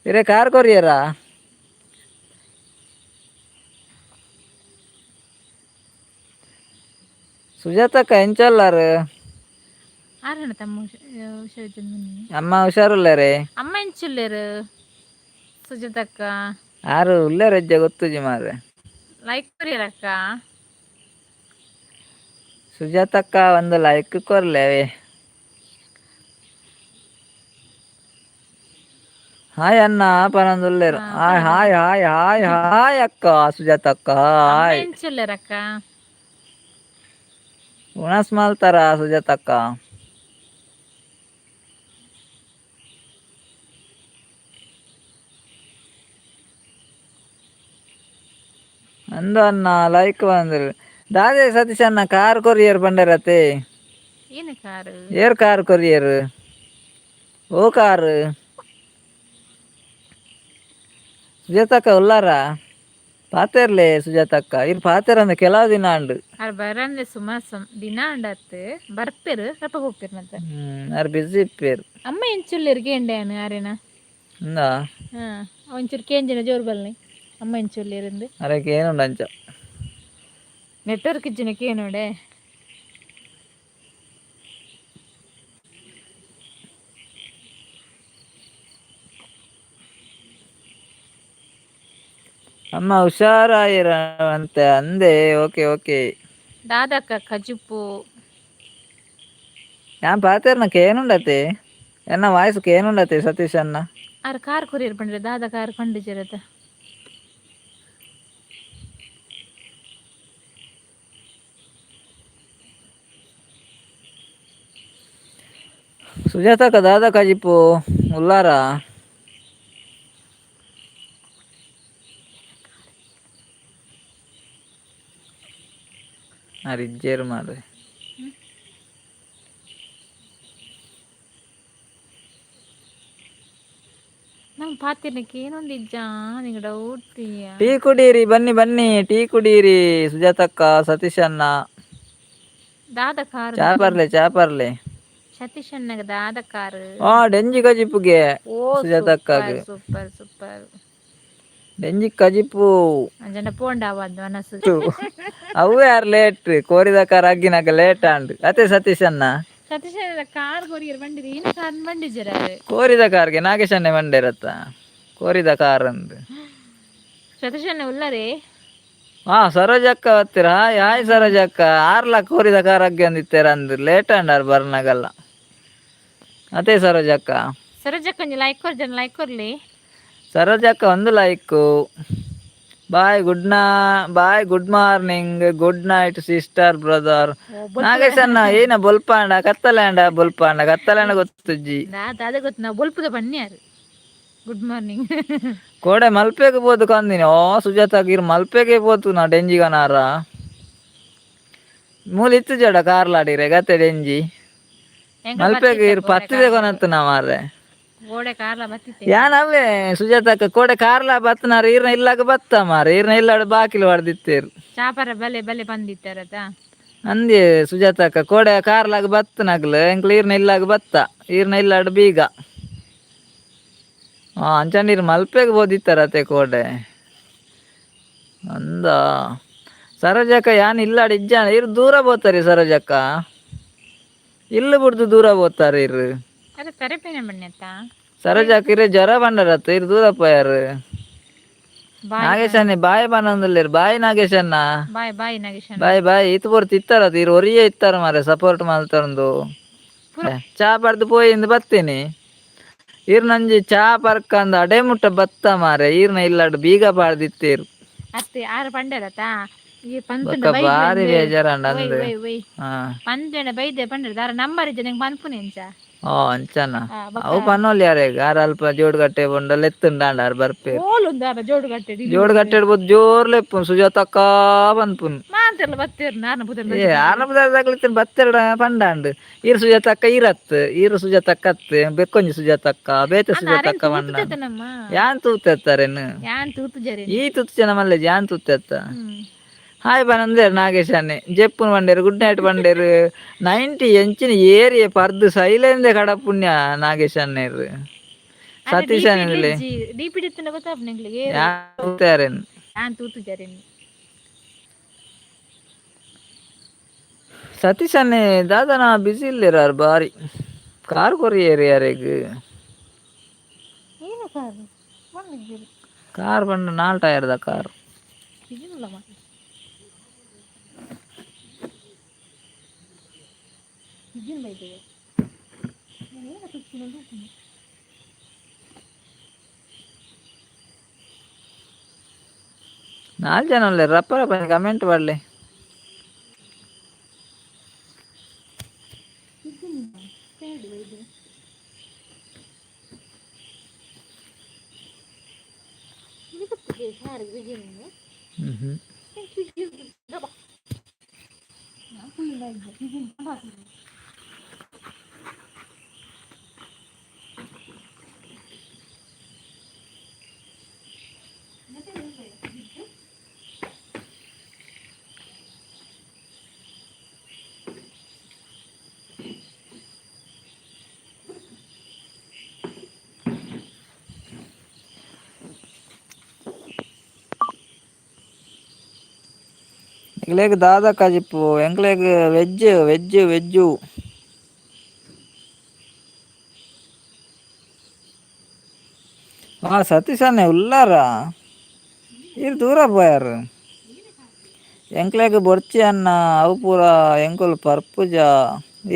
ಇರೇ ಕಾರ್ ಕೊರಿಯರಾ? ಸುಜಾತಕ್ಕ ಎಂಚೊಲ್ಲಾರು? ಆರಣ ತಮ್ಮ ಹುಷಾರಿದ್ದ. ಅಮ್ಮ ಹುಷಾರುಲ್ಲಾರೆ. ಅಮ್ಮ ಎಂಚುಲ್ಲೇರು ಸುಜಾತಕ್ಕ? ಆರು ಉಲ್ಲೇರಜ್ಜ ಗೊತ್ತುಜಿ ಮಾರ್ರೆ. ಲೈಕ್ ಕೊರಿಯರ್ ಅಕ್ಕ. ಸುಜಾತಕ್ಕ ಒಂದು ಲೈಕ್ ಕೊರ್ಲೇವೆ. ಹಾಯ್ ಅಣ್ಣ ಪನೊಂದುಲ್ಲೇರು. Hi hi hi hi hi ಅಕ್ಕ ಸುಜಾತಕ್ಕ. ಅಮ್ಮ ಹಾಯ್. ಎಂಚುಲ್ಲೇರಕ್ಕ? ಉಣಸ್ ಮಲ್ತಾರ ಸುಜಾತಕ್ಕ? ಅಂದು ಅಣ್ಣ ಲೈಕ್ ಬಂದ್ರು. ದಾದೆ ಸತೀಶ್ ಅಣ್ಣ ಕಾರ್ ಕೊರಿಯರ್ ಬಂಡರತೆ. ಏನು car? Air car courier ಓ ಕಾರ್. ಸುಜಾತಕ್ಕ ಉಲ್ಲಾರ ಪಾತೆರ್ಲೆ ಸುಜಾತಕ್ಕ ಇರ್ ಪಾತೆರ ಅಂದ ಕೆಲವು ದಿನ ಅಂಡು. ಅರ್ ಬರಂದೆ ಸುಮಾರು ದಿನ ಅಂಡತ್ತು ಬರ್ಪೇರು ರಪ್ಪ ಹೋಗ್ಪೇರು ಮತ್ತೆ. ಅರ್ ಬಿಸಿ ಇಪ್ಪೇರು. ಅಮ್ಮ ಎಂಚುಲ್ಲೇರು ಕೇಂಡೆ ಆರೇನ. ఉందా? ಹಾ ಒಂಚೂರು ಕೇಂಜಿನ ಜೋರು ಬಲ್ನಿ ಅಮ್ಮ ಎಂಚುಲ್ಲೇರಿಂದು. ಅರಕ್ಕೆ ಏನುಂಡು ಅಂಚ. ನೆಟ್ವರ್ಕ್ ಇಜ್ಜಿನ ಕೇನೋಡೆ. ಅಮ್ಮ ಹುಷಾರಾಯಿರ ಅಂತೆ ಅಂದೆ. Okay okay. ದಾದಕ್ಕ ಕಜುಪು. ഞാൻ ಪಾತೆರ್ನ ಕೇನುಂಡತೆ ಎನ್ನ ವಾಯ್ಸ್ ಕೇನುಂಡತೆ ಸತೀಶ್ ಅಣ್ಣ. Are car courier ಪಂಡ್ರೆ ದಾದ ಕಾರ್ ಪಂಡಿಜರತ. ಸುಜಾತಕ್ಕ ದಾದ ಕಜಿಪು ಉಲ್ಲಾರ? ಆರ್ ಇಜ್ಜೇರು ಮಾರ್ರೆ. ನಮ್ಮ ಪಾತಿರ್ನಕ್ಕೆ ಏನೊಂದು ಇಜ್ಜಾ ನಿಂಗೆ ಡೌಟ್. ಟೀ ಕುಡೀರಿ, ಬನ್ನಿ ಬನ್ನಿ, ಟೀ ಕುಡೀರಿ ಸುಜಾತಕ್ಕ ಸತೀಶ್ ಅಣ್ಣ. ದಾದ ಕಾರ್? ಚಾ ಪರ್ಲೆ ಚಾ ಪರ್ಲೆ. ಸತೀಶ್ ಅಣ್ಣಗ ದಾದ ಕಾರ್? ಆ ಡೆಂಜಿ ಕಜಿಪುಗೆ. ಓ. ಸುಜಾತಕ್ಕಗ್. Super super. ಡೆಂಜಿ ಕಜಿಪು. ಅಂಜನ ಪೋಂಡ ಅವಂದು ಮನಸ್ಸು. ಅವು ಯಾರು ಲೇಟ್ ಕೋರಿದ ಕಾರ್ ಅಗ್ಗಿನಾಗ ಲೇಟ್ ಆಂಡ್ ಅದೇ ಸತೀಶ್ ಅಣ್ಣ. ಸತೀಶ್ ಅಣ್ಣ ಕಾರ್ ಕೊರಿಯರ್ ಬಂಡಿರಿ ಏನು ಕಾರ್ ಬಂಡಿಜರ. ಕೋರಿದ ಕಾರ್ಗೆ ನಾಗೇಶ್ ಅಣ್ಣೆ ಬಂಡೇರತ್ತ ಕೋರಿದ ಕಾರ್ ಅಂದು. ಸತೀಶ್ ಅಣ್ಣ ಉಲ್ಲರೇ. ಹಾ ಸರೋಜಕ್ಕ ಬರ್ತೀರ? Hi hi ಸರೋಜಕ್ಕ. ಆರ್ಲ ಕೋರಿದ ಕಾರ್ ಅಗ್ಗಿ ಅಂದಿತ್ತೀರ ಅಂದು ಲೇಟ್ ಅಂಡಾರ್ ಬರ್ನಾಗಲ್ಲ ಅದೇ ಸರೋಜಕ್ಕ. ಸರೋಜಕ್ಕ ಒಂಜಿ ಲೈಕ್ ಕೊರ್ ಜನ ಲೈಕ್ ಕೊರ್ಲಿ. ಸರೋಜಕ್ಕ ಒಂದು ಲೈಕು. ಬಾಯ್, ಗುಡ್ ನಾ bye, good morning, good night sister, brother. ನಾಗೇಶಣ್ಣ ಏನ ಬೊಲ್ಪಾಂಡ ಕತ್ತಲಾಂಡ? ಬೊಲ್ಪಾಂಡ ಕತ್ತಲಾಂಡ ಗೊತ್ತುಜ್ಜಿ. ದಾದ ಗೊತ್ತು, ನಾವು ಬೊಲ್ಪುದ ಬನ್ನಿಯಾರು. Good morning. ಕೋಡೆ ಮಲ್ಪೆಗೆ ಪೋದು ಕಂದಿನಿ. ಓ ಸುಜಾತ, ಇರ್ ಮಲ್ಪೆಗೆ ಪೋತು ನಾ ಡೆಂಜಿಗನಾರ. ಮೂಲ ಇತ್ತು ಜಡ ಕಾರ್ಲಾಡಿರೆ ಗತ್ತೆ ಡೆಂಜಿ. ಮಲ್ಪೆಗೆ ಇರ್ ಪತ್ತಿದೆ ಕೊನತ್ತು ನಾ ಮಾರ್ರೆ. ಗೋಡೆ ಕಾರ್ಲ ಬತ್ತಿತ್ತೆ. ಯಾನ್ ಅವೇ ಸುಜಾತಕ್ಕ, ಕೋಡೆ ಕಾರ್ಲ ಬತ್ತನಾರ ಈರ್ನ ಇಲ್ಲಾಗ ಬತ್ತ ಮಾರ. ಈರ್ನ ಇಲ್ಲಾಡು ಬಾಕಿಲು ಹೊಡೆದಿತ್ತೇರು. ಚಾಪರ ಬಲೆ ಬಲೆ ಬಂದಿತ್ತಾರತ. ಅಂದೆ ಸುಜಾತಕ್ಕ, ಕೋಡೆ ಕಾರ್ಲಾಗ ಬತ್ತನಗ್ಲು ಎಂಕ್ಲು ಈರ್ನ ಇಲ್ಲಾಗ ಬತ್ತ, ಈರ್ನ ಇಲ್ಲಾಡು ಬೀಗ. ಹಾ, ಅಂಚಂಡ ಇರ್ ಮಲ್ಪೆಗೆ ಬೋದಿತ್ತಾರತೆ ಕೋಡೆ ಅಂದ. ಸರೋಜಕ್ಕ, ಯಾನ್ ಇಲ್ಲಾಡು ಇಜ್ಜಾಣ. ಇರ್ ದೂರ ಬೋತಾರೆ ಸರೋಜಕ್ಕ, ಇಲ್ಲು ಬಿಡ್ದು ದೂರ ಬೋತಾರೆ ಇರು. ಅರೆ ತರೆಪೇನೆ ಬಣ್ಣತ್ತ. ಸರೋಜಕ್ಕ, ಇರೇ ಜ್ವರ ಬಂಡರತ್ತ, ಇರ್ ದೂರ ಪೋಯಾರು. ಬಾಯ್. ನಾಗೇಶನ್ನೇ ಬಾಯ್ ಬನ್ನೊಂದುಲ್ಲೇರು. ಬಾಯ್ ನಾಗೇಶಣ್ಣ. ಬಾಯ್ ಬಾಯ್ ನಾಗೇಶಣ್ಣ. Bye bye. ಇತ್ತು ಪೊರ್ತು ಇತ್ತಾರತ್, ಇರ್ ಒರಿಯೇ ಇತ್ತಾರ ಮಾರೆ ಸಪೋರ್ಟ್ ಮಲ್ತೊಂದು. ಚಾ ಪರ್ದು ಪೋಯಿಂದು ಬತ್ತೀನಿ. ಇರ್ ನಂಜಿ ಚಾ ಪರ್ಕಂದು ಅಡೆ ಮುಟ್ಟ ಬತ್ತ ಮಾರೆ, ಈರ್ನ ಇಲ್ಲಾಡು ಬೀಗ ಪಾಡ್ದಿತ್ತೀರ್. ಅತ್ತೆ ಆರು ಪಂಡರತ ಈ ಪಂತುಂಡ. ಬೊಕ್ಕ ಬಾರಿ ಬೇಜಾರಂಡ ಅಂದ್. ಒಯ್ ಒಯ್. ಹಾ. ಪಂತುಂಡ ಬೈದೆ ಪಂಡರ ದಾರ ನಂಬರ್ ಇಜ್ಜೆ ನಿಂಗೆ ಪನ್ಪುನೆ ಎಂಚ? ಓ, ಅಂಚನ? ಆ, ಬೊಕ್ಕ ಅವು ಪನ್ನೊಲಿ ಯಾರೇಗ್ ಆರ್ ಅಲ್ಪ ಜೋಡುಗಟ್ಟೆ ಪಂಡ ಲೆತ್ತುಂಡಾಂಡ ಆರ್ ಬರ್ಪೇರು. ಓಲುಂದು ಆರ ಜೋಡು ಕಟ್ಟೆಡ್. ಜೋಡುಗಟ್ಟೆ ಇಡ್ಬೋದು, ಜೋರ್ ಲೆಪ್ಪುನ್, ಸುಜಾತಕ್ಕ ಪನ್ಪುನ್. ಮಾಂತೆರ್ಲ ಬತ್ತೇರು ನಾರ್ನ ಪುದರ್. ಏ ಆರ್ನ ಬತ್ತೆರಡ ಪಂಡಾಂಡ್. ಈರ್ ಸುಜಾತಕ್ಕ ಈರತ್, ಈರ್ ಸುಜಾತಕ್ಕ ಅತ್, ಬೆಕ್ಕೊಂಜಿ ಸುಜಾತಕ್ಕ, ಬೇತೆ ಸುಜಾತಕ್ಕ ಪಂಡ. ನಮ್ಮ ಯಾನ್ ತೂತೆತ್ತಾರೇನು? ಯಾನ್ ತೂತು ಜರೆ. ಈ ತುತ್ತು ಜನ ಮಲ್ಲೆಜ್ ಯಾನ್ ತೂತೆತ್ತ. ಹ್ಮ್. ಹಾಯ್ ಪನಂದೇರು ನಾಗೇಶನ್ನೆ, ಜೆಪ್ಪುನ್ ಬಂಡೇರು, ಗುಡ್ ನೈಟ್ ಬಂಡೇರು. 90 ಎಂಚಿನ ಏರಿಯ ಪರ್ದು ಸೈಲೆಂದೆ ಕಡ ಪುಣ್ಯ ನಾಗೇಶನ್ನೇರು. ಸತೀಶ್ ಅನ್ನಿಲೆ. ಡಿಪಿ ಇತ್ತಂಡ ಗೊತ್ತಾಪ್ ನಿಂಗ್ಲಿಗೆ. ಯಾನ್ ತೂತಾರೇನು? ಯಾನ್ ತೂತು ಜರೆ. ಸತೀಶ್ ಅನ್ನೆ ದಾದನ ಬಿಸಿ ಇಲ್ಲೇರಾರು, ಬಾರಿ ಕಾರ್ ಕೊರಿಯೇರು ಯಾರೆಗ್. ಏನು ಕಾರು ಬಂದಿದ್ದೀರಿ? ಕಾರ್ ಬಂಡ ನಾಲ್ ಟೈರ್ದ ಕಾರ್. ಇದಿಲ್ಲ ಮಾತ್ರ. ಇದಿನ ಬೈದೆ. ಏನು ತುಚ್ಚಿನ? ನಾಲ್ ಜನ ಉಲ್ಲೇರು, ರಪ್ಪ ರಪ್ಪ ಕಮೆಂಟ್ ಪಡ್ಲೆ. ಬೈದೆ. ಹ್ಮ್ ಹ್ಮ್. ಎಂಕ್ಲೆಗ್ ದಾದ ಕಜಿಪು? ಎಂಕ್ಲೆಗ್ veg veg veg. ಹಾ ಸತೀಶ್ ಅಣ್ಣೆ ಉಲ್ಲಾರ? ಈರ್ ದೂರ ಪೋಯಾರು. ಎಂಕ್ಲೆಗ್ ಬೊರ್ಚಿ ಅಣ್ಣ ಅವು ಪೂರ, ಎಂಕುಲು ಪರ್ಪುಜ.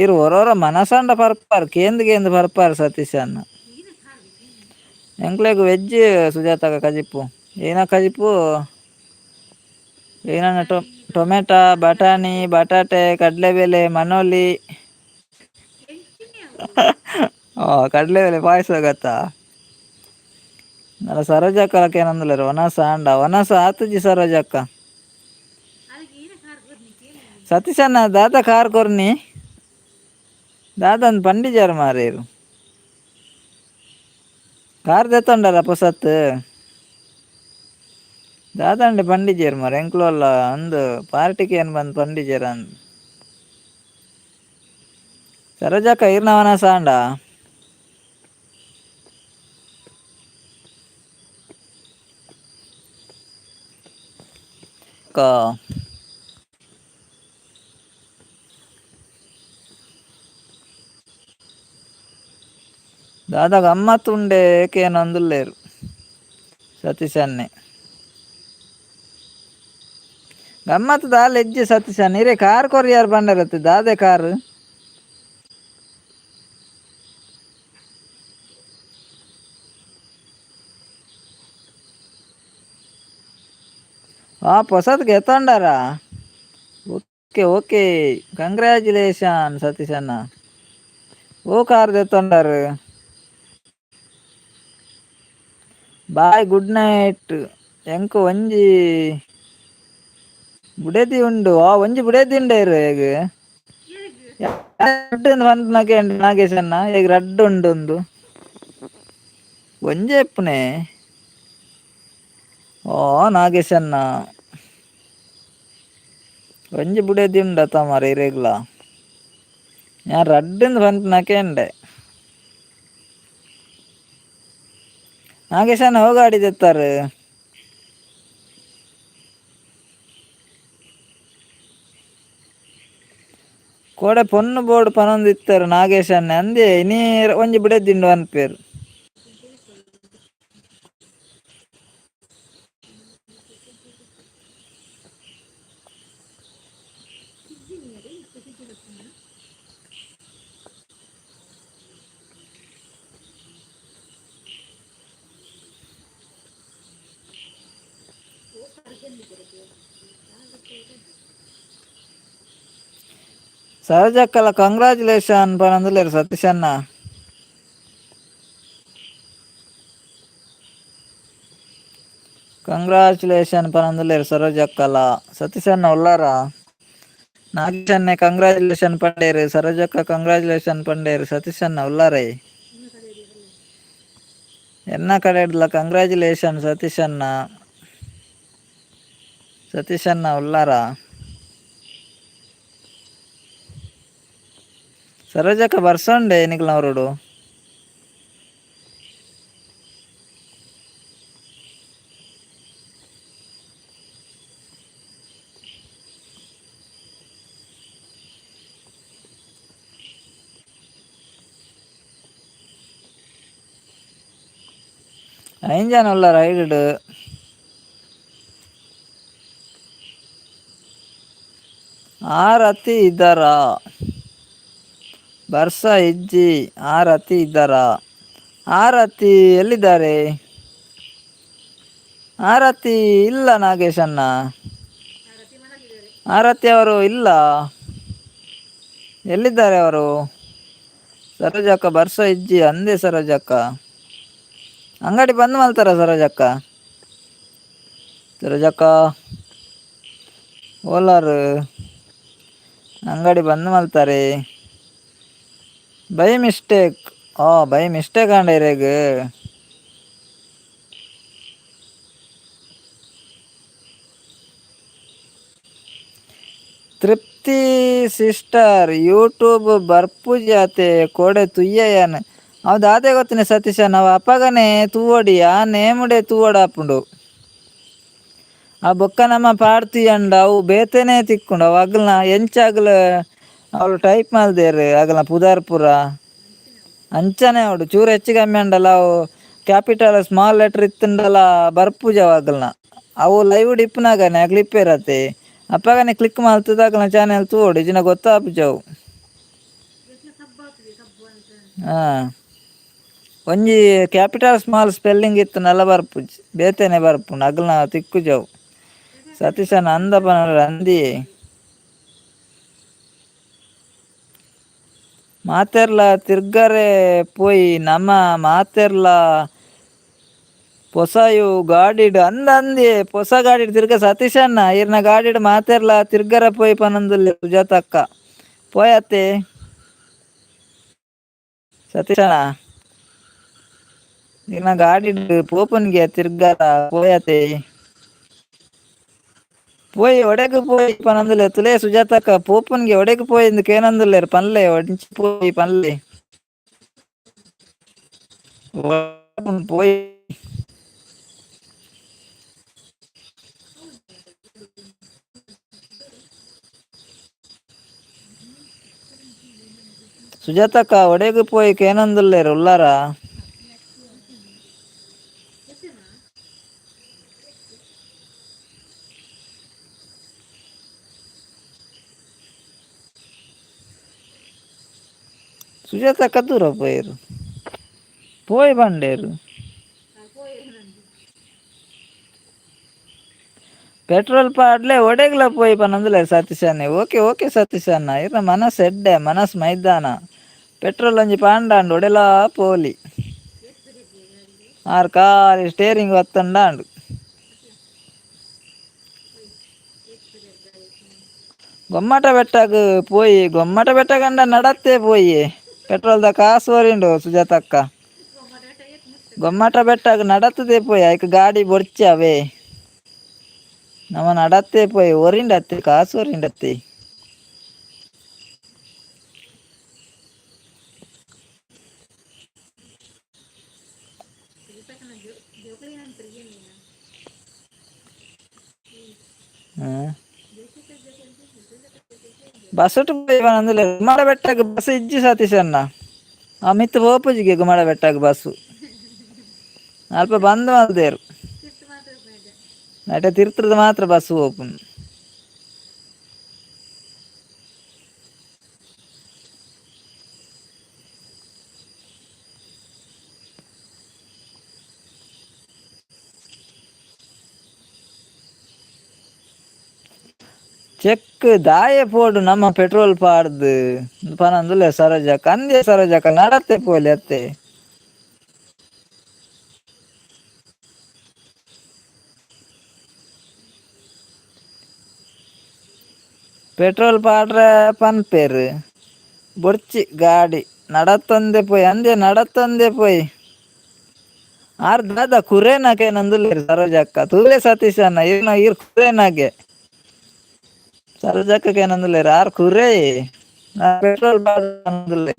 ಈರ್ ಒರೋರ ಮನಸಂಡ ಪರ್ಪಾರ್, ಕೇಂದ್ ಕೇಂದ್ ಪರ್ಪಾರ್ ಸತೀಶ್ ಅಣ್ಣ. ಎಂಕ್ಲೆಗ್ ವೆಜ್ ಸುಜಾತಕ ಕಜಿಪು. ಏನ ಕಜಿಪು? ಏನನ್ನ ಟೊಮೆಟೊ, ಬಟಾಣಿ, ಬಟಾಟೆ, ಕಡಲೆಬೇಳೆ, ಮನೋಲಿ. ಕಡಲೆಬೇಳೆ ಪಾಯಸ ಗೊತ್ತಾ? ನಲ್ಲ ಸರೋಜಕ್ಕ ಏನಂದಲೇರು, ವನಸ ಅಂಡ ವನಸ ಆತುಜಿ ಸರೋಜಕ್ಕ. ಸತೀಶಣ್ಣ ದಾದ ಕಾರ್ ಕೊರ್ನಿ? ದಾದನ್ ಪಂಡಿಜಾರ್ ಮಾರೇರು, ಕಾರ್ ದೆತ್ತೊಂಡರ ಪೊಸತ್. ದಾದಂಡೆ ಪಂಡಿಜೇರ್ ಮಾರೆ? ಎಂಕ್ಲು ಅಲ್ಲ ಅಂದು ಪಾರ್ಟಿಗೆ ಏನು ಬಂದು ಪಂಡಿಜೇರ್ ಅಂದ್. ಸರೋಜಕ್ಕ, ಈರ್ನ ವನಸ ಅಂಡ? ಅಕ್ಕ, ದಾದ ಗಮ್ಮತ್ ಉಂಡೆ ಏಕೇನೊಂದುಲ್ಲೇರು ಸತೀಶನ್ನೆ. ಗಮ್ಮತ್ ದಾಲ ಎಜ್ಜೆ ಸತೀಶನ್. ಇರೇ ಕಾರ್ ಕೊರಿಯಾರ್ ಬಂಡರತ್ತೆ, ದಾದೆ ಕಾರ್? ಆ ಹೊಸದ್ಗೆ ಎತ್ತೊಂಡಾರ. Okay okay, congratulation Satish ಅಣ್ಣ. ಓ ಕಾರ್ ಎತ್ತೊಂಡಾರು. Bye, good night. ಎಂಕ್ ಒಂಜಿ ಬುಡೆದಿ ಉಂಡು. ಆ ಒಂಜಿ ಬುಡೆದಿ ಉಂಡು ಹೇಗೆ ಪನ್ಪುನಕೆ ನಾಗೇಶ್ ಅಣ್ಣ. ಈಗ ರಡ್ಡ್ ಉಂಡು ಒಂದು ಒಂಜೆ ಇಪ್ಪುನೆ. ಓ ನಾಗೇಶ್ ಅಣ್ಣ, ಒಂಜಿ ಬುಡೆದಿ ಉಂಡತ ಮಾರ್ರೆ ಇರೆಗ್ಲ. ಯಾನ್ ರಡ್ಡ್ ಪನ್ಪುನಕೆ ಉಂಡೆ. ನಾಗೇಶ್ ಅಣ್ಣ ಓ ಗಾಡಿ ದೆತ್ತಾರೆ? ಕೋಡೆ ಪೊನ್ನು ಬೋರ್ಡ್ ಪನೊಂದು ಇತ್ತಾರೆ ನಾಗೇಶ್ ಅಣ್ಣೆ. ಅಂದೇ ಇನಿ ಒಂಜಿ ಬುಡೆದಿ ಉಂಡು ಪನ್ಪೆರ್. ಸಹಜಕ್ಕಲ ಕಂಗ್ರಾಚುಲೇಷನ್ ಪನೊಂದುಲ್ಲೆರ್ ಸತೀಶ್ ಅಣ್ಣ. ಕಂಗ್ರಾಚುಲೇಷನ್ ಪನೊಂದುಲ್ಲೆರ್ ಸರೋಜಕ್ಕಲ. ಸತೀಶ್ ಅಣ್ಣ ಉಲ್ಲಾರ? ನಾಗೇಶ್ ಅಣ್ಣೆ ಕಂಗ್ರಾಚುಲೇಷನ್ ಪಂಡೇರು. ಸರೋಜಕ್ಕ ಕಂಗ್ರಾಚುಲೇಷನ್ ಪಂಡೇರು. ಸತೀಶ್ ಅಣ್ಣ ಉಲ್ಲಾರೈ? ಎನ್ನ ಕಡೆಡ್ಲ ಕಂಗ್ರಾಚುಲೇಷನ್ ಸತೀಶ್ ಅಣ್ಣ. ಸತೀಶ್ ಅಣ್ಣ ಉಲ್ಲಾರ? ಸರೋಜಕ್ಕ ಬರ್ಸೊಂಡೆ ನಿಕ್ಲ್ನ. ಐನ್ ಜನ ಉಲ್ಲಾರ ಐಡ್. ಆರತಿ ಇದ್ದಾರಾ? ಬರ್ಸ ಇಜ್ಜಿ. ಆರತಿ ಇದ್ದಾರಾ? ಆರತಿ ಎಲ್ಲಿದ್ದಾರೆ? ಆರತಿ ಇಲ್ಲ ನಾಗೇಶಣ್ಣ. ಆರತಿ ಅವರು ಇಲ್ಲ. ಎಲ್ಲಿದ್ದಾರೆ ಅವರು? ಸರೋಜಕ್ಕ ಬರ್ಸ ಇಜ್ಜಿ ಅಂದೆ. ಸರೋಜಕ್ಕ ಅಂಗಡಿ ಬಂದ್ ಮಲ್ತಾರ? ಸರೋಜಕ್ಕ, ಸರೋಜಕ್ಕ ಓಲಾರು? ಅಂಗಡಿ ಬಂದ್ ಮಲ್ತಾರೆ. By mistake. ಆ ಬೈ ಮಿಸ್ಟೇಕ್ ಆಂಡ ಇರೆಗ್. ತೃಪ್ತಿ ಸಿಸ್ಟರ್, ಯೂಟ್ಯೂಬ್ ಬರ್ಪುಜಿ ಅತೆ? ಕೋಡೆ ತುಯ್ಯ ಯಾನ್. ಅವು ದಾದೆ ಗೊತ್ತಿನ ಸತೀಶ, ನಾವು ಅಪಗನೆ ತೂವೊಡಿ, ಆ ನೇಮುಡೆ ತೂವೊಡಾಪುಂಡು. ಆ ಬೊಕ್ಕ ನಮ್ಮ ಪಾಡ್ತಿಯಂಡ ಅವು ಬೇತೆನೆ ತಿಕ್ಕುಂಡು. ಅವು ಅಗಲ್ನ ಎಂಚ ಅಗಲ ಅವಳು ಟೈಪ್ ಮಲ್ದೇರು ಅಗಲ್ನ ಪುದರ್ ಪೂರ ಅಂಚನೆ ಅವಡು. ಚೂರು ಹೆಚ್ಚು ಕಮ್ಮಿ ಅಂಡಲ ಅವು capital small letter ಇತ್ತುಂಡಲ ಬರ್ಪುಜ ಅವು ಅಗಲ್ನ. ಅವು ಲೈವ್ ಇಪ್ಪುನಾಗನೆ ಅಗ್ಲು ಇಪ್ಪೇರತೆ. ಅಪಗನೆ ಕ್ಲಿಕ್ ಮಲ್ತದ ಅಗಲ್ನ ಚಾನೆಲ್ ತೂವೊಡು. ಇಜಿನ ಗೊತ್ತಾಪುಜ ಅವು. ಹಾ, ಒಂಜಿ capital small spelling ಇತ್ತುಂಡಲ ಬರ್ಪುಜಿ, ಬೇತೆನೆ ಬರ್ಪುಂಡು. ಅಗಲ್ನ ತಿಕ್ಕುಜವು. ಸತೀಶನ ಅಂದ ಪನರ ಅಂದಿಯೇ. ಮಾತೆರ್ಲ ತಿರ್ಗರೆ ಪೋಯಿ ನಮ ಮಾತೆರ್ಲ ಪೊಸಯು ಗಾಡಿಡ್ ಅಂದ ಅಂದಿಯೇ. ಪೊಸ ಗಾಡಿಡ್ ತಿರ್ಗ ಸತೀಶಣ್ಣ ಇರ್ನ ಗಾಡಿಡ್ ಮಾತೆರ್ಲ ತಿರ್ಗರೆ ಪೋಯಿ ಪನೊಂದುಲ್ಲೆ ಸುಜಾತಕ್ಕ. ಪೋಯತ್ತೆ ಸತೀಶಣ್ಣ, ಇರ್ನ ಗಾಡಿಡ್ ಪೋಪುನ್ಗೆ ತಿರ್ಗರ ಪೋಯತೆ. ಪೋಯಿ ಒಡೆಗ್ ಪೋಯಿ ಪನೊಂದುಲ್ಲೆ ತುಲೆ ಸುಜಾತಕ್ಕ. ಪೋಪುನ್ಗೆ ಒಡೆಗ್ ಪೋಯಿಂದ್ ಕೇನೊಂದುಲ್ಲೆರ್. ಪನ್ಲೆ, ಒಂಚಿ ಪೋಯಿ ಪನ್ಲೆ ಪೋಯಿ. ಸುಜಾತಕ್ಕ ಒಡೆಗ್ ಪೋಯಿ ಕೇನೊಂದುಲ್ಲೆರ್. ಉಲ್ಲಾರ? ಸುಜಾತಕ್ಕ ದೂರ ಪೋಯೆರ್. ಪೋಯ್ ಪಂಡೇರು. Petrol ಪಾಡ್ಲೆ ಒಡೆಗ್ಲ ಪೋಯಿ ಪನೊಂದುಲ್ಲೆ ಸತೀಶನ್ನೆ. ಓಕೆ ಓಕೆ ಸತೀಶಣ್ಣ, ಇರ್ನ ಮನಸ್ ಎಡ್ಡೆ, ಮನಸ್ ಮೈದಾನ. ಪೆಟ್ರೋಲ್ ಒಂಜಿ ಪಾಂಡಾಂಡ್ ಒಡೆಲಾ ಪೋಲಿ. ಆರ್ ಖಾಲಿ ಸ್ಟೇರಿಂಗ್ ಒತ್ತಂಡಾಂಡ್. ಗೊಮ್ಮಟ ಬೆಟ್ಟಗ್ ಪೋಯಿ, ಗೊಮ್ಮಟ ಬೆಟ್ಟಗಂಡ ನಡತ್ತೆ ಪೋಯಿ. ಪೆಟ್ರೋಲ್ದ ಕಾಸು ಒರಿಂಡು ಸುಜಾತಕ್ಕ. ಗೊಮ್ಮಟ ಬೆಟ್ಟಗ್ ನಡತ್ತದೆ ಪೋಯಿ, ಐಕ್ ಗಾಡಿ ಬೊರ್ಚಿ ಅವೇ. ನಮ ನಡತ್ತೆ ಪೋಯಿ, ಒರಿಂಡತ್ತೆ ಕಾಸು ಒರಿಂಡತ್ತೆ. ಬಸ್ಸುಟು ಪೋಯಿ ಪನೊಂದುಲ್ಲೆರ್. ಗುಮ್ಮಡ ಬೆಟ್ಟಗ್ ಬಸ್ ಇಜ್ಜಿ ಸತೀಶಣ್ಣ. ಆ ಮಿತ್ತ್ ಪೋಪುಜಿಗೆ ಗುಮ್ಮಡ ಬೆಟ್ಟಗ್ ಬಸ್ಸು. ಅಲ್ಪ ಬಂದ್ ಮಲ್ದೆರ್. ಐಟ ತಿರ್ತದ ಮಾತ್ರ ಬಸ್ ಪೋಪುನು. ಚೆಕ್ ದಾಯೆ ಪೋಡು ನಮ್ಮ ಪೆಟ್ರೋಲ್ ಪಾಡ್ದು ಪನೊಂದುಲ್ಲೆ ಸರೋಜಕ್ಕ. ಅಂದೆ ಸರೋಜಕ್ಕ, ನಡತ್ತೆ ಪೋಲಿ ಅತ್ತೆ. ಪೆಟ್ರೋಲ್ ಪಾಡ್ರೆ ಪನ್ಪೆರ್ ಬೊರ್ಚಿ ಗಾಡಿ ನಡತ್ತೊಂದೆ ಪೋಯಿ, ಅಂದೆ ನಡತ್ತೊಂದೆ ಪೋಯಿ. ಆರ್ ದಾದ ಕುರೇನಾಕೆ ನಂದುಲ್ಲೆರ್ ಸರೋಜಕ್ಕ. ತೂಲೆ ಸತೀಶಣ್ಣ, ಈರ್ನ ಈರ್ ಕುರೇನಾಗೆ. ಸರೋಜಕ್ಕ ಏನಂದುಲ್ಲೆರ್, ಆರ್ ಕುರೇ ಪೆಟ್ರೋಲ್ ಪಾಡ್ರೆ.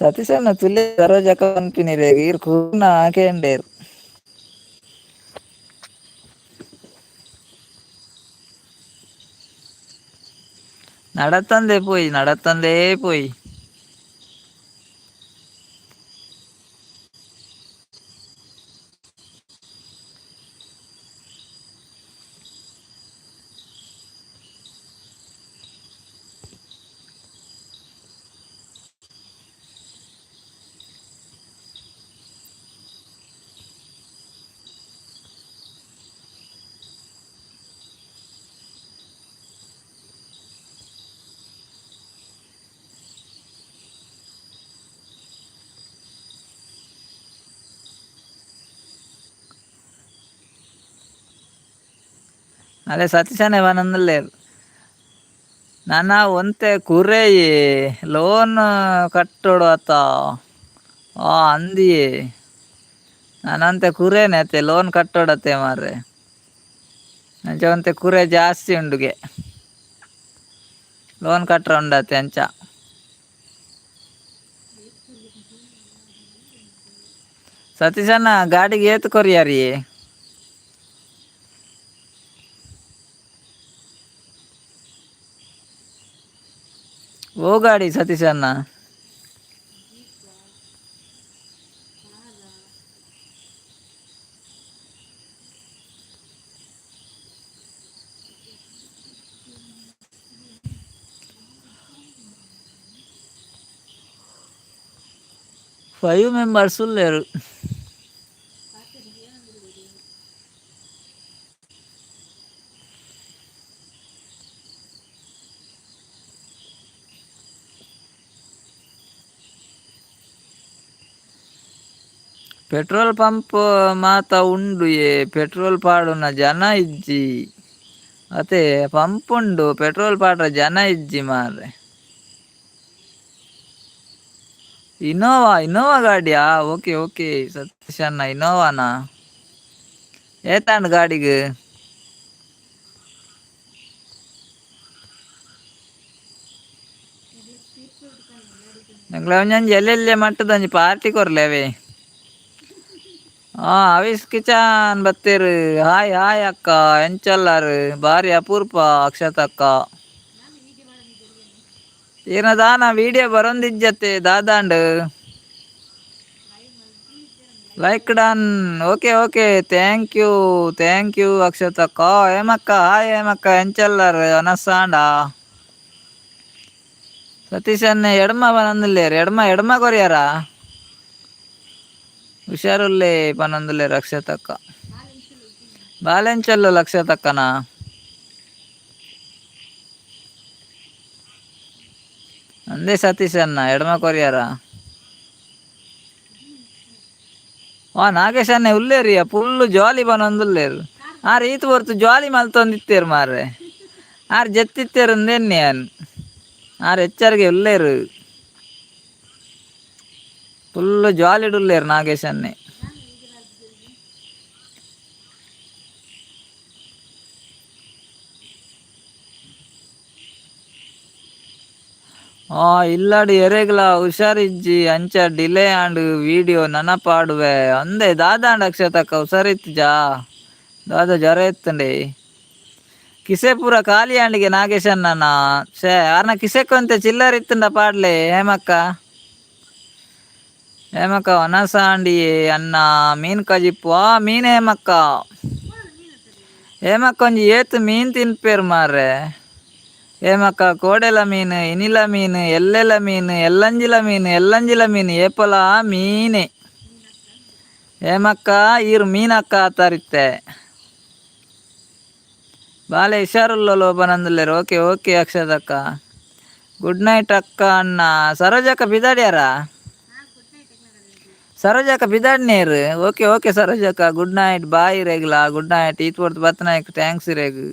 ಸತೀಶಣ್ಣ ತುಲೆ ಸರೋಜಕ್ಕ ಪನ್ಪಿನಿರೇಗ್, ಈರ್ ಕುರ್ನ ಕೇಂಡೇರ್. ನಡತ್ತೊಂದೆ ಪೋಯಿ, ನಡತ್ತೊಂದೇ ಪೋಯಿ. ಅದೇ ಸತೀಶನೇ ಪನೊಂದುಲ್ಲೆರ್. ನನ ಒಂತೆ ಕುರೆಯೆ ಲೋನ್ ಕಟ್ಟೊಡು ಅತ. ಆ ಅಂದಿಯೇ ನಾನಂತೆ ಕುರೇನೆ ಅತ್ತೆ, ಲೋನ್ ಕಟ್ಟೊಡತ್ತೆ ಮಾರ್ರೆ. ಅಂಚ ಒಂತೆ ಕುರೆ ಜಾಸ್ತಿ ಉಂಡುಗೆ, ಲೋನ್ ಕಟ್ಟರೆ ಉಂಡತ್ತೆ ಅಂಚ. ಸತೀಶಣ್ಣ ಗಾಡಿಗೆ ಏತ್ ಕೊರಿಯಾರಿ? ಓ ಗಾಡಿ ಸತೀಶಣ್ಣ? ಫೈವ್ ಮೆಂಬರ್ಸ್ ಉಲ್ಲೆರ್. ಪೆಟ್ರೋಲ್ ಪಂಪ್ ಮಾತ ಉಂಡುಯೆ, ಪೆಟ್ರೋಲ್ ಪಾಡುನ ಜನ ಇಜ್ಜಿ. ಅತೆ ಪಂಪ್ ಉಂಡು, ಪೆಟ್ರೋಲ್ ಪಾಡ್ರ ಜನ ಇಜ್ಜಿ ಮಾರ್ರೆ. ಇನೋವಾ, ಇನೋವಾ ಗಾಡಿಯಾ? ಓಕೆ ಓಕೆ ಸತೀಶ್ ಅಣ್ಣ, ಇನೋವಾನಾ? ಏತಾಂಡ್ ಗಾಡಿಗ್? ಎಂಕ್ಲ ಒಂಜೊಂಜಿ ಎಲ್ಲೆಲ್ಲೆ ಮಟ್ಟದ ಒಂಜಿ ಪಾರ್ಟಿ ಕೊರ್ಲೆ ಅವೇ. ಅವಿಸ್ ಕಿಚಾನ್ ಬತ್ತೇರು. ಹಾಯ್ ಹಾಯ್ ಅಕ್ಕ, ಎಂಚಲ್ಲಾರು? ಬಾರಿ ಅಪೂರ್ಪ ಅಕ್ಷತ ಅಕ್ಕ. ಏನ ದಾನ ವಿಡಿಯೋ ಬರೊಂದಿಜ್ಜತ್ತೆ ದಾದಾಂಡ್? Like done. Okay okay, thank you thank you ಅಕ್ಷತಕ್ಕ. ಹೇಮಕ್ಕ, hi ಹೇಮಕ್ಕ, ಎಂಚಲ್ಲಾರು? ಅನಸಾಂಡ? ಸತೀಶನ್ನೇ ಎಡಮ ಪನೊಂದುಲ್ಲೆರ್. ಎಡಮ ಎಡಮ ಕೊರಿಯಾರ? ಹುಷಾರುಲ್ಲೆ ಪನೊಂದುಲ್ಲೆರ್ ಅಕ್ಷತಕ್ಕ. ಬಾಲೆಂಚಲ್ಲು ಲಕ್ಷ ತಕ್ಕನ. ಅಂದೇ ಸತೀಶ್ ಅಣ್ಣ ಎಡಮ ಕೊರಿಯಾರ. ವಾ ನಾಗೇಶ್ ಅಣ್ಣ ಉಲ್ಲೇರಿಯ ಫುಲ್ಲು ಜಾಲಿ ಬನೊಂದುಲ್ಲೇರು. ಆರ್ ಈತ್ ಹೊರ್ತು ಜಾಲಿ ಮಲ್ತೊಂದಿತ್ತೇರು ಮಾರ್ರೆ. ಆರ್ ಜೆತ್ತಿತ್ತೇರು ಅಂದೇನ್ನಿ ಅನ್. ಆರ್ ಎಚ್ಚರಿಗೆ ಉಲ್ಲೇರು. ಫುಲ್ಲು ಜಾಲಿಡ್ ಉಲ್ಲೇರು ನಾಗೇಶ್ ಅಣ್ಣೆ. ಆ ಇಲ್ಲಾಡು ಎರೆಗ್ಲ ಹುಷಾರಿಜ್ಜಿ ಅಂಚ ಡಿಲೇ ಆಂಡ್ ವಿಡಿಯೋ ನನ ಪಾಡುವೆ. ಅಂದೆ ದಾದಾಂಡ ಅಕ್ಷತಕ್ಕ ಹುಷಾರಿತ್ತಿಜಾ? ದಾದ ಜ್ವರ ಇತ್ತಂಡೆ. ಕಿಸೆ ಪೂರ ಖಾಲಿ ಆಂಡಿಗೆ ನಾಗೇಶ್ ಅಣ್ಣನ. ಶೇ ಆರ್ನ ಕಿಸೆಕೊಂತೆ ಚಿಲ್ಲರ್ ಇತ್ತಂಡ ಪಾಡ್ಲೆ. ಹೇಮಕ್ಕ ಹೇಮಕ್ಕ ವನಸಾಂಡಿಯೇ ಅಣ್ಣ ಮೀನ್ ಕಜಿಪ್ಪು. ಆ ಮೀನ್ ಹೇಮಕ್ಕ ಹೇಮಕ್ಕ ಒಂಜಿ ಏತ್ ಮೀನ್ ತಿನ್ಪೇರು ಮಾರ್ರೆ. ಹೇಮಕ್ಕ ಕೋಡೆಲ ಮೀನು, ಇನಿಲ ಮೀನು, ಎಲ್ಲೆಲ ಮೀನು, ಎಲ್ಲಂಜಿಲ ಮೀನು, ಎಲ್ಲಂಜಿಲ ಮೀನು, ಏಪಲ ಮೀನೆ. ಹೇಮಕ್ಕ ಈರು ಮೀನಕ್ಕ ಆತರಿತ್ತೆ. ಬಾಲೆ ಹುಷಾರುಲ್ಲ ಲೋಬನಂದುಲ್ಲೇರು. ಓಕೆ ಓಕೆ ಅಕ್ಷದಕ್ಕ. ಗುಡ್ ನೈಟ್ ಅಕ್ಕ ಅಣ್ಣ. ಸರೋಜಕ್ಕ ಬಿದಾಡ್ಯಾರ? ಸರೋಜಕ್ಕ ಬಿದಾಡ್ನೇರು. ಓಕೆ ಓಕೆ ಸರೋಜಕ್ಕ, ಗುಡ್ ನೈಟ್. ಬಾಯ್ ರೇಗ್ಲಾ ಗುಡ್ ನೈಟ್. ಈತ್ ಹೊರ್ತು ಬತ್ತನಾಯ್ಕ thanks ರೇಗ್.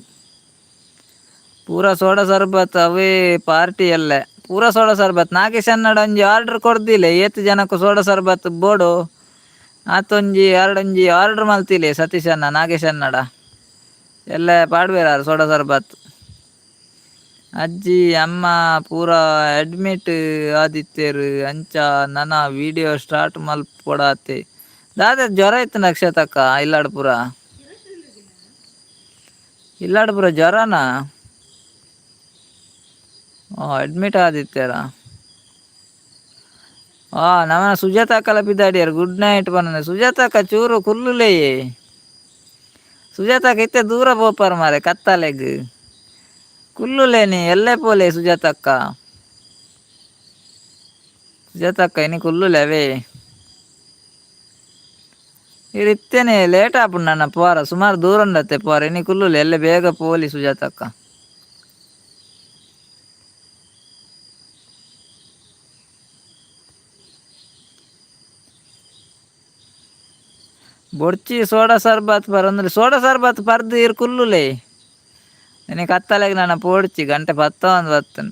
ಪೂರ ಸೋಡಾ ಸರ್ಬತ್ ಅವೇ ಪಾರ್ಟಿ ಅಲ್ಲೇ ಪೂರ ಸೋಡಾ ಸರ್ಬತ್. ನಾಗೇಶ್ ಅನ್ನಡ ಒಂಜಿ ಆರ್ಡರ್ ಕೊರ್ದಿಲ್ಲ ಏತ್ ಜನಕ್ಕೆ ಸೋಡಾ ಸರ್ಬತ್ ಬೋಡು ಆತೊಂಜಿ ಎರಡೊಂಜಿ ಆರ್ಡರ್ ಮಲ್ತಿಲ್ಲ ಸತೀಶ್ ಅಣ್ಣ ನಾಗೇಶ್ ಅನ್ನಡ. ಎಲ್ಲ ಪಾಡ್ಬೇರಾರು ಸೋಡಾ ಸರ್ಬತ್. ಅಜ್ಜಿ ಅಮ್ಮ ಪೂರ ಅಡ್ಮಿಟ್ ಆದಿತ್ತೇರು ಅಂಚ ನನ ವಿಡಿಯೋ ಸ್ಟಾರ್ಟ್ ಮಲ್ಪೊಡಾತೆ. ದಾದ ಜ್ವರ ಇತ್ತು ನಕ್ಷತಕ್ಕ ಇಲ್ಲಾಡ್ ಪೂರ? ಇಲ್ಲಾಡ್ ಪೂರ ಜ್ವರನಾ? ಅಡ್ಮಿಟ್ ಆದಿತ್ತೇರಾ? ನಮನ ಸುಜಾತಕ್ಕಲ ಬಿದ್ದಾಡಿಯಾರು ಗುಡ್ ನೈಟ್ ಪನ್ನನೆ. ಸುಜಾತಕ್ಕ ಚೂರು ಕುಲ್ಲುಲೇಯೇ. ಸುಜಾತಕ್ಕ ಇತ್ತೆ ದೂರ ಪೋಪಾರ್ ಮಾರೆ ಕತ್ತಲೆಗ್. ಕುಲ್ಲುಲೇನಿ ಎಲ್ಲೆ ಪೋಲೆ ಸುಜಾತಕ್ಕ. ಸುಜಾತಕ್ಕ ಇನಿ ಕುಲ್ಲುಲೆ ಅವೇ. ಇರ್ ಇತ್ತೇನೆ ಲೇಟ್ ಆಪುಂಡು ನನ್ನ ಪೋರ, ಸುಮಾರು ದೂರ ಉಂಡತ್ತೆ ಪೋರ. ಇನಿ ಕುಲ್ಲುಲೆ ಎಲ್ಲೆ ಬೇಗ ಪೋಲಿ ಸುಜಾತಕ್ಕ. ಬೊಡ್ಚಿ ಸೋಡಾ ಸರ್ಬತ್ ಪರಂದ್ರೆ ಸೋಡಾ ಸರ್ಬತ್ ಪರ್ದು ಇರ್ ಕುಲ್ಲುಲೆ. ಇನಿ ಕತ್ತಲೆಗ್ ನನ ಪೋಡ್ಚಿ ಗಂಟೆ ಪತ್ತೊಂದು ಬತ್ತನ್.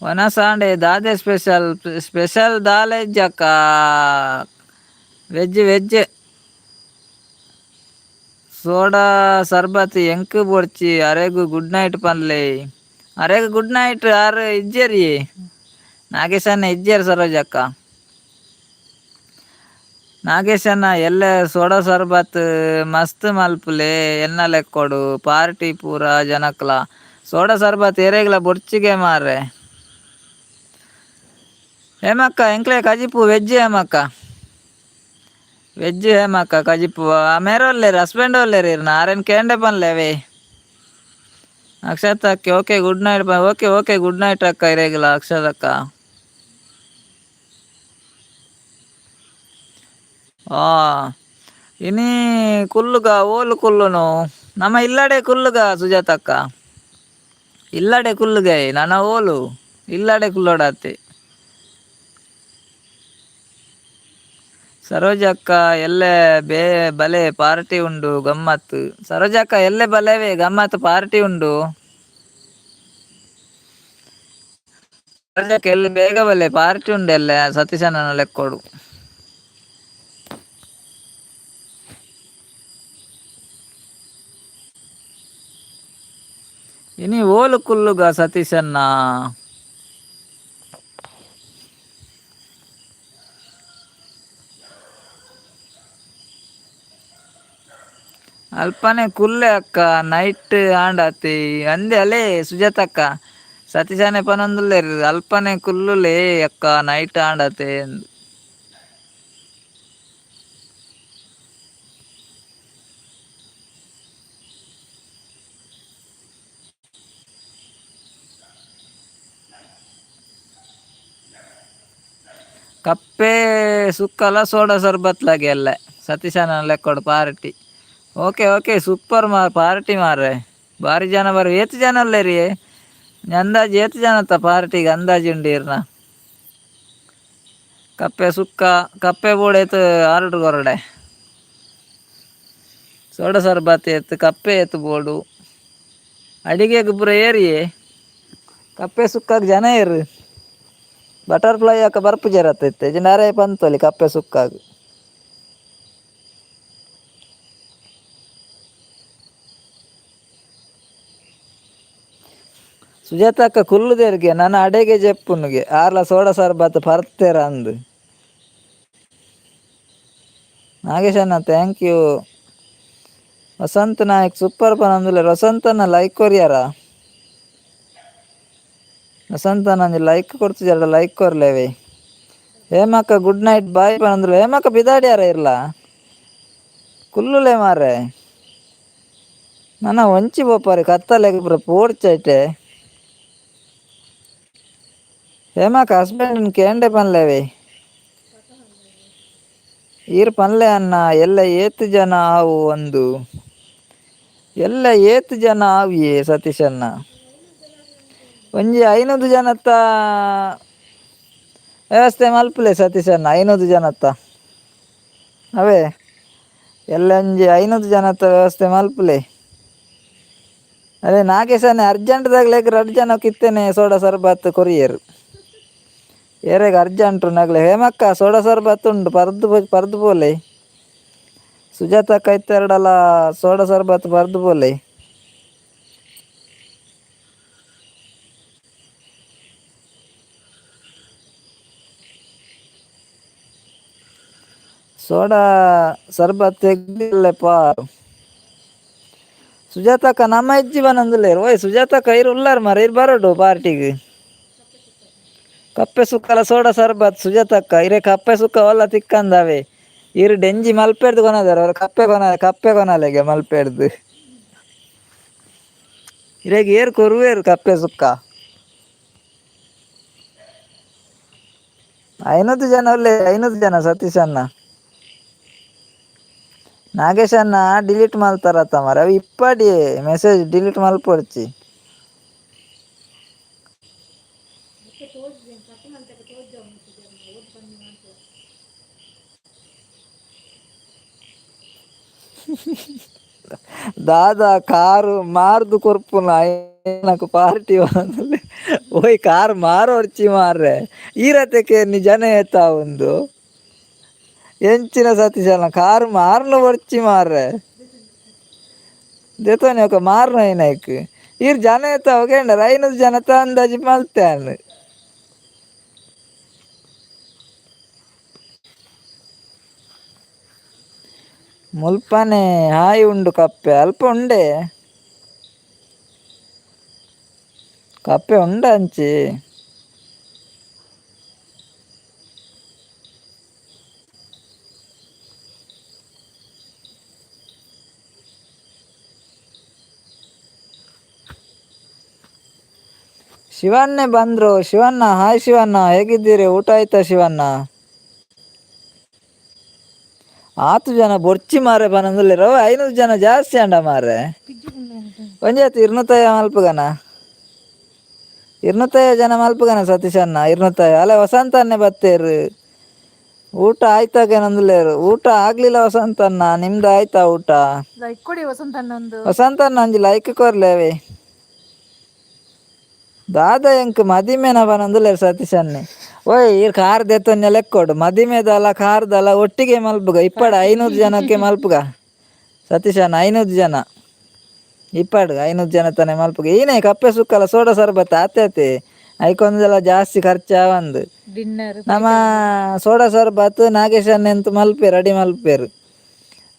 ವನಸಾಂಡೆ ದಾದೆ ಸ್ಪೆಷಲ್? ಸ್ಪೆಷಲ್ ದಾಲ ಇಜ್ಜಕ್ಕ, ವೆಜ್ ವೆಜ್. ಸೋಡಾ ಸರ್ಬತ್ ಎಂಕ್ ಬೊಡ್ಚಿ. ಅರೆಗು ಗುಡ್ ನೈಟ್ ಪನ್ಲೆ. ಅರೆಗ್ ಗುಡ್ ನೈಟ್. ಆರ್ ಇಜ್ಜೇರಿ ನಾಗೇಶಣ್ಣ ಇಜ್ಜೇರ್ ಸರೋಜಕ್ಕ. ನಾಗೇಶಣ್ಣ ಎಲ್ಲೆ ಸೋಡಾ ಸರ್ಬತ್ ಮಸ್ತ್ ಮಲ್ಪುಲೆ ಎನ್ನ ಲೆಕ್ಕೊಡು ಪಾರ್ಟಿ ಪೂರ ಜನಕ್ಲ. ಸೋಡಾ ಸರ್ಬತ್ ಏರೆಗ್ಲ ಬೊಡ್ಚಿಗೆ ಮಾರ್ರೆ. ಹೇಮಕ್ಕ ಎಂಕ್ಲೆ ಕಜಿಪು ವೆಜ್ ಹೇಮಕ್ಕ. ವೆಜ್ ಹೇಮಕ್ಕ ಕಜಿಪು. ಮೇರೆ ಒಲ್ಲೇರು ಹಸ್ಬೆಂಡ್ ಒಲ್ಲೇರು ಇರ್ನ ಆರೇನು ಕೇಂಡೆ ಪನ್ಲೆ ಅವೇ. ಅಕ್ಷತಕ್ಕೆ okay good night. Okay okay good night ಅಕ್ಕ ಇರೇಗಿಲ್ಲ ಅಕ್ಷತಕ್ಕ. ಆ ಇನಿ ಕುಲ್ಲುಗ ಓಲು ಕುಲ್ಲುನು ನಮ್ಮ ಇಲ್ಲಡೆ ಕುಲ್ಲುಗ ಸುಜಾತಕ್ಕ. ಇಲ್ಲಡೆ ಕುಲ್ಲುಗ ನನ್ನ ಓಲು ಇಲ್ಲಡೆ ಕುಲ್ಲೋಡತ್ತೆ. ಸರೋಜಕ್ಕ ಎಲ್ಲೆ ಬೇ ಬಲೆ ಪಾರ್ಟಿ ಉಂಡು ಗಮ್ಮತ್ತು. ಸರೋಜಕ್ಕ ಎಲ್ಲೆ ಬಲೆವೇ ಗಮ್ಮತ್ತು ಪಾರ್ಟಿ ಉಂಡು. ಸರೋಜಕ್ಕ ಎಲ್ಲಿ ಬೇಗ ಬಲೆ ಪಾರ್ಟಿ ಉಂಡು ಎಲ್ಲೆ ಸತೀಶಣ್ಣನ ಲೆಕ್ಕೊಡು. ಇನಿ ಓಲು ಕುಲ್ಲುಗ ಸತೀಶಣ್ಣ? ಅಲ್ಪನೆ ಕುಲ್ಲೆ ಅಕ್ಕ ನೈಟ್ ಆಂಡಾತಿ ಅಂದೆ ಅಲೇ ಸುಜಾತಕ್ಕ. ಸತೀಶನೆ ಪನೊಂದುಲ್ಲೆರ್ ಅಲ್ಪನೆ ಕುಲ್ಲುಲೆ ಅಕ್ಕ ನೈಟ್ ಆಂಡತೆ. ಕಪ್ಪೆ ಸುಕ್ಕಲ ಸೋಡಾ ಸರ್ಬತ್ ಲಾಗೆ ಅಲ್ಲ ಸತೀಶನ ಲೆಕ್ಕೊಡು party. Okay okay, super ಮಾರ್ ಪಾರ್ಟಿ ಮಾರ್ರೆ. ಭಾರಿ ಜನ ಬರ, ಏತ್ ಜನ ಅಲ್ಲ ರೀ ಅಂದಾಜು? ಏತ್ ಜನತ್ತ ಪಾರ್ಟಿಗೆ ಅಂದಾಜು ಉಂಡು ಇರ್ನ? ಕಪ್ಪೆ ಸುಕ್ಕ, ಕಪ್ಪೆ ಬೋಡೇತು ಆರ್ಡರ್ ಕೊರಡೆ. ಸೋಡಾ ಸರ್ಬತ್ ಏತ್, ಕಪ್ಪೆ ಏತ್ ಬೋಡು? ಅಡಿಗೆಗೆ ಪೂರ ಏರಿಯೇ. ಕಪ್ಪೆ ಸುಕ್ಕಾಗ ಜನ ಏರು. ಬಟರ್ಫ್ಲೈ ಅಕ್ಕ ಬರ್ಪು ಜರತ್ತೆ ನರೆ ಪಂತೊಲಿ ಕಪ್ಪೆ ಸುಕ್ಕಾಗ. ಸುಜಾತಕ್ಕ ಕುಲ್ಲುದೇರ್ಗೆ, ನನ್ನ ಅಡೆಗೆ ಜೆಪ್ಪುನುಗೆ ಆರ್ಲ ಸೋಡಾ ಸರ್ಬತ್ ಪರ್ತೇರ ಅಂದು. ನಾಗೇಶಣ್ಣ thank you. Vasant Nayak super ಪನಂದುಲ್ಲೆರ್. ವಸಂತನ like ಕೊರಿಯರ? ವಸಂತನ ಒಂಜಿ ಲೈಕ್ ಕೊಡ್ತಿಜಾರ, ಲೈಕ್ ಕೊರ್ಲೇವೆ. ಹೇಮಕ್ಕ ಗುಡ್ ನೈಟ್ ಬಾಯ್ ಪನಂದುಲ್ಲೆ. ಹೇಮಕ್ಕ ಪಿದಾಡ್ಯಾರ ಇರ್ಲ? ಕುಲ್ಲುಲೆ ಮಾರ್ರೆ. ನನ ಒಂಚಿ ಪೋಪಾರಿ ಕತ್ತಲೆಗ್ ಪೂರ ಪೋಡ್ಚೈಟೆ. ಹೇಮಕ್ಕ ಹಸ್ಬೆಂಡ್ ಕೇಂಡೆ ಪನ್ಲೇವೆ. ಈರ್ ಪನ್ಲೆ ಅನ್ನ. ಎಲ್ಲ ಏತ್ ಜನ ಆವು ಒಂದು? ಎಲ್ಲ ಏತ್ ಜನ ಆವಿಯೇ ಸತೀಶಣ್ಣ? ಒಂಜಿ 500 ಜನತ್ತ ವ್ಯವಸ್ಥೆ ಮಲ್ಪುಲೆ ಸತೀಶಣ್ಣ. 500 ಜನತ್ತ ಅವೇ ಎಲ್ಲ. ಒಂಜಿ 500 ಜನತ್ತ ವ್ಯವಸ್ಥೆ ಮಲ್ಪುಲೆ. ಅದೇ ನಾಗೇಶನೇ ಅರ್ಜೆಂಟ್ದಾಗ್ಲೇಕ್ ರಡ್ಡ್ ಜನಕ್ಕೆ ಇತ್ತೇನೆ ಸೋಡಾ ಸರ್ಬತ್ ಕೊರಿಯರ್. ಏರೆಗ್ ಅರ್ಜೆಂಟ್ ನಗಲೆ. ಹೇಮಕ್ಕ ಸೋಡಾ ಸರ್ಬತ್ ಉಂಡು, ಪರ್ದು ಪರ್ದು ಪೋಲೆ. ಸುಜಾತಕ್ಕ ಇತ್ತೆರಡಲ ಸೋಡಾ ಸರ್ಬತ್ ಪರ್ದು ಪೋಲೆ. ಸೋಡಾ ಸರ್ಬತ್ ಎಗ್ದಿಲ್ಲೆಪ್ಪ. ಸುಜಾತಕ್ಕ ನಮ್ಮ ಇಜ್ಜಿ ಬನಂದುಲ್ಲೇರು. ಓಯ್ ಸುಜಾತಕ್ಕ, ಇರು ಉಲ್ಲಾರ್ ಮಾರ, ಇರು ಬರೋಡು ಪಾರ್ಟಿಗೆ. ಕಪ್ಪೆ ಸುಕ್ಕಲ ಸೋಡಾ ಸರ್ಬತ್. ಸುಜಾತಕ್ಕ ಇರೆ ಕಪ್ಪೆ ಸುಕ್ಕ ಒಲ್ಲ ತಿಕ್ಕಂದವೆ. ಇರು ಡೆಂಜಿ ಮಲ್ಪೆರ್ದು ಕೊನದಾರ ಅವ್ರು. ಕಪ್ಪೆ ಕೊನ, ಕಪ್ಪೆ ಕೊನಲೆಗೆ ಮಲ್ಪೆರ್ದು. ಇರೆಗ್ ಏರ್ ಕೊರುವೇರು ಕಪ್ಪೆ ಸುಕ್ಕ? 500 ಜನ ಒಳ್ಳೆ, 500 ಜನ ಸತೀಶಣ್ಣ. ನಾಗೇಶಣ್ಣ ಡಿಲೀಟ್ ಮಲ್ತಾರತ್ತ ಮಾರ. ಅವು ಇಪ್ಪಡಿ ಮೆಸೇಜ್ ಡಿಲೀಟ್ ಮಲ್ಪೊಡ್ಚಿ. ದಾದಾ ಕಾರು ಮಾರ್ದು ಕೊರ್ಪುನ నాకు ಪಾರ್ಟಿ. ಓಯ್, ಕಾರ್ ಮಾರೋರ್ಚಿ ಮಾರ್ರೆ. ಈ ರಥಕ್ಕೆ ಜನ ಏತಾ ಒಂದು ಎಂಚಿನ ಸತೀಶಣ್ಣ, ಕಾರ್ ಮಾರ್ನ ಒರ್ಚಿ ಮಾರ್ರೆ. ದೇತೋನೆ ఒక ಮಾರ್ನ ಐನೈಕ್. ಈರ್ ಜನ ಏತಾವ ಕೇಂಡರ? 500 ಜನ ಅಂದಾಜಿ ಮಲ್ತೆ. ಮುಲ್ಪನೆ ಹಾಯ್ ಉಂಡು. ಕಪ್ಪೆ ಅಲ್ಪ ಉಂಡೆ, ಕಪ್ಪೆ ಉಂಡ ಅಂಚಿ. ಶಿವನ್ನೇ ಬಂದ್ರು. ಶಿವಣ್ಣ ಹಾಯ್. ಶಿವಣ್ಣ ಹೇಗಿದ್ದೀರಿ? ಊಟ ಆಯ್ತಾ ಶಿವಣ್ಣ? ಆತು ಜನ ಬೊರ್ಚಿ ಮಾರೆ ಪನಂದುಲ್ಲೆರ್. 500 ಜನ ಜಾಸ್ತಿ ಅಂಡ ಮಾರೆ. ಒಂಜಾತ್ ಇರ್ನೂತ್ತೈ ಮಲ್ಪುಗನ, ಇರ್ನೂತ್ತೈ ಜನ ಮಲ್ಪುಗನ ಸತೀಶಣ್ಣ, ಇರ್ನೂತ್ತೈ. ಅಲ್ಲ, ವಸಂತನ್ನೇ ಬತ್ತೇರು. ಊಟ ಆಯ್ತಾಗೇನಂದುಲ್ಲೇರು. ಊಟ ಆಗ್ಲಿಲ್ಲ ವಸಂತಣ್ಣ, ನಿಮ್ದು ಆಯ್ತಾ ಊಟ? ಲೈಕ್ ಕೊಡಿ ವಸಂತ ಒಂದು. ವಸಂತಣ್ಣ ಒಂಜಿ ಲೈಕ್ ಕೊರ್ಲೇವೆ. ದಾದಾ ಎಂಕ್ ಮದಿಮೆನ ಪನೊಂದುಲ್ಲೆರ್ ಸತೀಶನ್ನೆ. ಓಯ್, ಈರ್ ಕಾರ್ ದೆತ್ತೊನ್ನೆ ಲೆಕ್ಕೊಡು. ಮದಿಮೆದಲ ಕಾರ್ದಲ ಒಟ್ಟಿಗೆ ಮಲ್ಪುಗ. ಇಪ್ಪಡ 500 ಜನಕ್ಕೆ ಮಲ್ಪುಗ ಸತೀಶಣ್ಣ. 500 ಜನ ಇಪ್ಪಾಡು, 500 ಜನ ತಾನೆ ಮಲ್ಪುಗ. ಈನೆ ಕಪ್ಪೆ ಸುಕ್ಕಲ ಸೋಡಾ ಸರ್ಬತ್ ಆತೆ ಆತೆ. ಐಕೊಂದೆಲ್ಲ ಜಾಸ್ತಿ ಖರ್ಚಾವಂದು. ಡಿನ್ನರ್. ನಮ್ಮ ಸೋಡಾ ಸರ್ಬತ್ ನಾಗೇಶ್ ಎಂತ ಮಲ್ಪೇರು, ರೆಡಿ ಮಲ್ಪೇರು.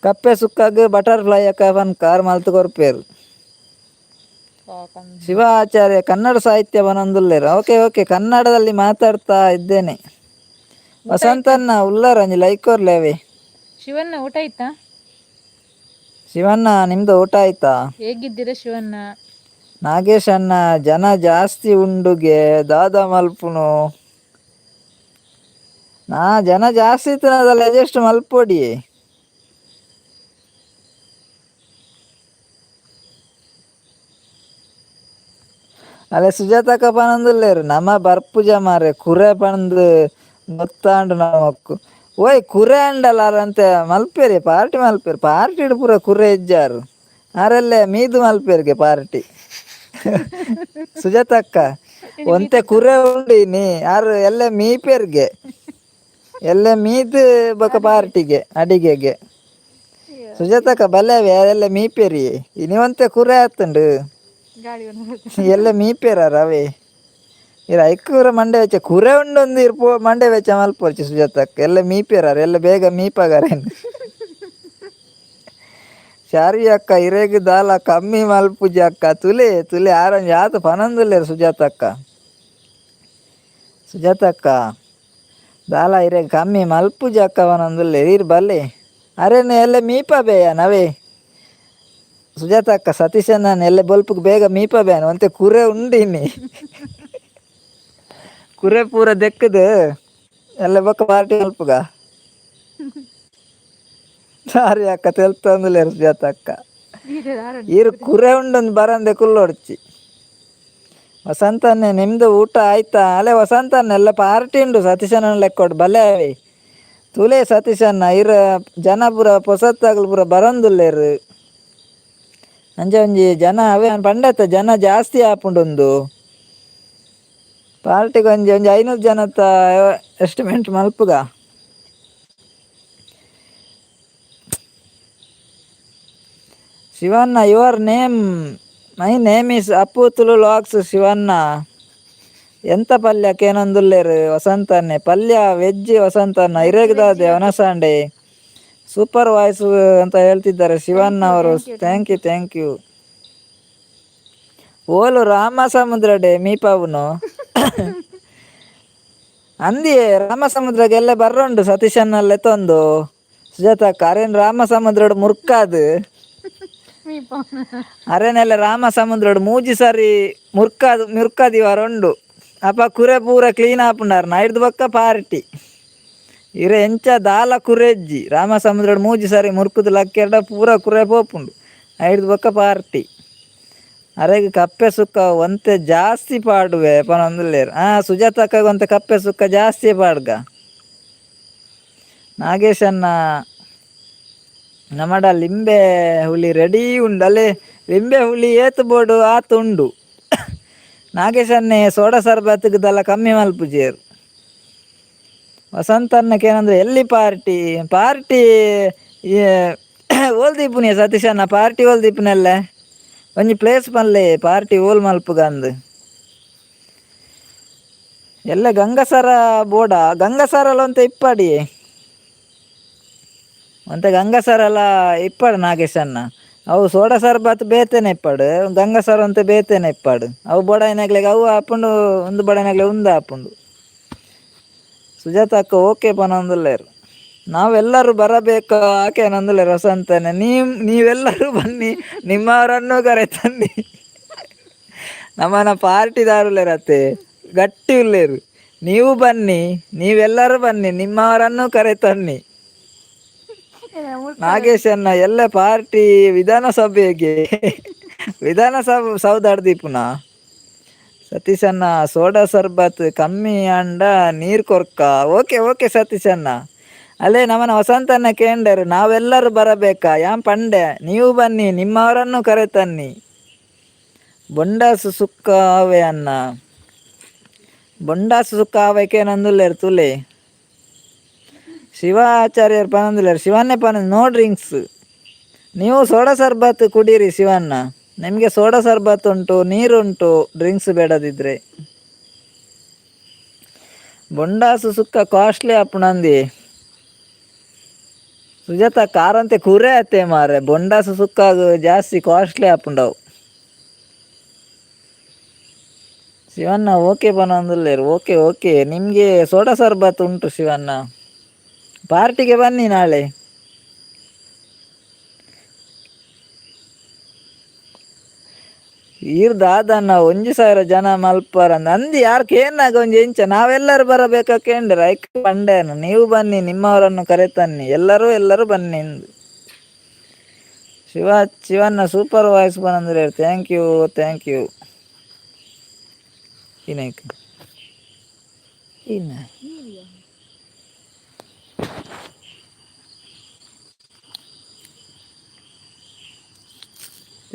ಕಪ್ಪೆ ಸುಕ್ಕಾಗ ಬಟರ್ಫ್ಲೈ ಅಕ್ಕ ಪನ್ ಕಾರ್ ಮಲ್ತು ಕೊರ್ಪೇರು. ಶಿವ ಆಚಾರ್ಯ ಕನ್ನಡ ಸಾಹಿತ್ಯ ಬನೊಂದುಲ್ಲೇರು. ಓಕೆ ಓಕೆ, ಕನ್ನಡದಲ್ಲಿ ಮಾತಾಡ್ತಾ ಇದ್ದೇನೆ. ವಸಂತಣ್ಣ ಉಲ್ಲರಂಜಿ, ಲೈಕ್ ಕೊರ್ಲೇವೆ. ಶಿವಣ್ಣ ಊಟ ಆಯ್ತಾ? ಶಿವಣ್ಣ ನಿಮ್ದು ಊಟ ಆಯ್ತಾ? ಹೇಗಿದ್ದೀರಾ ಶಿವಣ್ಣ? ನಾಗೇಶ್ ಅಣ್ಣ ಜನ ಜಾಸ್ತಿ ಉಂಡುಗೆ, ದಾದಾ ಮಲ್ಪುನು. ನಾ ಜನ ಜಾಸ್ತಿ ಇತ್ತನದಲ್ಲ, ಅಡ್ಜಸ್ಟ್ ಮಲ್ಪೊಡಿ. ಅಲ್ಲೇ ಸುಜಾತಕ್ಕ ಪನೊಂದುಲ್ಲೆರ್, ನಮ ಬರ್ಪುಜ ಮಾರ್ರೆ, ಕುರೆ ಪಂದ್ ಗೊತ್ತಾಂಡ್ ನಮಕ್. ಓಯ್, ಕುರೆ ಅಂಡಲ ಅರಂತೆ ಮಲ್ಪೆರೆ ಪಾರ್ಟಿ ಮಲ್ಪೆರ್. ಪಾರ್ಟಿಡ್ ಪೂರ ಕುರೆ ಇಜ್ಜಾರು, ಆರೆಲ್ಲೆ ಮೀದು ಮಲ್ಪೆರ್ಗೆ ಪಾರ್ಟಿ. ಸುಜಾತಕ್ಕ, ಒಂತೆ ಕುರೆ ಉಂಡು ಇನಿ, ಆರು ಎಲ್ಲ ಮೀಪೆರ್ಗೆ, ಎಲ್ಲ ಮೀದ್ ಬೊಕ ಪಾರ್ಟಿಗೆ ಅಡಿಗೆಗೆ. ಸುಜಾತಕ್ಕ ಬಲ್ಲೆ, ಎಲ್ಲ ಮೀಪೆರಿ ಇನಿ, ಒಂತೆ ಕುರೆ ಆತುಂಡು. ಗಾಳಿ. ಎಲ್ಲ ಮೀಪೆರ ರವೆ ಇರ ಐಕೂರ ಮಂಡೆ ವೆಚ್ಚ ಕುರೆ ಉಂಡೊಂದು ಇರ್ಪೋ ಮಂಡೆ ವೆಚ್ಚ ಮಲ್ಪೊರ್ಚಿ ಸುಜಾತಕ್ಕ. ಎಲ್ಲ ಮೀಪೆರಾರ, ಎಲ್ಲ ಬೇಗ ಮೀಪಗಾರೇನು. ಶಾರಿ ಅಕ್ಕ, ಇರೆಗ್ ದಾಲ ಕಮ್ಮಿ ಮಲ್ಪುಜಿ ಅಕ್ಕ. ತುಲೆ ತುಲೆ, ಆರಂಜಿ ಆತ ಪನೊಂದುಲ್ಲೆರ್ ಸುಜಾತಕ್ಕ. ಸುಜಾತಕ್ಕ, ದಾಲ ಇರೆಗ್ ಕಮ್ಮಿ ಮಲ್ಪುಜಿ ಅಕ್ಕ ಪನೊಂದುಲ್ಲೆರ್. ಈರ್ ಬಲ್ಲೆ, ಅರೆನ ಎಲ್ಲ ಮೀಪ ಬೇಯ ನವೇ. ಸುಜಾತಕ್ಕ, ಸತೀಶಣ್ಣ ಎಲ್ಲ ಬೊಲ್ಪುಗ್ ಬೇಗ ಮೀಪ ಬೇನ, ಒಂತೆ ಕುರೆ ಉಂಡು ಇನ್ನಿ. ಕುರೆ ಪೂರ ದೆಕ್ಕದು ಎಲ್ಲ ಬೊಕ್ಕ ಪಾರ್ಟಿ ಮಲ್ಪುಗ. ಸಾರಿ ಅಕ್ಕ, ತೆಲ್ತೊಂದುಲ್ಲೆರ್ ಸುಜಾತಕ್ಕ. ಈರ್ ಕುರೆ ಉಂಡೊಂದು ಬರಂದೆ ಕುಲ್ಲೊಡ್ಚಿ. ವಸಂತನ್ನೇ, ನಿಮ್ದು ಊಟ ಆಯ್ತಾ? ಅಲೆ ವಸಂತಣ್ಣ, ಎಲ್ಲ ಪಾರ್ಟಿ ಉಂಡು ಸತೀಶನ ಲೆಕ್ಕೊಡು, ಬಲ್ಲೆ ಅವೆ. ತುಲೆ ಸತೀಶಣ್ಣ, ಇರ ಜನ ಪೂರ ಪೊಸತ್ತಾಗಲು ಪೂರ ಬರಂದುಲ್ಲೆರ್. ಅಂಚ ಒಂಜಿ ಜನ ಅವೇ ಪಂಡತ್ತ, ಜನ ಜಾಸ್ತಿ ಆಪುಂಡೊಂದು. ಪಾರ್ಟಿಗೆ ಒಂಜಿ ಒಂಜಿ 500 ಜನತ್ತ ಎಸ್ಟಿಮೇಟ್ ಮಲ್ಪುಗ. Shivanna, your name? My name is Appu Tulu vlogs. Shivanna, ಎಂತ ಪಲ್ಯ ಕೇನೊಂದುಲ್ಲೆರ್ ವಸಂತನ್ನೆ. ಪಲ್ಯ ವೆಜ್ ವಸಂತಣ್ಣ. ಇರೆಗ್ದಾದೆ ವನಸಾಂಡೆ? ಸೂಪರ್ ವಾಯ್ಸ್ ಅಂತ ಹೇಳ್ತಿದ್ದಾರೆ ಶಿವಣ್ಣ ಅವರು. Thank you, thank you. ಓಲು ರಾಮ ಸಮುದ್ರ ಡೇ ಮೀಪಾವುನು ಅಂದಿಯೇ? ರಾಮ ಸಮುದ್ರಗೆಲ್ಲ ಬರ್ರುಂಡು ಸತೀಶನ್ನಲ್ಲೇ ತಂದು. ಸುಜಾತ, ಅರೇನ್ ರಾಮ ಸಮುದ್ರಡ್ ಮುರ್ಕಾದು, ಅರೇನೆಲ್ಲ ರಾಮ ಸಮುದ್ರಡ್ ಮೂಜಿ ಸಾರಿ ಮುರ್ಕಾದು ಮುರ್ಕಾದಿವಾರ ಉಂಡು. ಅಪ ಕುರೆ ಪೂರ ಕ್ಲೀನ್ ಆಪುಂಡಾರ್ ನೈಡ್ದು ಬೊಕ್ಕ ಪಾರ್ಟಿ. ಇರೆ ಎಂಚ ದಾಲ ಕುರೆಜ್ಜಿ, ರಾಮ ಸಮುದ್ರಡ್ ಮೂಜಿ ಸಾರಿ ಮುರ್ಕುದು ಲಕ್ಕೆರ್ಡ ಪೂರ ಕುರೆ ಪೋಪುಂಡು, ಐಡ್ದು ಬೊಕ್ಕ ಪಾರ್ಟಿ. ಅರೆಗ್ ಕಪ್ಪೆ ಸುಕ್ಕ ಒಂತೆ ಜಾಸ್ತಿ ಪಾಡುವೆ ಪನೊಂದುಲ್ಲೆರ್. ಆ ಸುಜಾತಕ್ಕಗ್ ಒಂತೆ ಕಪ್ಪೆ ಸುಕ್ಕ ಜಾಸ್ತಿ ಪಾಡ್ಗ. ನಾಗೇಶಣ್ಣ, ನಮಡ ಲಿಂಬೆ ಹುಳಿ ರೆಡಿ ಉಂಡು. ಅಲ್ಲೇ ಲಿಂಬೆ ಹುಳಿ ಏತ್ ಬೋಡು ಆತ್ ಉಂಡು. ನಾಗೇಶನ್ನೇ, ಸೋಡಾ ಸರ್ಬತ್ಗ್ ದಾಲ ಕಮ್ಮಿ ಮಲ್ಪುಜೆರ್. ವಸಂತಣ್ಣಕ್ಕೆ ಏನಂದ್ರೆ, ಎಲ್ಲಿ ಪಾರ್ಟಿ? ಪಾರ್ಟಿ ಓಲ್ ದೀಪುನಿ ಸತೀಶಣ್ಣ? ಪಾರ್ಟಿ ಓಲ್ ದೀಪುನಲ್ಲ? ಒಂಜಿ ಪ್ಲೇಸ್ ಪನ್ಲೆ, ಪಾರ್ಟಿ ಓಲ್ ಮಲ್ಪುಗಂದು. ಎಲ್ಲ ಗಂಗಸರ ಬೋಡ? ಗಂಗಸರಲ ಒಂತೆ ಇಪ್ಪಡಿ, ಒಂತೆ ಗಂಗಸರಲ ಇಪ್ಪಡು ನಾಗೇಶಣ್ಣ. ಅವು ಸೋಡಾ ಸರ್ಬತ್ ಬೇತೆನೆ ಇಪ್ಪಡು, ಗಂಗಸರ ಒಂತೆ ಬೇತೆನೆ ಇಪ್ಪಡು. ಅವು ಬೋಡಾಯಿನಗ್ಲೆಗ್ ಅವು ಆಪುಂಡು, ಉಂದು ಬೋಡಾಯಿನಗ್ಲೆಗ್ ಉಂದು ಆಪುಂಡು. ಸುಜಾತ ಅಕ್ಕ ಓಕೆ ಪನೊಂದುಲ್ಲೆರ್. ನಾವೆಲ್ಲರೂ ಬರಬೇಕು ಆಕೆ ನಂದುಲ್ಲೆರ್ ವಸಂತನೆ. ನೀವೆಲ್ಲರೂ ಬನ್ನಿ, ನಿಮ್ಮವರನ್ನು ಕರೆ ತನ್ನಿ. ನಮ್ಮನ ಪಾರ್ಟಿದಾರುಲ್ಲೆರತ್ತೆ, ಗಟ್ಟಿ ಉಲ್ಲೇರು. ನೀವು ಬನ್ನಿ, ನೀವೆಲ್ಲರೂ ಬನ್ನಿ, ನಿಮ್ಮವರನ್ನು ಕರೆ ತನ್ನಿ. ನಾಗೇಶಣ್ಣ, ಎಲ್ಲ ಪಾರ್ಟಿ ವಿಧಾನಸಭೆಗೆ, ವಿಧಾನಸಭೆ ಸೌದಾಡ್ದೀಪುನ. ಸತೀಶಣ್ಣ, ಸೋಡಾ ಸರ್ಬತ್ ಕಮ್ಮಿ ಅಂಡ ನೀರು ಕೊರ್ಕ. Okay okay ಸತೀಶಣ್ಣ. ಅಲ್ಲೇ ನಮ್ಮನ ವಸಂತಣ್ಣ ಕೇಂಡರು, ನಾವೆಲ್ಲರೂ ಬರಬೇಕಾ? ಯಾನ್ ಪಂಡೆ, ನೀವು ಬನ್ನಿ, ನಿಮ್ಮವರನ್ನು ಕರೆ ತನ್ನಿ. ಬೊಂಡಾಸು ಸುಕ್ಕ ಆವೆ ಅನ್ನ, ಬೊಂಡಾಸು ಸುಕ್ಕ ಆವೆಕೆ ನಂದುಲ್ಲೆರ್ ತುಲೆ. ಶಿವಾಚಾರ್ಯರು ಪನೊಂದುಲ್ಲೆರ್, ಶಿವನ್ನೇ ಪನ, ನೋ ಡ್ರಿಂಕ್ಸ್. ನೀವು ಸೋಡಾ ಸರ್ಬತ್ ಕುಡೀರಿ ಶಿವಣ್ಣ, ನಿಮಗೆ ಸೋಡಾ ಸರ್ಬತ್ ಉಂಟು, ನೀರುಂಟು, ಡ್ರಿಂಕ್ಸ್ ಬೇಡದಿದ್ರೆ. ಬೊಂಡಾಸು ಸುಕ್ಕ ಕಾಸ್ಟ್ಲಿ ಆಪುಂಡಂದಿ ಸುಜಾತ. ಕಾರಂತೆ ಕುರೆ ಅತ್ತೆ ಮಾರೆ, ಬೊಂಡಾಸು ಸುಕ್ಕಾಗ ಜಾಸ್ತಿ ಕಾಸ್ಟ್ಲಿ ಆಪುಂಡವು. ಶಿವಣ್ಣ ಓಕೆ ಪನೊಂದುಲ್ಲೆರ್. ಓಕೆ ಓಕೆ, ನಿಮಗೆ ಸೋಡಾ ಸರ್ಬತ್ ಉಂಟು ಶಿವಣ್ಣ. ಪಾರ್ಟಿಗೆ ಬನ್ನಿ ನಾಳೆ. ಈರ್ ದಾದನ್ನ 1000 ಜನ ಮಲ್ಪರ ನಂದಿ ಯಾರು ಕೇನಾಗ ಒಂಜಿ ಎಂಚ ನಾವೆಲ್ಲರೂ ಬರಬೇಕಾ ಕೇಂದ್ರ ಐಕ್ ಪಂಡೇನು ನೀವು ಬನ್ನಿ, ನಿಮ್ಮವರನ್ನು ಕರೆತನ್ನಿ, ಎಲ್ಲರೂ ಎಲ್ಲರೂ ಬನ್ನಿ ಎಂದು. ಶಿವ ಶಿವನ್ನ ಸೂಪರ್ ವಾಯ್ಸ್ ಬಂದ್ರೆ thank you thank you. ಇನೇಕ್ ಇನ್ನ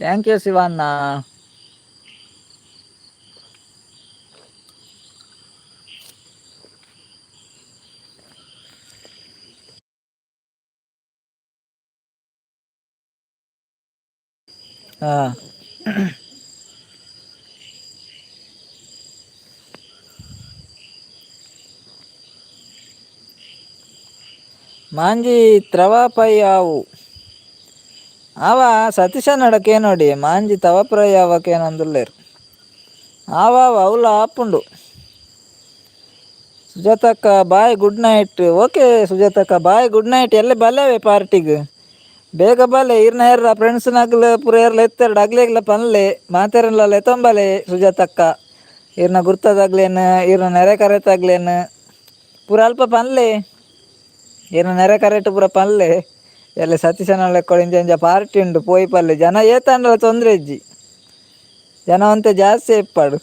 thank you Shivanna. ಹಾ ಮಾಂಜಿ ತ್ರವಾಪೈ ಆವು ಆವ ಸತೀಶ ನಡಕೆ ನೋಡಿ ಮಾಂಜಿ ತವಪ್ರೈ ಆವಕೇನಂದುಲ್ಲೇರು ಆವ ಅವಲ ಆಪುಂಡು. ಸುಜಾತಕ್ಕ bye good night. Okay ಸುಜಾತಕ್ಕ bye good night. ಎಲ್ಲ ಬಲ್ಲೇವೆ ಪಾರ್ಟಿಗೆ ಬೇಗ ಬಲ್ಲೆ ಈರ್ನ ಏರ್ರ ಫ್ರೆಂಡ್ಸ್ ನಗ್ಲು ಪೂರ ಏರ್ಲ ಎತ್ತೆರಡು ಅಗ್ಲೇಗ್ಲ ಪನ್ಲೆ ಮಾತೆರಲ್ಲ ಎತ್ತೊಂಬಲೆ ಸುಜಾತಕ್ಕ ಈರ್ನ ಗುರ್ತದಾಗ್ಲೇನು ಈರ್ನ ನೆರೆ ಕರೆತಾಗ್ಲೇನು ಪೂರ ಅಲ್ಪ ಪನ್ಲೆ ಈರ್ನ ನೆರೆ ಕರೆಟ್ ಪೂರ ಪನ್ಲೆ ಎಲ್ಲ ಸತೀಶನ ಲೆಕ್ಕೊಡು ಇಂಚ ಇಂಚ ಪಾರ್ಟಿ ಉಂಡು ಪೋಯಿ ಪಲ್ಲೆ ಜನ ಏತಂಡಲ ತೊಂದರೆ ಇಜ್ಜಿ ಜನ ಒಂತೆ ಜಾಸ್ತಿ ಇಪ್ಪಾಡು.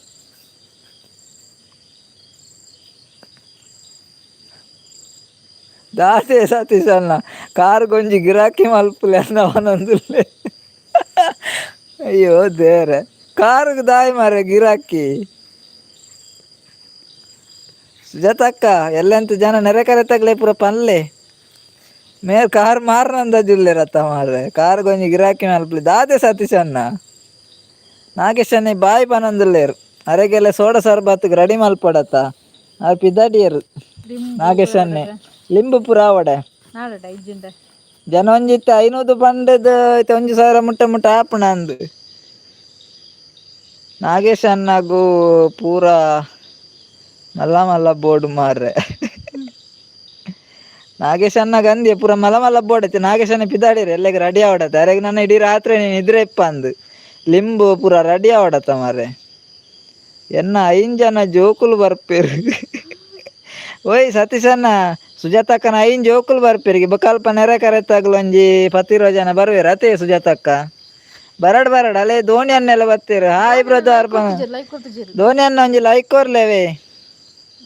ದಾಸೆ ಸತೀಶಣ್ಣ ಕಾರ್ ಗೊಂಜಿ ಗಿರಾಕಿ ಮಲ್ಪುಲೆ ಅನ್ನವನೊಂದುಲ್ಲೆ. ಅಯ್ಯೋ ದೇವ್ರೆ, ಕಾರುಗ್ ದಾಯಿ ಮಾರೆ ಗಿರಾಕಿ. ಸುಜಾತಕ್ಕ ಎಲ್ಲೆಂತ ಜನ ನೆರೆ ಕರೆ ತಗ್ಲೆ ಪೂರ ಪನ್ಲೆ ಮೇರ್ ಕಾರ್ ಮಾರ್ನಂದಜುಲ್ಲೆ ರತ್ತ ಮಾರ್ರೆ ಕಾರ್ ಗೊಂಜಿ ಗಿರಾಕಿ ಮಲ್ಪುಲೆ. ದಾದೆ ಸತೀಶಣ್ಣ ನಾಗೇಶ್ ಬಾಯ್ ಪನೊಂದುಲ್ಲೇರು ಅರೆಗೆಲ್ಲ ಸೋಡ ಸರ್ಬತ್ಗ್ ರೆಡಿ ಮಲ್ಪಡತ್ತ ಆರ್ ಪಿದಾಡಿಯರು. ನಾಗೇಶನ್ನೇ ಲಿಂಬು ಪೂರ ಆವಡೆ. ನಾಡಟ ಇಜ್ಜಿಂದ. ಜನ ಒಂಜಿತ್ತೆ 500 ಪಂಡದ್ ಇತ್ತೆ 1000 ಮುಟ್ಟ ಮುಟ್ಟ ಆಪುಣ ಅಂದ್. ನಾಗೇಶ್ ಅಣ್ಣಗೂ ಪೂರ ಮಲ್ಲ ಮಲ್ಲ ಬೋರ್ಡ್ ಮಾರ್ರೆ. ನಾಗೇಶ್ ಅಣ್ಣಗ್ ಅಂದ್ಯ ಪೂರ ಮಲ್ಲ ಮಲ್ಲ ಬೋರ್ಡ್ ಐತೆ. ನಾಗೇಶ್ ಅಣ್ಣ ಪಿದಾಡಿರಿ ಎಲ್ಲೆಗ್ ರೆಡಿ ಆವಡತ್ತ ಅರೆಗ್ ನನ್ನ ಇಡೀ ರಾತ್ರಿ ನೀನು ಇದ್ರೆ ಇಪ್ಪ ಅಂದ್ ಲಿಂಬು ಪೂರ ರೆಡಿ ಆವಡತ್ತ ಮಾರ್ರೆ. ಎನ್ನ 5 ಜನ ಜೋಕುಲು ಬರ್ಪೇರು. ಓಯ್ ಸತೀಶಣ್ಣ ಸುಜಾತಕ್ಕನ 5 ಜೋಕುಲು ಬರ್ಪೇರಿಗೆ ಬೊಕಲ್ಪ ನೆರೆ ಕರೆತಾಗ್ಲು ಒಂಜಿ 10-20 ಜನ ಬರುವೆರ್ ಅತೇ ಸುಜಾತಕ್ಕ. ಬರಡ್ ಬರಡ್ ಅಲೆ Dhoni ಅಣ್ಣೆಲ್ಲ ಬತ್ತೀರು. Hi brother. Like ಕೊಡ್ತಿದ್ದೀರಿ. Dhoni ಅಣ್ಣ ಒಂಜಿ ಲೈಕ್ ಕೊರ್ಲೆವೆ.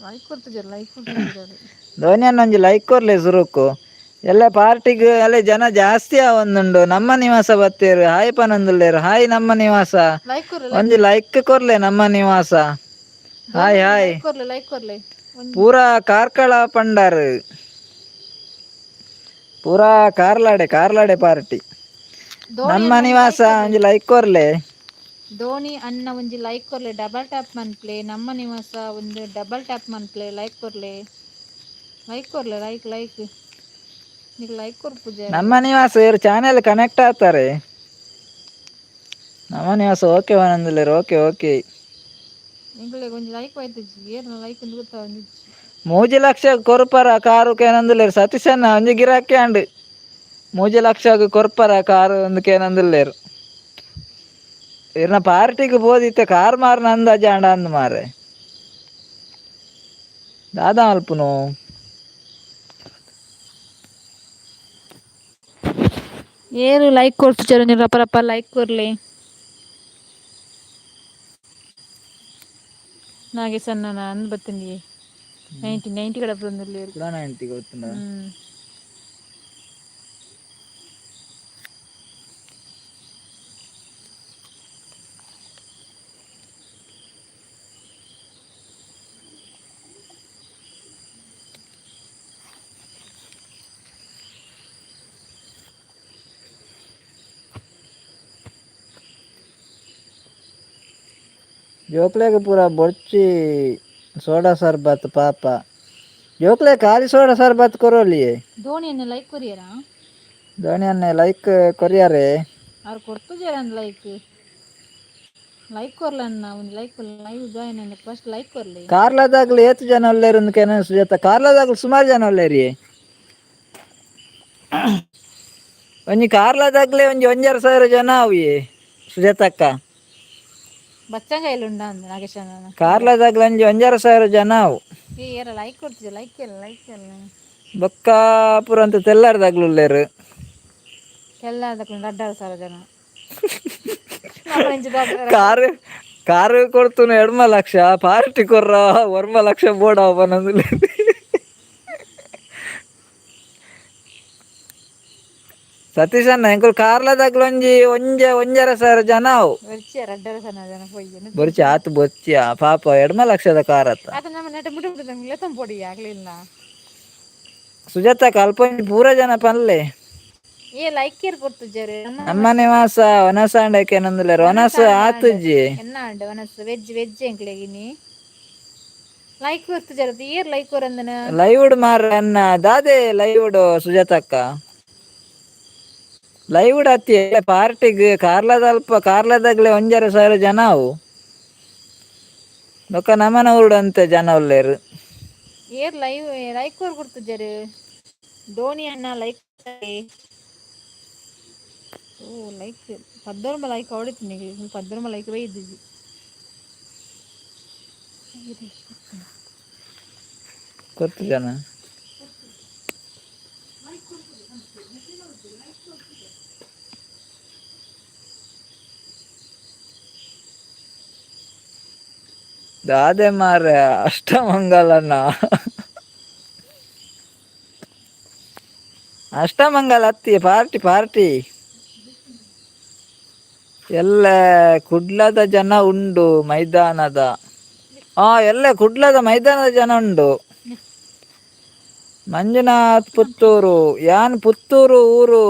ಲೈಕ್ ಕೊಡ್ತಿದ್ದೀರಿ, ಲೈಕ್ ಕೊಡ್ತಿದ್ದೀರಿ. ಧೋನಿ ಅಣ್ಣ ಒಂಜಿ ಲೈಕ್ ಕೊರ್ಲೆ ಸುರುಕು. ಎಲ್ಲ ಪಾರ್ಟಿಗ್ ಅಲ್ಲೇ ಜನ ಜಾಸ್ತಿ ಆವೊಂದುಂಡು. ನಮ್ಮ ನಿವಾಸ ಬತ್ತೀರು ಹಾಯ್ ಪನೊಂದುಲ್ಲೇರು. ಹಾಯ್ ನಮ್ಮ ನಿವಾಸ. ಲೈಕ್ ಕೊರ್ಲೆ. ಒಂಜಿ ಲೈಕ್ ಕೊರ್ಲೆ ನಮ್ಮ ನಿವಾಸ. Hi hi. ಕೊರ್ಲೆ, ಲೈಕ್ ಕೊರ್ಲೆ ಒಂಜಿ. ಪೂರಾ ಕಾರ್ಕಳ ಪಂಡಾರ್ ಪೂರಾ ಕಾರ್ಲಾಡೆ ಕಾರ್ಲಾಡೆ ಪಾರ್ಟಿ. ಧೋನಿ ನಮ್ಮ ನಿವಾಸ ಒಂಜಿ ಲೈಕ್ ಕೊರ್ಲೆ. ಧೋನಿ ಅಣ್ಣ ಒಂಜಿ ಲೈಕ್ ಕೊರ್ಲೆ, ಡಬಲ್ ಟ್ಯಾಪ್ ಮನ್ಪ್ಲೆ. ನಮ್ಮ ನಿವಾಸ ಒಂದು ಡಬಲ್ ಟ್ಯಾಪ್ ಮನ್ಪ್ಲೆ, ಲೈಕ್ ಕೊರ್ಲೆ, ಲೈಕ್ ಕೊರ್ಲೆ, ಲೈಕ್ ಲೈಕ್ ನಿಕ್ ಲೈಕ್ ಕೊರ್ಪುಜ. ನಮ್ಮ ನಿವಾಸ ಇವ್ರು ಚಾನೆಲ್ ಕನೆಕ್ಟ್ ಆಗ್ತಾರೆ. ನಮ್ಮ ನಿವಾಸ ಓಕೆ ಒಂದೊಂದಿಲ್ಲ. Okay okay. ನಿಂಗಳಿಗೆ ಒಂಜಿ ಲೈಕ್ ಹೋಯ್ತುಜಿ ಏರ್ನ ಲೈಕ್ ಒಂದು ಗೊತ್ತಾವಂದಿಜ್ಜಿ. 3 ಲಕ್ಷ ಕೊರ್ಪರ ಕಾರು ಕೇನಂದುಲ್ಲೇರು ಸತೀಶಣ್ಣ ಒಂಜಿ ಗಿರಾಕಿ ಅಂಡ್ 3 ಲಕ್ಷ ಕೊರ್ಪರ ಕಾರು ಒಂದು ಕೇನಂದುಲ್ಲೇರು. ಇರ್ನ ಪಾರ್ಟಿಗೆ ಬೋದಿತ್ತೆ ಕಾರ್ ಮಾರ್ನ ಅಂದಾಜ ಅಂಡ ಅಂದ್ ಮಾರ್ರೆ ದಾದಾ ಅಲ್ಪುನು. ಏರು ಲೈಕ್ ಕೊಡ್ತಿಚಾರ ಒಂಜಿ ರಪ್ಪ ರಪ್ಪ ಲೈಕ್ ಕೊರ್ಲೆ. ನಾಗೇಶ್ ಅಣ್ಣ ಅಂದ್ ಬತ್ತೀನಿ 90 90 ಕಡೆ ಬಂದಿರ್ಲಿ. ಕೂಡ 90 ಗೊತ್ತುಂಡ. ಜೋಕ್ಲೆಗ್ ಪೂರ ಬೊರ್ಚಿ ಸೋಡಾ ಸರ್ಬತ್ ಪಾಪ ಜೋಕ್ಲೆ ಖಾಲಿ ಸೋಡಾ ಸರ್ಬತ್ ಕೊರೊಲಿಯೇ. ಧೋನಿ ಅಣ್ಣ ಲೈಕ್ ಕೊರಿಯರಾ? ಧೋನಿ ಅಣ್ಣೆ ಲೈಕ್ ಕೊರಿಯಾರೆ. ಅವ್ರು ಕೊಡ್ತುಜಾರ ಲೈಕ್ ಲೈಕ್ ಕೊರ್ಲ ಅಣ್ಣ ಒಂದು like live join ಅಣ್ಣ ಫಸ್ಟ್ ಲೈಕ್ ಕೊರ್ಲಿ. ಕಾರ್ಲಾದಾಗ್ಲು ಏತ್ ಜನ ಉಲ್ಲೇರು ಅಂದ್ ಸುಜಾತ. ಕಾರ್ಲಾದಾಗ್ಲು ಸುಮಾರು ಜನ ಉಲ್ಲೇರಿ. ಒಂಜಿ ಕಾರ್ಲಾದಾಗ್ಲೆ ಒಂಜಿ 1500 ಜನ ಅವಿಯೇ ಸುಜಾತಕ್ಕ. ಬಚ್ಚಂಗಾಯಿಲು ಉಂಡ ಅಂದ್ ನಾಗೇಶನ. ಕಾರ್ಲದಾಗ್ಲ ಒಂಜಿ 1500 ಜನ ಅವು. ಈ ಏರ ಲೈಕ್ ಕೊಡ್ತಿದ್ದೆ, ಲೈಕ್ ಎಲ್ಲ, ಲೈಕ್ ಎಲ್ಲ. ಬೊಕ್ಕ ಪೂರ ಅಂತ ತೆಲ್ಲಾರ್ದಾಗ್ಲು ಉಲ್ಲೇರು. ಎಲ್ಲದಕ್ಕೂ 2500 ಜನ. ನಮ್ಮ ಇಂಚ ಕಾರು ಕಾರು ಕೊಡ್ತುನು 2.5 ಲಕ್ಷ, ಪಾರ್ಟಿ ಕೊರ್ರ 1.5 ಲಕ್ಷ ಬೋಡ ಪನೊಂದು. ಸತೀಶ್ ಅಣ್ಣ, ಎಂಕುಲು ಕಾರ್ಲದಾಗ್ಲ ಒಂಜಿ ಒಂಜೆ 1.5 ಸಾವಿರ ಜನ ಅವು. ಬೊರ್ಚಿ, 2.5 ಸಾವಿರ ಜನ ಪೊಯ್ಯನು. ಬೊರ್ಚಿ ಆತು, ಬೊರ್ಚಿಯ ಪಾಪ, 2.5 ಲಕ್ಷದ ಕಾರ್ ಅತ್ತ. ಆತ ನಮ್ಮ ನೆಟ ಮುಟ್ಟು ಮುಟ್ಟು ನಮ್ಗೆ ತಂಪೊಡಿ ಆಗ್ಲಿಲ್ಲ. ಸುಜಾತ, ಅಲ್ಪ ಒಂಜಿ ಪೂರ ಜನ ಪನ್ಲೆ. ಏ ಲೈಕ್ ಏರ್ ಕೊಡ್ತಿದ್ದಾರೆ ನಮ್ಮ? ನಮ್ಮ ನಿವಾಸ ವನಸಾಂಡಕ್ಕೆ ಏನಂದಿಲ್ಲ, ವನಸ ಆತುಜ್ಜಿ. ಎನ್ನ ಅಂಡ ವನಸ್ ವೆಜ್ ವೆಜ್ ಎಂಕ್ಲೆಗಿನಿ. ಲೈಕ್ ಕೊಡ್ತಿದ್ದಾರೆ, ಏರ್ ಲೈಕ್ ಕೊರಂದನ? ಲೈವ್ಡ್ ಮಾರ ಅನ್ನ ದಾದೆ ಲೈವ್ಡ್? ಸುಜಾತಕ್ಕ, ಲೈವ್ಡ್ ಅತ್ತಿ ಪಾರ್ಟಿಗ್ ಕಾರ್ಲದ ಅಲ್ಪ ಕಾರ್ಲದಾಗ್ಲೆ 1.5 ಸಾವಿರ ಜನ ಅವು. ಬೊಕ್ಕ ನಮನ ಊರುಡು ಅಂತೆ ಜನ ಉಲ್ಲೇರು. ಏರ್ ಲೈವ್ ಲೈಕ್ ಕೊರ್ ಕೊಡ್ತಿದ್ದಾರೆ? ಧೋನಿ ಅಣ್ಣ ಲೈಕ್. ಓ ಲೈಕ್ ಪದ್ದೊರ್ಮ ಲೈಕ್ ಹೊಡಿತೀನಿ, ಪದ್ದೊರ್ಮ ಲೈಕ್ ಬೈದಿದ್ದಿ. ಗೊತ್ತು ಜನ. ದಾದೆ ಮಾರ್ರೆ ಅಷ್ಟಮಂಗಲನ? ಅಷ್ಟಮಂಗಲ ಅತ್ತಿ ಪಾರ್ಟಿ ಪಾರ್ಟಿ ಎಲ್ಲ ಕುಡ್ಲದ ಜನ ಉಂಡು ಮೈದಾನದ. ಎಲ್ಲ ಕುಡ್ಲದ ಮೈದಾನದ ಜನ ಉಂಡು. ಮಂಜುನಾಥ್ ಪುತ್ತೂರು, ಯಾನ್ ಪುತ್ತೂರು ಊರು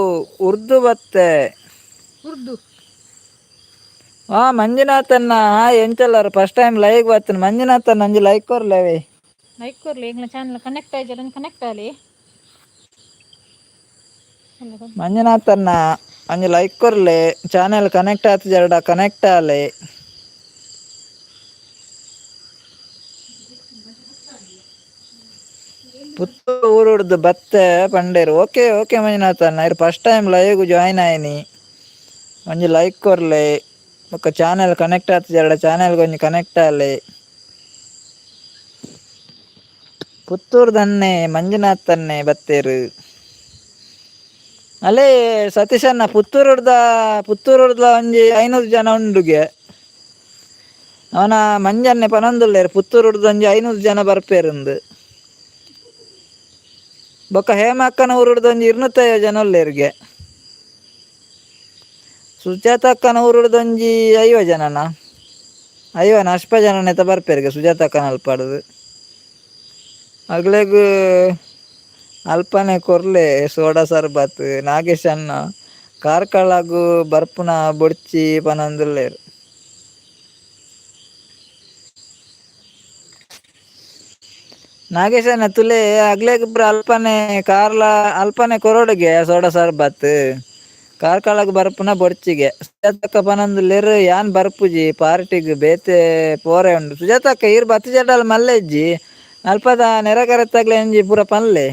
ಉರ್ದು ಬತ್ತೆ. ಉರ್ದು. ಮಂಜುನಾಥನ್ನ ಹಾಯ್, ಎಂಚಲ್ಲಾರ? First time live ಬತ್ತನ ಮಂಜುನಾಥನ್ನ, ಅಂಜಿ ಲೈಕ್ ಕೊರ್ಲೇವೆ. ಲೈಕ್ ಕೊರ್ಲಿ, ಎಂಗ್ಲ ಚಾನಲ್ ಕನೆಕ್ಟ್ ಆಯ್ಜರ ಕನೆಕ್ಟ್ ಆಲಿ. ಮಂಜುನಾಥನ್ನ ಅಂಜಿ ಲೈಕ್ ಕೊರ್ಲೆ, ಚಾನೆಲ್ ಕನೆಕ್ಟ್ ಆತ ಜರಡ ಕನೆಕ್ಟ್ ಆಲೆ. ಪುತ್ತೂರು ಊರುಡ್ದು ಬತ್ತೆ ಪಂಡೇರು. ಓಕೆ ಓಕೆ ಮಂಜುನಾಥನ್ನ, ಇರ್ first time live join ಆಯ್ನಿ, ಒಂಜಿ ಲೈಕ್ ಕೊರ್ಲೆ. ಬೊಕ್ಕ ಚಾನೆಲ್ ಕನೆಕ್ಟ್ ಆತ ಜರಡ ಚಾನೆಲ್ ಒಂಜಿ ಕನೆಕ್ಟ್ ಆಲೆ. ಪುತ್ತೂರು ದನ್ನೆ ಮಂಜುನಾಥನ್ನೆ ಬತ್ತೇರು. ಅಲ್ಲೇ ಸತೀಶಣ್ಣ, ಪುತ್ತೂರುಡ್ದ ಪುತ್ತೂರುಡ್ದ ಒಂಜಿ 500 ಜನ ಉಂಡುಗೆ. ಅವನ ಮಂಜನ್ನೆ ಪನೊಂದುಲ್ಲೇರು, ಪುತ್ತೂರುಡ್ದ ಒಂಜಿ 500 ಜನ ಬರ್ಪೇರುಂದು. ಬೊಕ್ಕ ಹೇಮಕ್ಕನ ಊರುಡ್ದ ಒಂಜಿ 250 ಜನ ಉಲ್ಲೇರಿಗೆ. ಸುಜಾತಕ್ಕನ ಊರುಡ್ದ ಒಂಜಿ 50 ಜನನ, ಐವನ ಅಷ್ಪ ಜನನೆತ ಬರ್ಪೇರಿಗೆ ಸುಜಾತಕ್ಕನ ಅಲ್ಪಾಡುದು. ಅಗ್ಲೆಗ್ ಅಲ್ಪನೆ ಕೊರ್ಲೆ ಸೋಡಾ ಸರ್ಬತ್. ನಾಗೇಶ್ ಅಣ್ಣ, ಕಾರ್ಕಳಗು ಬರ್ಪುನ ಬೊಡ್ಚಿ ಪನೊಂದುಲ್ಲೆರ್. ನಾಗೇಶಣ್ಣ ತುಲೆ, ಅಗ್ಲೆಗ್ ಪೂರ ಅಲ್ಪನೆ ಕಾರ್ಲ ಅಲ್ಪನೆ ಕೊರೊಡುಗೆ ಸೋಡಾ ಸರ್ಬತ್. ಕಾರ್ಕಳಗ್ ಬರ್ಪುನ ಬೊಡ್ಚಿಗೆ. ಸುಜಾತಕ್ಕ ಪನೊಂದುಲ್ಲೆರ್, ಯಾನ್ ಬರ್ಪುಜಿ ಪಾರ್ಟಿಗ್, ಬೇತೆ ಪೋರೆ ಉಂಡು. ಸುಜಾತಕ್ಕ, ಈರ್ ಬತ್ತಿಜಡಲ್ ಮಲ್ಲೆಜ್ಜಿ, ಅಲ್ಪದ ನೆರೆಕರೆತ್ತಗ್ಲೆ ಒಂಜಿ ಪೂರ ಪನ್ಲೆ,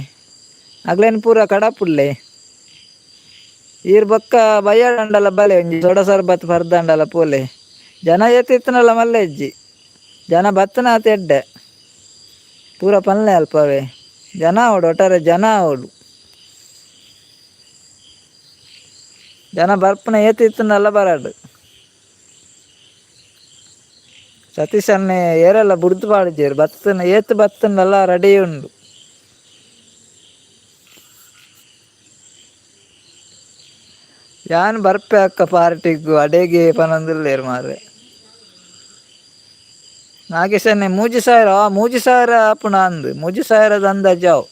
ಅಗ್ಲೇನ್ ಪೂರ ಕಡಪುಡ್ಲೆ. ಈರ್ ಬೊಕ್ಕ ಬಯ್ಯಾಡಂಡಲ ಬಲೆ, ಒಂಜಿ ಸೋಡಾ ಸರ್ಬತ್ ಪರ್ದಂಡಲ ಪೋಲೆ. ಜನ ಏತಿತ್ತನಲ್ಲ ಮಲ್ಲೆಜ್ಜಿ, ಜನ ಬತ್ತನಾತ ಎಡ್ಡೆ. ಪೂರ ಪನ್ಲೆ ಅಲ್ಪವೇ. ಜನ ಆವೊಡು, ಒಟ್ಟಾರೆ ಜನ ಆವೊಡು. ಜನ ಬರ್ಪುನ ಏತ್ ಇತ್ತುಂಡಲ ಬರಡ್. ಸತೀಶ್ ಅಣ್ಣೆ, ಏರೆಲ್ಲ ಬುಡ್ದು ಪಾಡಿಜೆರ್, ಬತ್ತನ ಏತ್ ಬತ್ತುಂಡಲ ರೆಡಿ ಉಂಡು. ಯಾನ್ ಬರ್ಪೆ ಅಕ್ಕ ಪಾರ್ಟಿಗ್ ಅಡೇಗೆ ಪನೊಂದುಲ್ಲೆರ್ ಮಾರ್ರೆ. ನಾಗೇಶನ್ನೆ, 3000, 3000 ಆಪುಂಡ ಅಂದ್, 3000ದ ಅಂದಾಜು ಅವು.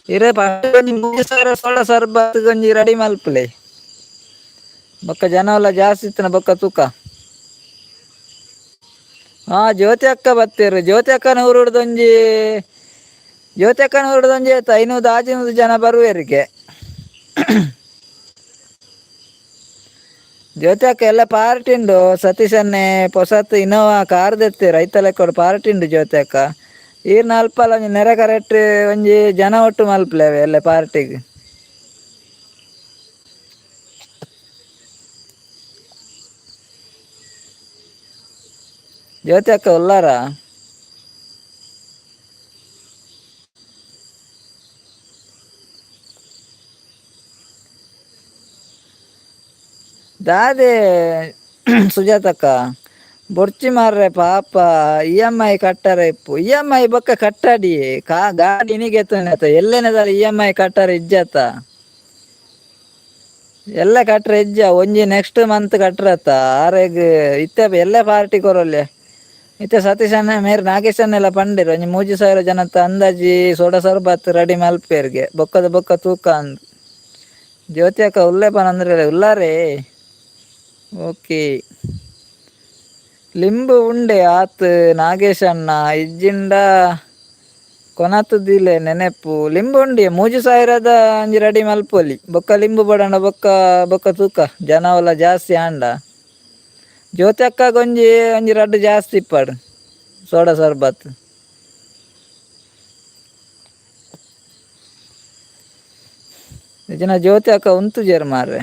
ಇರೆ ಒಂಜಿ 3000 ಸೋಡ ಸರ್ಬತ್ ಒಂಜಿ ರೆಡಿ ಮಲ್ಪುಲೆ. ಬೊಕ್ಕ ಜನ ಎಲ್ಲ ಜಾಸ್ತಿ ಇತ್ತನ ಬೊಕ್ಕ ತೂಕ. ಜ್ಯೋತಿ ಅಕ್ಕ ಬತ್ತೆರ್. ಜ್ಯೋತಿ ಅಕ್ಕನ ಊರುಡ್ದೊಂಜಿ, ಜ್ಯೋತಿ ಅಕ್ಕನ ಊರುಡ್ದೊಂಜಿ ಆಯ್ತು 500 600 ಜನ ಬರುವೆರಿಗೆ. ಜ್ಯೋತಿ ಅಕ್ಕ, ಎಲ್ಲ ಪಾರ್ಟಿ ಉಂಡು. ಸತೀಶನ್ನೆ ಪೊಸತ್ ಇನೋವಾ ಕಾರ್ ದೆತ್ತೆರ್, ಐತ ಲೆಕ್ಕೊಡು ಪಾರ್ಟಿ ಉಂಡು. ಜ್ಯೋತಿ ಅಕ್ಕ, ಈರ್ನ ಅಲ್ಪಲ ಒಂಜಿ ನೆರೆ ಕರೆಕ್ಟ್ ಒಂಜಿ ಜನ ಒಟ್ಟು ಮಲ್ಪುಲೆ ಎಲ್ಲ ಪಾರ್ಟಿಗ್. ಜ್ಯೋತಿ ಅಕ್ಕ ಉಲ್ಲಾರ? ದಾದೆ ಸುಜಾತಕ್ಕ ಬೊರ್ಚಿ ಮಾರ್ರೆ ಪಾಪ ಇಎಂಐ ಕಟ್ಟರೆ ಇಪ್ಪು ಇಎಂಐ ಬೊಕ್ಕ ಕಟ್ಟಡಿ ಕಾ ಗಾಡಿ ಇನಿಗೆತ್ತನೆ ಎಲ್ಲೆನೆದಾಲ ಇಎಂಐ ಕಟ್ಟರೆ ಇಜ್ಜತ್ತ ಎಲ್ಲ ಕಟ್ರೆ ಇಜ್ಜ ಒಂಜಿ ನೆಕ್ಸ್ಟ್ ಮಂತ್ ಕಟ್ರತ್ತ ಆರೆಗ್ ಇತ್ತೆ ಎಲ್ಲ ಪಾರ್ಟಿ ಕೊರೊಲ್ಲೆ ಇತ್ತೆ ಸತೀಶ್ ಅಣ್ಣ ಮೇರ್ ನಾಗೇಶ್ ಅಣ್ಣೆಲ್ಲ ಪಂಡೆರ್ ಒಂಜಿ 3000 ಜನತ ಅಂದಾಜಿ ಸೋಡ ಸರ್ಬತ್ ರೆಡಿ ಮಲ್ಪೆರ್ಗೆ ಬೊಕ್ಕದ ಬೊಕ್ಕ ತೂಕ ಅಂದ್. ಜ್ಯೋತಿ ಅಕ್ಕ ಉಲ್ಲೆ ಪನಂದ್ರೆ ಉಲ್ಲಾರೇ. ಓಕೆ ಲಿಂಬು ಉಂಡೆ ಆತ್ ನಾಗೇಶ್ ಅಣ್ಣ ಇಜ್ಜಿಂಡ ಕೊನತುದಿಲೆ ನೆನೆಪು ಲಿಂಬು ಉಂಡೆ 3000ದ ಒಂಜಿ ರೆಡಿ ಮಲ್ಪೊಲಿ ಬೊಕ್ಕ ಲಿಂಬು ಬಡಂಡ ಬೊಕ್ಕ ಬೊಕ್ಕ ತೂಕ ಜನವಲ ಜಾಸ್ತಿ ಆಂಡ ಜ್ಯೋತಿ ಅಕ್ಕಗ್ ಒಂಜಿ ಒಂಜಿ ರಡ್ಡ್ ಜಾಸ್ತಿ ಇಪ್ಪಡು ಸೋಡಾ ಸರ್ಬತ್. ಇಜ್ಜಿಂಡ ಜ್ಯೋತಿ ಅಕ್ಕ ಉಂತುಜೆರ್ ಮಾರ್ರೆ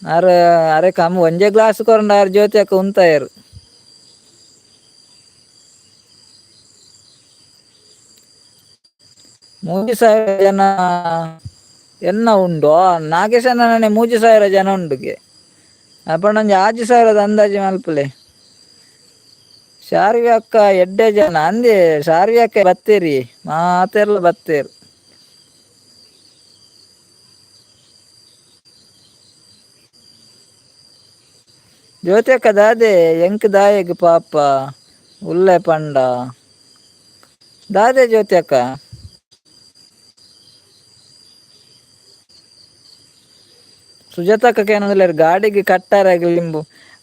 ಆರ್ ಅರೆ ಕಮ್ಮಿ ಒಂಜೇ ಗ್ಲಾಸ್ ಕೊರಂಡ ಆರ್ ಜ್ಯೋತಿ ಅಕ್ಕ ಉಂತಾಯೆರ್. 3000 ಜನ ಎನ್ನ ಉಂಡು ನಾಗೇಶಣ್ಣನೇ 3000 ಜನ ಉಂಡುಗೆ ಅಪಂಡ ಒಂಜಿ 6000ದ ಅಂದಾಜಿ ಮಲ್ಪುಲೆ. ಶಾರ್ವಿ ಅಕ್ಕ ಎಡ್ಡೆ ಜನ ಅಂದೆ ಶಾರ್ವಿ ಅಕ್ಕ ಬತ್ತೇರಿ ಮಾತೆರ್ಲ ಬತ್ತೇರು. ಜ್ಯೋತಿ ಅಕ್ಕ ದಾದೆ ಎಂಕ್ ದಾಯೆಗ್ ಪಾಪ ಉಲ್ಲೆ ಪಂಡ ದಾದೆ ಜ್ಯೋತಿ ಅಕ್ಕ. ಸುಜಾತಕ್ಕ ಏನಂದ್ರೆ ಗಾಡಿಗೆ ಕಟ್ಟಾರ ಲಿಂಬು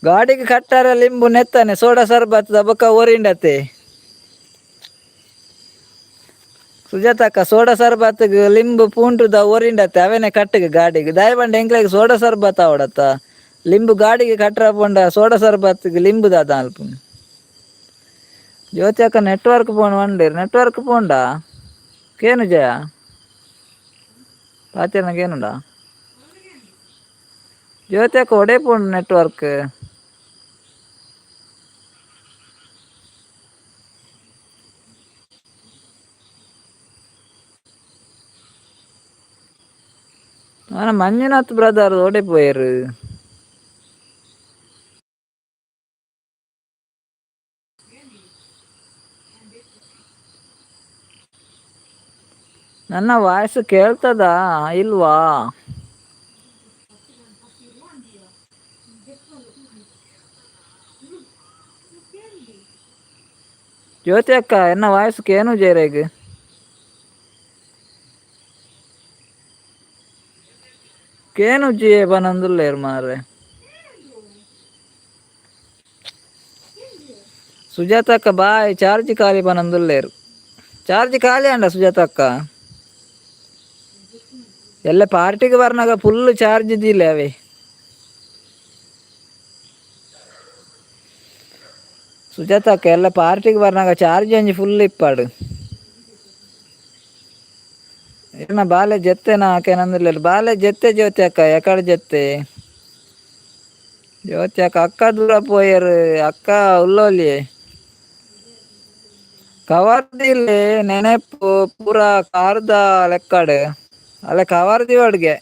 ಗಾಡಿಗೆ ಕಟ್ಟಾರ ಲಿಂಬು ನೆತ್ತಾನೆ ಸೋಡಾ ಸರ್ಬತ್ ಬೊಕ್ಕ ಒರಿಂಡತೆ. ಸುಜಾತಕ್ಕ ಸೋಡಾ ಸರ್ಬತ್ ಲಿಂಬು ಪೂಂಟುದ ಒರಿಂಡತೆ ಅವೇನೆ ಕಟ್ಟಿಗೆ ಗಾಡಿಗೆ ದಾಯ ಪಂಡ ಎಂಕ್ಲೆಗ್ ಸೋಡಾ ಸರ್ಬತ್ ಆವಡತ್ತ ಲಿಂಬು ಗಾಡಿಗೆ ಕಟ್ಟರ ಪಂಡ ಸೋಡಾ ಸರ್ಬತ್ ಲಿಂಬು ದಾದ ಅಲ್ಪುನು. ಜ್ಯೋತಿ ಅಕ್ಕ ನೆಟ್ವರ್ಕ್ ಪೋಣ ಒಂಡೇರು ನೆಟ್ವರ್ಕ್ ಪೋಂಡ ಕೇನು ಜಯ ಪಾತೆರ್ನ ಕೇನುಂಡ ಜ್ಯೋತಿ ಅಕ್ಕ ಒಡೆ ಪೋಂಡು ನೆಟ್ವರ್ಕ್. ಮಂಜುನಾಥ್ ಬ್ರದರ್ ಓಡೆ ಪೋಯೆರ್. ನನ್ನ ವಾಯ್ಸ್ ಕೇಳ್ತದಾ ಇಲ್ವಾ? ಜ್ಯೋತಿ ಅಕ್ಕ ಎನ್ನ ವಾಯ್ಸ್ ಕೇನು ಜೇರೆಗ್. ಕೇನು ಜಿಯೆ ಪನೊಂದುಲ್ಲೆರ್ ಮಾರ್ರೆ. ಸುಜಾತಕ್ಕ ಬಾಯ್ ಚಾರ್ಜ್ ಖಾಲಿ ಪನೊಂದುಲ್ಲೆರ್. ಚಾರ್ಜ್ ಖಾಲಿ ಅಂಡ ಸುಜಾತಕ್ಕ. ಎಲ್ಲ ಪಾರ್ಟಿಗೆ ಬರ್ನಾಗ ಫುಲ್ ಚಾರ್ಜ್ ಇದ್ದಿಲ್ಲ ಅವೇ. ಸುಜಾತಕ್ಕ ಎಲ್ಲ ಪಾರ್ಟಿಗೆ ಬರ್ನಾಗ ಚಾರ್ಜ್ ಒಂಜಿ ಫುಲ್ ಇಪ್ಪಾಡು. ಏನ ಬಾಲೆ ಜತ್ತೆನಾ ಕೇನಂದಿಲ್ಲ ಬಾಲೆ ಜತ್ತೆ ಜ್ಯೋತಿ ಅಕ್ಕ ಎಕಡೆ ಜತ್ತೆ ಜ್ಯೋತಿ ಅಕ್ಕ ಅಕ್ಕ ದೂರ ಪೋಯರು ಅಕ್ಕ ಉಲ್ಲೋಲಿ ಕವರ್ದಿಲ್ಲಿ ನೆನೆಪು ಪೂರ ಕಾರ್ದ ಲೆಕ್ಕಡ್ ಅಲ್ಲ ಕವರ್ದಿ ಅಡ್ಗೆ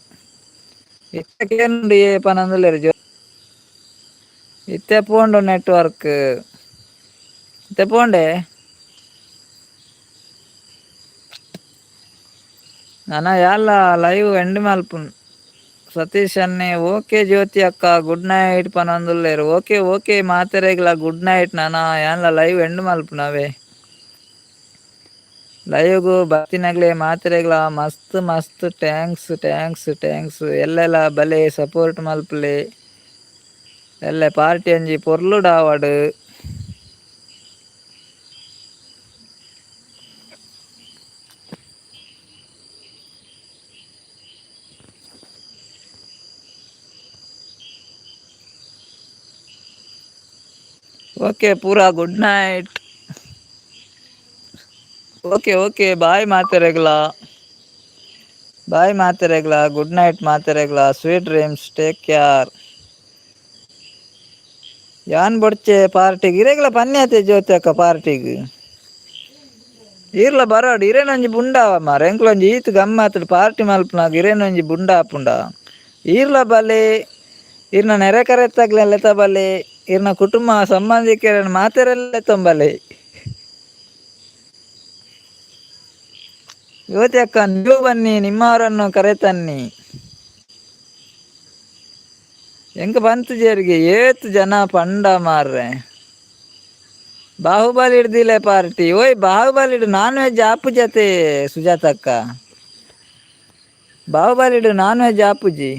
ಇತ್ತೆ ಕೇನುಂಡು ಪನಂದುಲ್ಲೆರ್ ಜೋ ಇತ್ತೆ ಪೋಂಡು ನೆಟ್ವರ್ಕ್ ಇತ್ತೆ ಪೋಂಡೆ ನನ ಯಾಲ ಲೈವ್ ಎಂಡ್ ಮಲ್ಪುನು. ಸತೀಶ್ ಅನ್ನೆ ಓಕೆ ಜ್ಯೋತಿ ಅಕ್ಕ ಗುಡ್ ನೈಟ್ ಪನೊಂದುಲ್ಲೆರ್. ಓಕೆ ಓಕೆ ಮಾತೆರೆಗ್ಲ ಗುಡ್ ನೈಟ್. ನನ ಯಾನ್ಲ ಲೈವ್ ಎಂಡ್ ಮಲ್ಪುನವೇ. ಲೈವ್ಗು ಬತ್ತಿನಗ್ಲೆ ಮಾತೆರೆಗ್ಲ ಮಸ್ತ್ ಮಸ್ತ್ thanks thanks thanks. ಎಲ್ಲೆಲ್ಲ ಬಲೆ ಸಪೋರ್ಟ್ ಮಲ್ಪುಲೆ. ಎಲ್ಲೆ ಪಾರ್ಟಿ ಒಂಜಿ ಪೊರ್ಲುಡಾವಡ್. ಓಕೆ ಪೂರಾ good night. Okay okay bye ಮಾತೆರೆಗ್ಲ. ಬಾಯ್ ಮಾತೆರೆಗ್ಲ ಗುಡ್ ನೈಟ್ ಮಾತೆರೆಗ್ಲ. Sweet dreams take care. ಯಾನ್ ಬೊಡ್ಚೆ ಪಾರ್ಟಿಗ್ ಇರೆಗ್ಲ ಪನ್ಯಾತೆ ಜ್ಯೋತಿ ಅಕ್ಕ ಪಾರ್ಟಿಗ್. ಈರ್ಲ ಬರೋಡು ಇರೇನೊಂಜಿ ಬುಂಡಾವ ಮಾರೆ, ಎಂಕ್ಲೊಂಜಿ ಈತ್ ಗಮ್ಮತ್ಡ್ ಪಾರ್ಟಿ ಮಲ್ಪುನಾಗ ಇರೇನೊಂಜಿ ಬುಂಡ ಆಪುಂಡ. ಈರ್ಲ ಬಲೆ, ಈರ್ನ ನೆರೆ ಕರೆತ್ತಾಗ್ಲೆನ್ ಲೆತ ಬಲೆ, ಈರ್ನ ಕುಟುಂಬ ಸಂಬಂಧಿಕರನ್ನ ಮಾತೆರೆಲ್ಲ ಲೆತ್ತೊಂಬಲೆ. ಜ್ಯೋತಿ ಅಕ್ಕ ನೀವು ಬನ್ನಿ, ನಿಮ್ಮವರನ್ನು ಕರೆತನ್ನಿ. ಎಂಕ ಬಂತು ಜೇರಿಗೆ ಏತ್ ಜನ ಪಂಡ ಮಾರ್ರೆ. ಬಾಹುಬಲಿ ಹಿಡ್ದಿಲ್ಲ ಪಾರ್ಟಿ. ಓಯ್ ಬಾಹುಬಲಿ ನಾನ್ ವೆಜ್ ಆಪುಜತೆ ಸುಜಾತಕ್ಕ, ಬಾಹುಬಲಿ ನಾನ್ ವೆಜ್ ಆಪುಜಿ.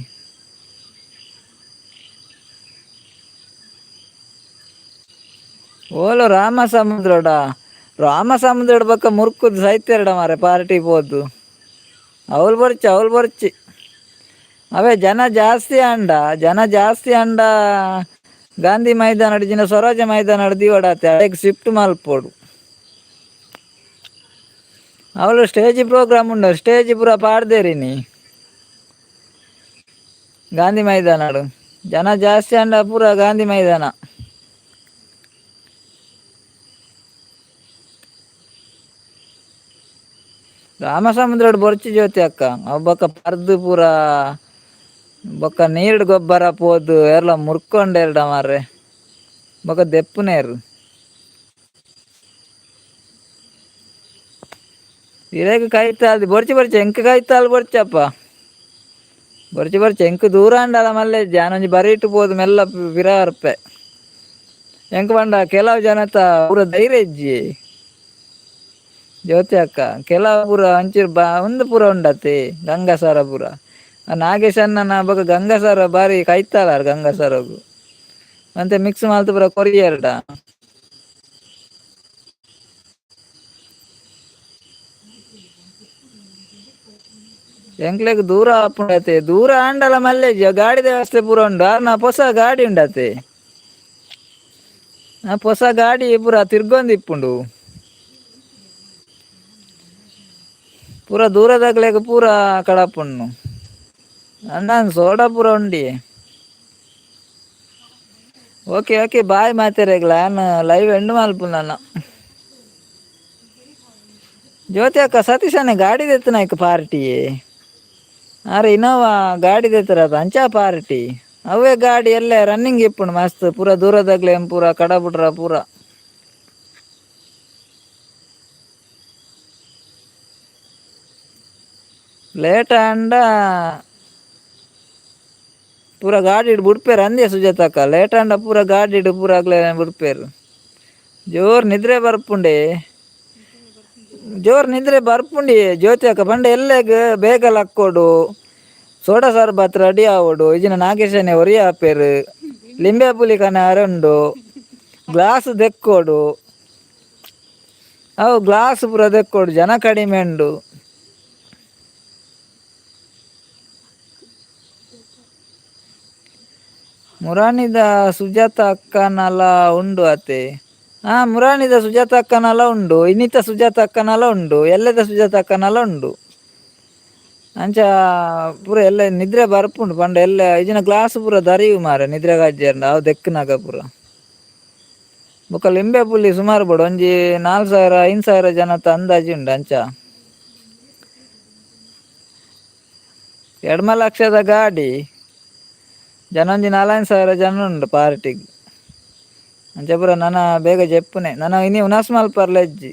ಓಲೋ ರಾಮ ಸಮುದ್ರಡ, ರಾಮ ಸಮುದ್ರ ಬಕ್ಕ ಮುರ್ಕುದು ಸೈತೆರಡ ಮಾರೆ ಪಾರ್ಟಿ ಪೋದು. ಅವಳು ಬರ್ಚಿ ಅವಳು ಬರ್ಚಿ. ಅವೇ ಜನ ಜಾಸ್ತಿ ಅಂಡ, ಜನ ಜಾಸ್ತಿ ಅಂಡ. ಗಾಂಧಿ ಮೈದಾನ ಜಿನ ಸ್ವರಾಜ ಮೈದಾನ ದೀವಡಾತೆ ಅಡೆಗ್ ಶಿಫ್ಟ್ ಮಲ್ಪೊಡು. ಅವಳು ಸ್ಟೇಜ್ ಪ್ರೋಗ್ರಾಮ್ ಉಂಡು, ಸ್ಟೇಜ್ ಪೂರ ಪಾಡ್ದೇರಿನಿ ಗಾಂಧಿ ಮೈದಾನಡು. ಜನ ಜಾಸ್ತಿ ಅಂಡ ಪೂರ ಗಾಂಧಿ ಮೈದಾನ. ರಾಮಸಮುದ್ರಡ್ ಬೊರ್ಚಿ ಜ್ಯೋತಿ ಅಕ್ಕ, ಅವು ಬೊಕ್ಕ ಪರ್ದು ಪೂರ ಬೊಕ್ಕ ನೀರ್ಡ್ ಗೊಬ್ಬರ ಪೋದು ಏರ್ಲ ಮುರ್ಕೊಂಡೇರ್ಡ ಮಾರ್ರೆ, ಬೊಕ್ಕ ದೆಪ್ಪುನೇರು. ಇರೆಗ್ ಕೈತಾಲ್ ಬೊರ್ಚಿ ಬೊರ್ಚಿ ಎಂಕ್ ಕೈತಾಲ್ ಬೊರ್ಚಪ್ಪ, ಬೊರ್ಚಿ ಬೊರ್ಚಿ ಎಂಕ್ ದೂರ ಅಂಡಲ ಮಲ್ಲೆಜ್ಜಿ. ಯಾನೊಂಜಿ ಬರೀಟ್ ಪೋದು ಮೆಲ್ಲ ಪಿರ ಬರ್ಪೆ. ಎಂಕ್ ಪಂಡ ಕೆಲವು ಜನತ ಪೂರ ಧೈರ್ಯ ಇಜ್ಜಿ ಜ್ಯೋತಿ ಅಕ್ಕ. ಕೆಲವು ಪೂರ ಒಂಚೂರು ಬಾ ಉಂದು ಪೂರ ಉಂಡತೆ ಗಂಗಸರ ಪೂರ. ನಾಗೇಶಣ್ಣನ ಬೊಕ ಗಂಗಸರ ಬಾರಿ ಕೈತಾಲಾರ್ ಗಂಗಸರಗು ಅಂತೆ ಮಿಕ್ಸ್ ಮಲ್ತ್ ಪೂರ ಕೊರಿಯರ್ಡ. ಎಂಕ್ಲೆಗ್ ದೂರ ಆಪುಂಡತೆ, ದೂರ ಆಂಡಲ ಮಲ್ಲೆಜ್ಜಿ. ಗಾಡಿದ ವ್ಯವಸ್ಥೆ ಪೂರ ಉಂಡು. ಆರ್ನ ಪೊಸ ಗಾಡಿ ಉಂಡತೆ, ಆ ಪೊಸ ಗಾಡಿ ಪೂರ ತಿರ್ಗೊಂದು ಇಪ್ಪುಂಡು. ಪೂರ ದೂರದಾಗ್ಲೆಗ್ ಪೂರ ಕಡಪುಂಡು. ಅಣ್ಣ ಸೋಡಾ ಪೂರ ಉಂಡಿ. Okay okay bye ಮಾತೆರೆಗ್ಲ, ಯಾನ್ ಲೈವ್ ಎಂಡ್ ಮಲ್ಪುನ. ಜ್ಯೋತಿ ಅಕ್ಕ ಸತೀಶನೇ ಗಾಡಿ ದೆತ್ತುನ ಪಾರ್ಟಿ. ಆರೆ ಇನೋವಾ ಗಾಡಿ ದೆತ್ತರತ ಅಂಚ ಪಾರ್ಟಿ. ಅವೇ ಗಾಡಿ ಎಲ್ಲ ರನ್ನಿಂಗ್ ಇಪ್ಪುಂಡು ಮಸ್ತ್ ಪೂರ ದೂರದಾಗ್ಲೆ ಪೂರ ಕಡಬುಡ್ರ ಪೂರ. ಲೇಟ್ ಆಂಡ ಪೂರ ಗಾಡಿಡ್ ಬುಡ್ಪೇರು ಅಂದೆ ಸುಜಾತಕ್ಕ. ಲೇಟ್ ಆಂಡ ಪೂರ ಗಾಡಿಡ್ ಪೂರ ಅಗ್ಲೆ ಬುಡ್ಪೇರು. ಜೋರ್ ನಿದ್ರೆ ಬರ್ಪುಂಡೆ, ಜೋರ್ ನಿದ್ರೆ ಬರ್ಪುಂಡಿ ಜ್ಯೋತಿ ಅಕ್ಕ. ಪಂಡ ಎಲ್ಲೆಗ್ ಬೇಗ ಲಕ್ಕೋಡು, ಸೋಡಾ ಸರ್ಬತ್ ರೆಡಿ ಆವೊಡು. ಇಜಿನ ನಾಗೇಶನೆ ಒರಿ ಆಪೇರು, ಲಿಂಬೆ ಪುಲಿ ಕನ ಅರುಂಡು, ಗ್ಲಾಸ್ ದೆಕ್ಕೋಡು, ಅವು ಗ್ಲಾಸ್ ಪೂರ ದೆಕ್ಕೋಡು. ಜನ ಕಡಿಮೆ ಉಂಡು. ಮುರಾನಿದ ಸುಜಾತ ಅಕ್ಕನಲ ಉಂಡು ಅತೆ. ಹಾ ಮುರಾನಿದ ಸುಜಾತ ಅಕ್ಕನಲ ಉಂಡು, ಇನ್ನಿತ ಸುಜಾತ ಅಕ್ಕನಲ ಉಂಡು, ಎಲ್ಲದ ಸುಜಾತ ಅಕ್ಕನಲ ಉಂಡು. ಅಂಚ ಪೂರ ಎಲ್ಲ ನಿದ್ರೆ ಬರ್ಪುಂಡು ಪಂಡ ಎಲ್ಲ ಇಜಿನ ಗ್ಲಾಸ್ ಪೂರ ದರಿಯು ಮಾರೆ ನಿದ್ರೆ ಗಾಜ್ಜೇರ್ಂಡ ಅವು ದೆಕ್ಕುನಗ ಪೂರ. ಬೊಕ ಲಿಂಬೆ ಪುಲಿ ಸುಮಾರು ಬೋಡು ಒಂಜಿ 4000 5000 ಜನತ ಅಂದಾಜಿ ಉಂಡು. ಅಂಚ 2 ಲಕ್ಷದ ಗಾಡಿ ಜನ ಒಂಜಿ 4-5 ಸಾವಿರ ಜನ ಉಂಡು ಪಾರ್ಟಿಗ್. ಅಂಚ ಪೂರ ನನ ಬೇಗ ಜೆಪ್ಪುನೆ, ನನ ಇನಿ ಉನಸ್ ಮಲ್ಪರ್ಲ ಇಜ್ಜಿ.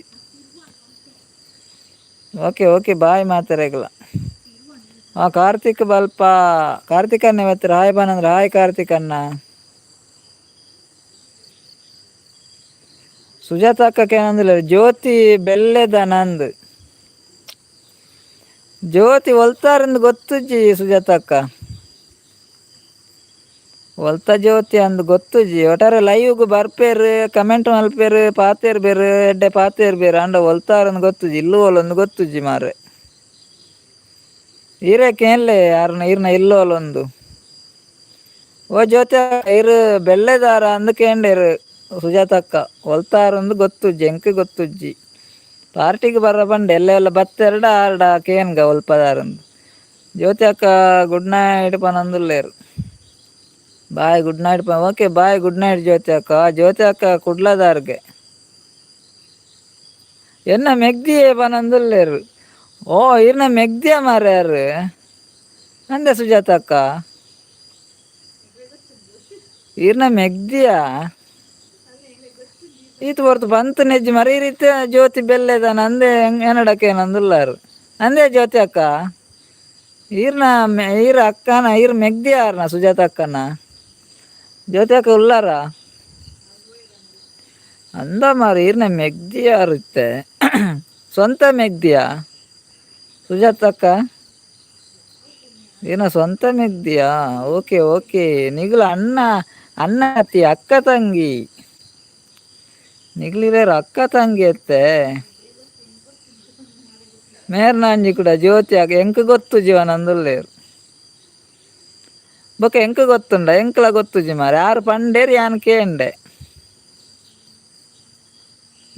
Okay okay bye ಮಾತೆರೆಗ್ಲ. ಆ ಕಾರ್ತಿಕ್ ಬಲ್ಪ, ಕಾರ್ತಿಕ್ ಅಣ್ಣ ಇವತ್ತು ಹಾಯ್ ಬನ್ನಂದ್ರೆ ಹಾಯ್ ಕಾರ್ತಿಕ್ ಅಣ್ಣ. ಸುಜಾತ ಅಕ್ಕಕ್ಕೆ ಜ್ಯೋತಿ ಬೆಲ್ಲೆದ ನಂದು ಜ್ಯೋತಿ ಒಲ್ತಾರಂದು ಗೊತ್ತುಜ್ಜಿ ಸುಜಾತ ಅಕ್ಕ. ಒಲ್ತ ಜ್ಯೋತಿ ಅಂದ್ ಗೊತ್ತುಜ್ಜಿ. ಒಟ್ಟಾರೆ ಲೈವ್ಗ್ ಬರ್ಪೇರು, ಕಮೆಂಟ್ ಮಲ್ಪೇರು, ಪಾತೇರ್ ಬೇರು, ಎಡ್ಡೆ ಪಾತೇರ್ ಬೇರು. ಅಂಡ ಒಲ್ತಾರಂದು ಗೊತ್ತುಜ್ಜಿ, ಇಲ್ಲು ಒಲೊಂದು ಗೊತ್ತುಜ್ಜಿ ಮಾರ್ರೆ. ಈರೇಕೆ ಯಾರನ್ನ ಈರ್ನ ಇಲ್ಲೋಲೊಂದು. ಓ ಜ್ಯೋತಿ ಇರು ಬೆಳ್ಳೆದಾರ ಅಂದ್ ಕೇಂಡೇರು ಸುಜಾತಕ್ಕ. ಒಲ್ತಾರಂದು ಗೊತ್ತುಜ್ಜಿ, ಎಂಕ್ ಗೊತ್ತುಜ್ಜಿ. ಪಾರ್ಟಿಗೆ ಬರ ಪಂಡೆ ಎಲ್ಲ ಎಲ್ಲ ಬತ್ತೆರಡ ಆರ್ಡ ಕೇನ್ಗ ಒಲ್ಪದಾರಂದು. ಜ್ಯೋತಿ ಅಕ್ಕ ಗುಡ್ ನೈಟ್ ಪನೊಂದುಲ್ಲೇರು. Bye, good night. Okay, bye, good night Jyoti ಅಕ್ಕ. ಜ್ಯೋತಿ ಅಕ್ಕ ಕುಡ್ಲದಾರ್ಗೆ. ಎನ್ನ ಮೆಗ್ದಿಯೇ ಪನೊಂದುಲ್ಲೆರ್. ಓ, ಇರ್ನ ಮೆಗ್ದಿಯ ಮಾರ್ರೆ ಯಾರು ಅಂದೆ ಸುಜಾತ ಅಕ್ಕ. ಇರ್ನ ಮೆಗ್ದಿಯ ಈತ್ ಹೊರ್ತು ಬಂತು ನೆಜ್ಜಿ ಮರ. ಈ ರೀತಿ ಜ್ಯೋತಿ ಬೆಲ್ಲೆದನ ಅಂದೆ ಎನ್ನಡಕ್ಕೆ ಏನಂದುಲ್ಲಾರು ಅಂದೆ. ಜ್ಯೋತಿ ಅಕ್ಕ, ಈರ್ನ ಈರ್ ಅಕ್ಕನ, ಈರ್ ಮೆಗ್ದಿಯಾರ್ನ ಸುಜಾತ ಅಕ್ಕನ? ಜ್ಯೋತಿ ಅಕ್ಕ ಉಲ್ಲಾರ ಅಂದ ಮಾರ. ಈರ್ನ ಮೆಗ್ದಿಯಾರುತ್ತೆ, ಸ್ವಂತ ಮೆಗ್ದಿಯಾ ಸುಜಾತ ಅಕ್ಕ? ಏನ ಸ್ವಂತ ಮೆಗ್ದಿಯಾ? Okay okay. ನಿಗುಲ ಅಣ್ಣ ಅಣ್ಣ ಅತ್ತಿ, ಅಕ್ಕ ತಂಗಿ. ನಿಗ್ಲಿರೇರು ಅಕ್ಕ ತಂಗಿ ಅತ್ತೆ. ಮೇರ್ನಾಂಜಿ ಕೂಡ ಜ್ಯೋತಿ ಅಕ್ಕ ಎಂಕ್ ಗೊತ್ತು ಜೀವನ ಅಂದುಲ್ಲೇರು. ಬೊಕ ಎಂಕ್ ಗೊತ್ತುಂಡ? ಎಂಕ್ಲ ಗೊತ್ತುಜಿ ಮಾರೆ. ಯಾರು ಪಂಡೇರು, ಯಾನ್ ಕೇಂಡೆ.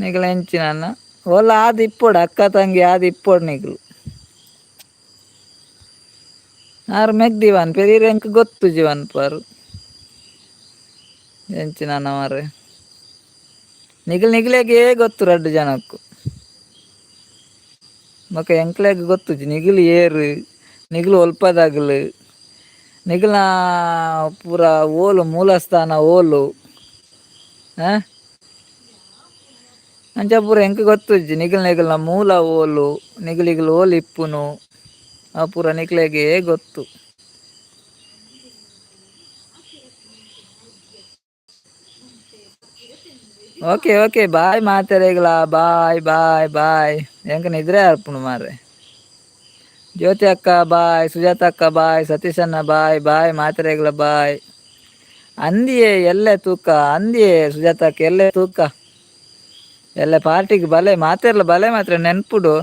ನಿಗಲ ಎಂಚಿನ ಓಲ ಆದ್ ಇಪ್ಪೊಡು, ಅಕ್ಕ ತಂಗಿ ಆದ್ ಇಪ್ಪೊಡು ನಿಗುಲು. ಆರು ಮೆಗ್ದಿವನ್ ಪೆರೀರ್ ಎಂಕ್ ಗೊತ್ತು ಜೀವನ್ ಪರು. ಎಂಚಿನ ಮಾರೆ, ನಿಗಲ್ ನಿಗಲೆಗೆ ಗೊತ್ತು ರಡ್ಡು ಜನಕ್ಕು. ಬೊಕ ಎಂಕ್ಲೆಗ್ ಗೊತ್ತುಜಿ ನಿಗುಲು ಏರು, ನಿಗುಲು ಒಲ್ಪದಾಗಲು, ನಿಗುಲ ಪೂರ ಓಲು ಮೂಲಸ್ಥಾನ ಓಲು ಆ ಅಂಚ ಪೂರ ಎಂಕ್ ಗೊತ್ತುಜ್ಜಿ. ನಿಗಲ್ ನಿಗಲ್ನ ಮೂಲ ಓಲು, ನಿಗಲಿಗಲ್ ಓಲು ಇಪ್ಪುನು, ಆ ಪೂರ ನಿಕ್ಲೆಗೆ ಗೊತ್ತು. ಓಕೆ ಓಕೆ, ಬಾಯ್ ಮಾತೆರೆಗ್ಲಾ. Bye bye bye. ಎಂಕ್ ನಿದ್ರೆ ಆರ್ಪುಂಡು ಮಾರ್ರೆ. ಜ್ಯೋತಿ ಅಕ್ಕ ಬಾಯ್, ಸುಜಾತ ಅಕ್ಕ ಬಾಯ್, ಸತೀಶ್ ಅಣ್ಣ ಬಾಯ್ ಬಾಯ್, ಮಾತೆರೆಗ್ಲ ಬಾಯ್. ಅಂದಿಯೇ ಎಲ್ಲೆ ತೂಕ ಅಂದಿಯೇ. ಸುಜಾತ ಅಕ್ಕ, ಎಲ್ಲೆ ತೂಕ, ಎಲ್ಲೆ ಪಾರ್ಟಿಗೆ ಬಲೆ ಮಾತೆರ್ಲ ಬಲೆ ಮಾತ್ರ. ನೆನ್ಪುಡು,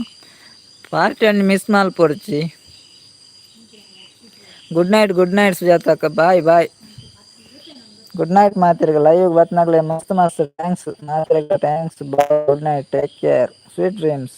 ಪಾರ್ಟಿ ಅನ್ನು ಮಿಸ್ ಮಲ್ಪೊಡ್ಚಿ. Good night, good night Sujatha ಅಕ್ಕ. ಬಾಯ್ ಬಾಯ್, ಗುಡ್ ನೈಟ್ ಮಾತೆರೆಗ್. ಲೈವ್ ಬತ್ನಾಗ್ಲೆ ಮಸ್ತ್ ಮಸ್ತ್ thanks. ಮಾತೆರೆಗ್ಲ thanks. Bye, good night, take care, sweet dreams.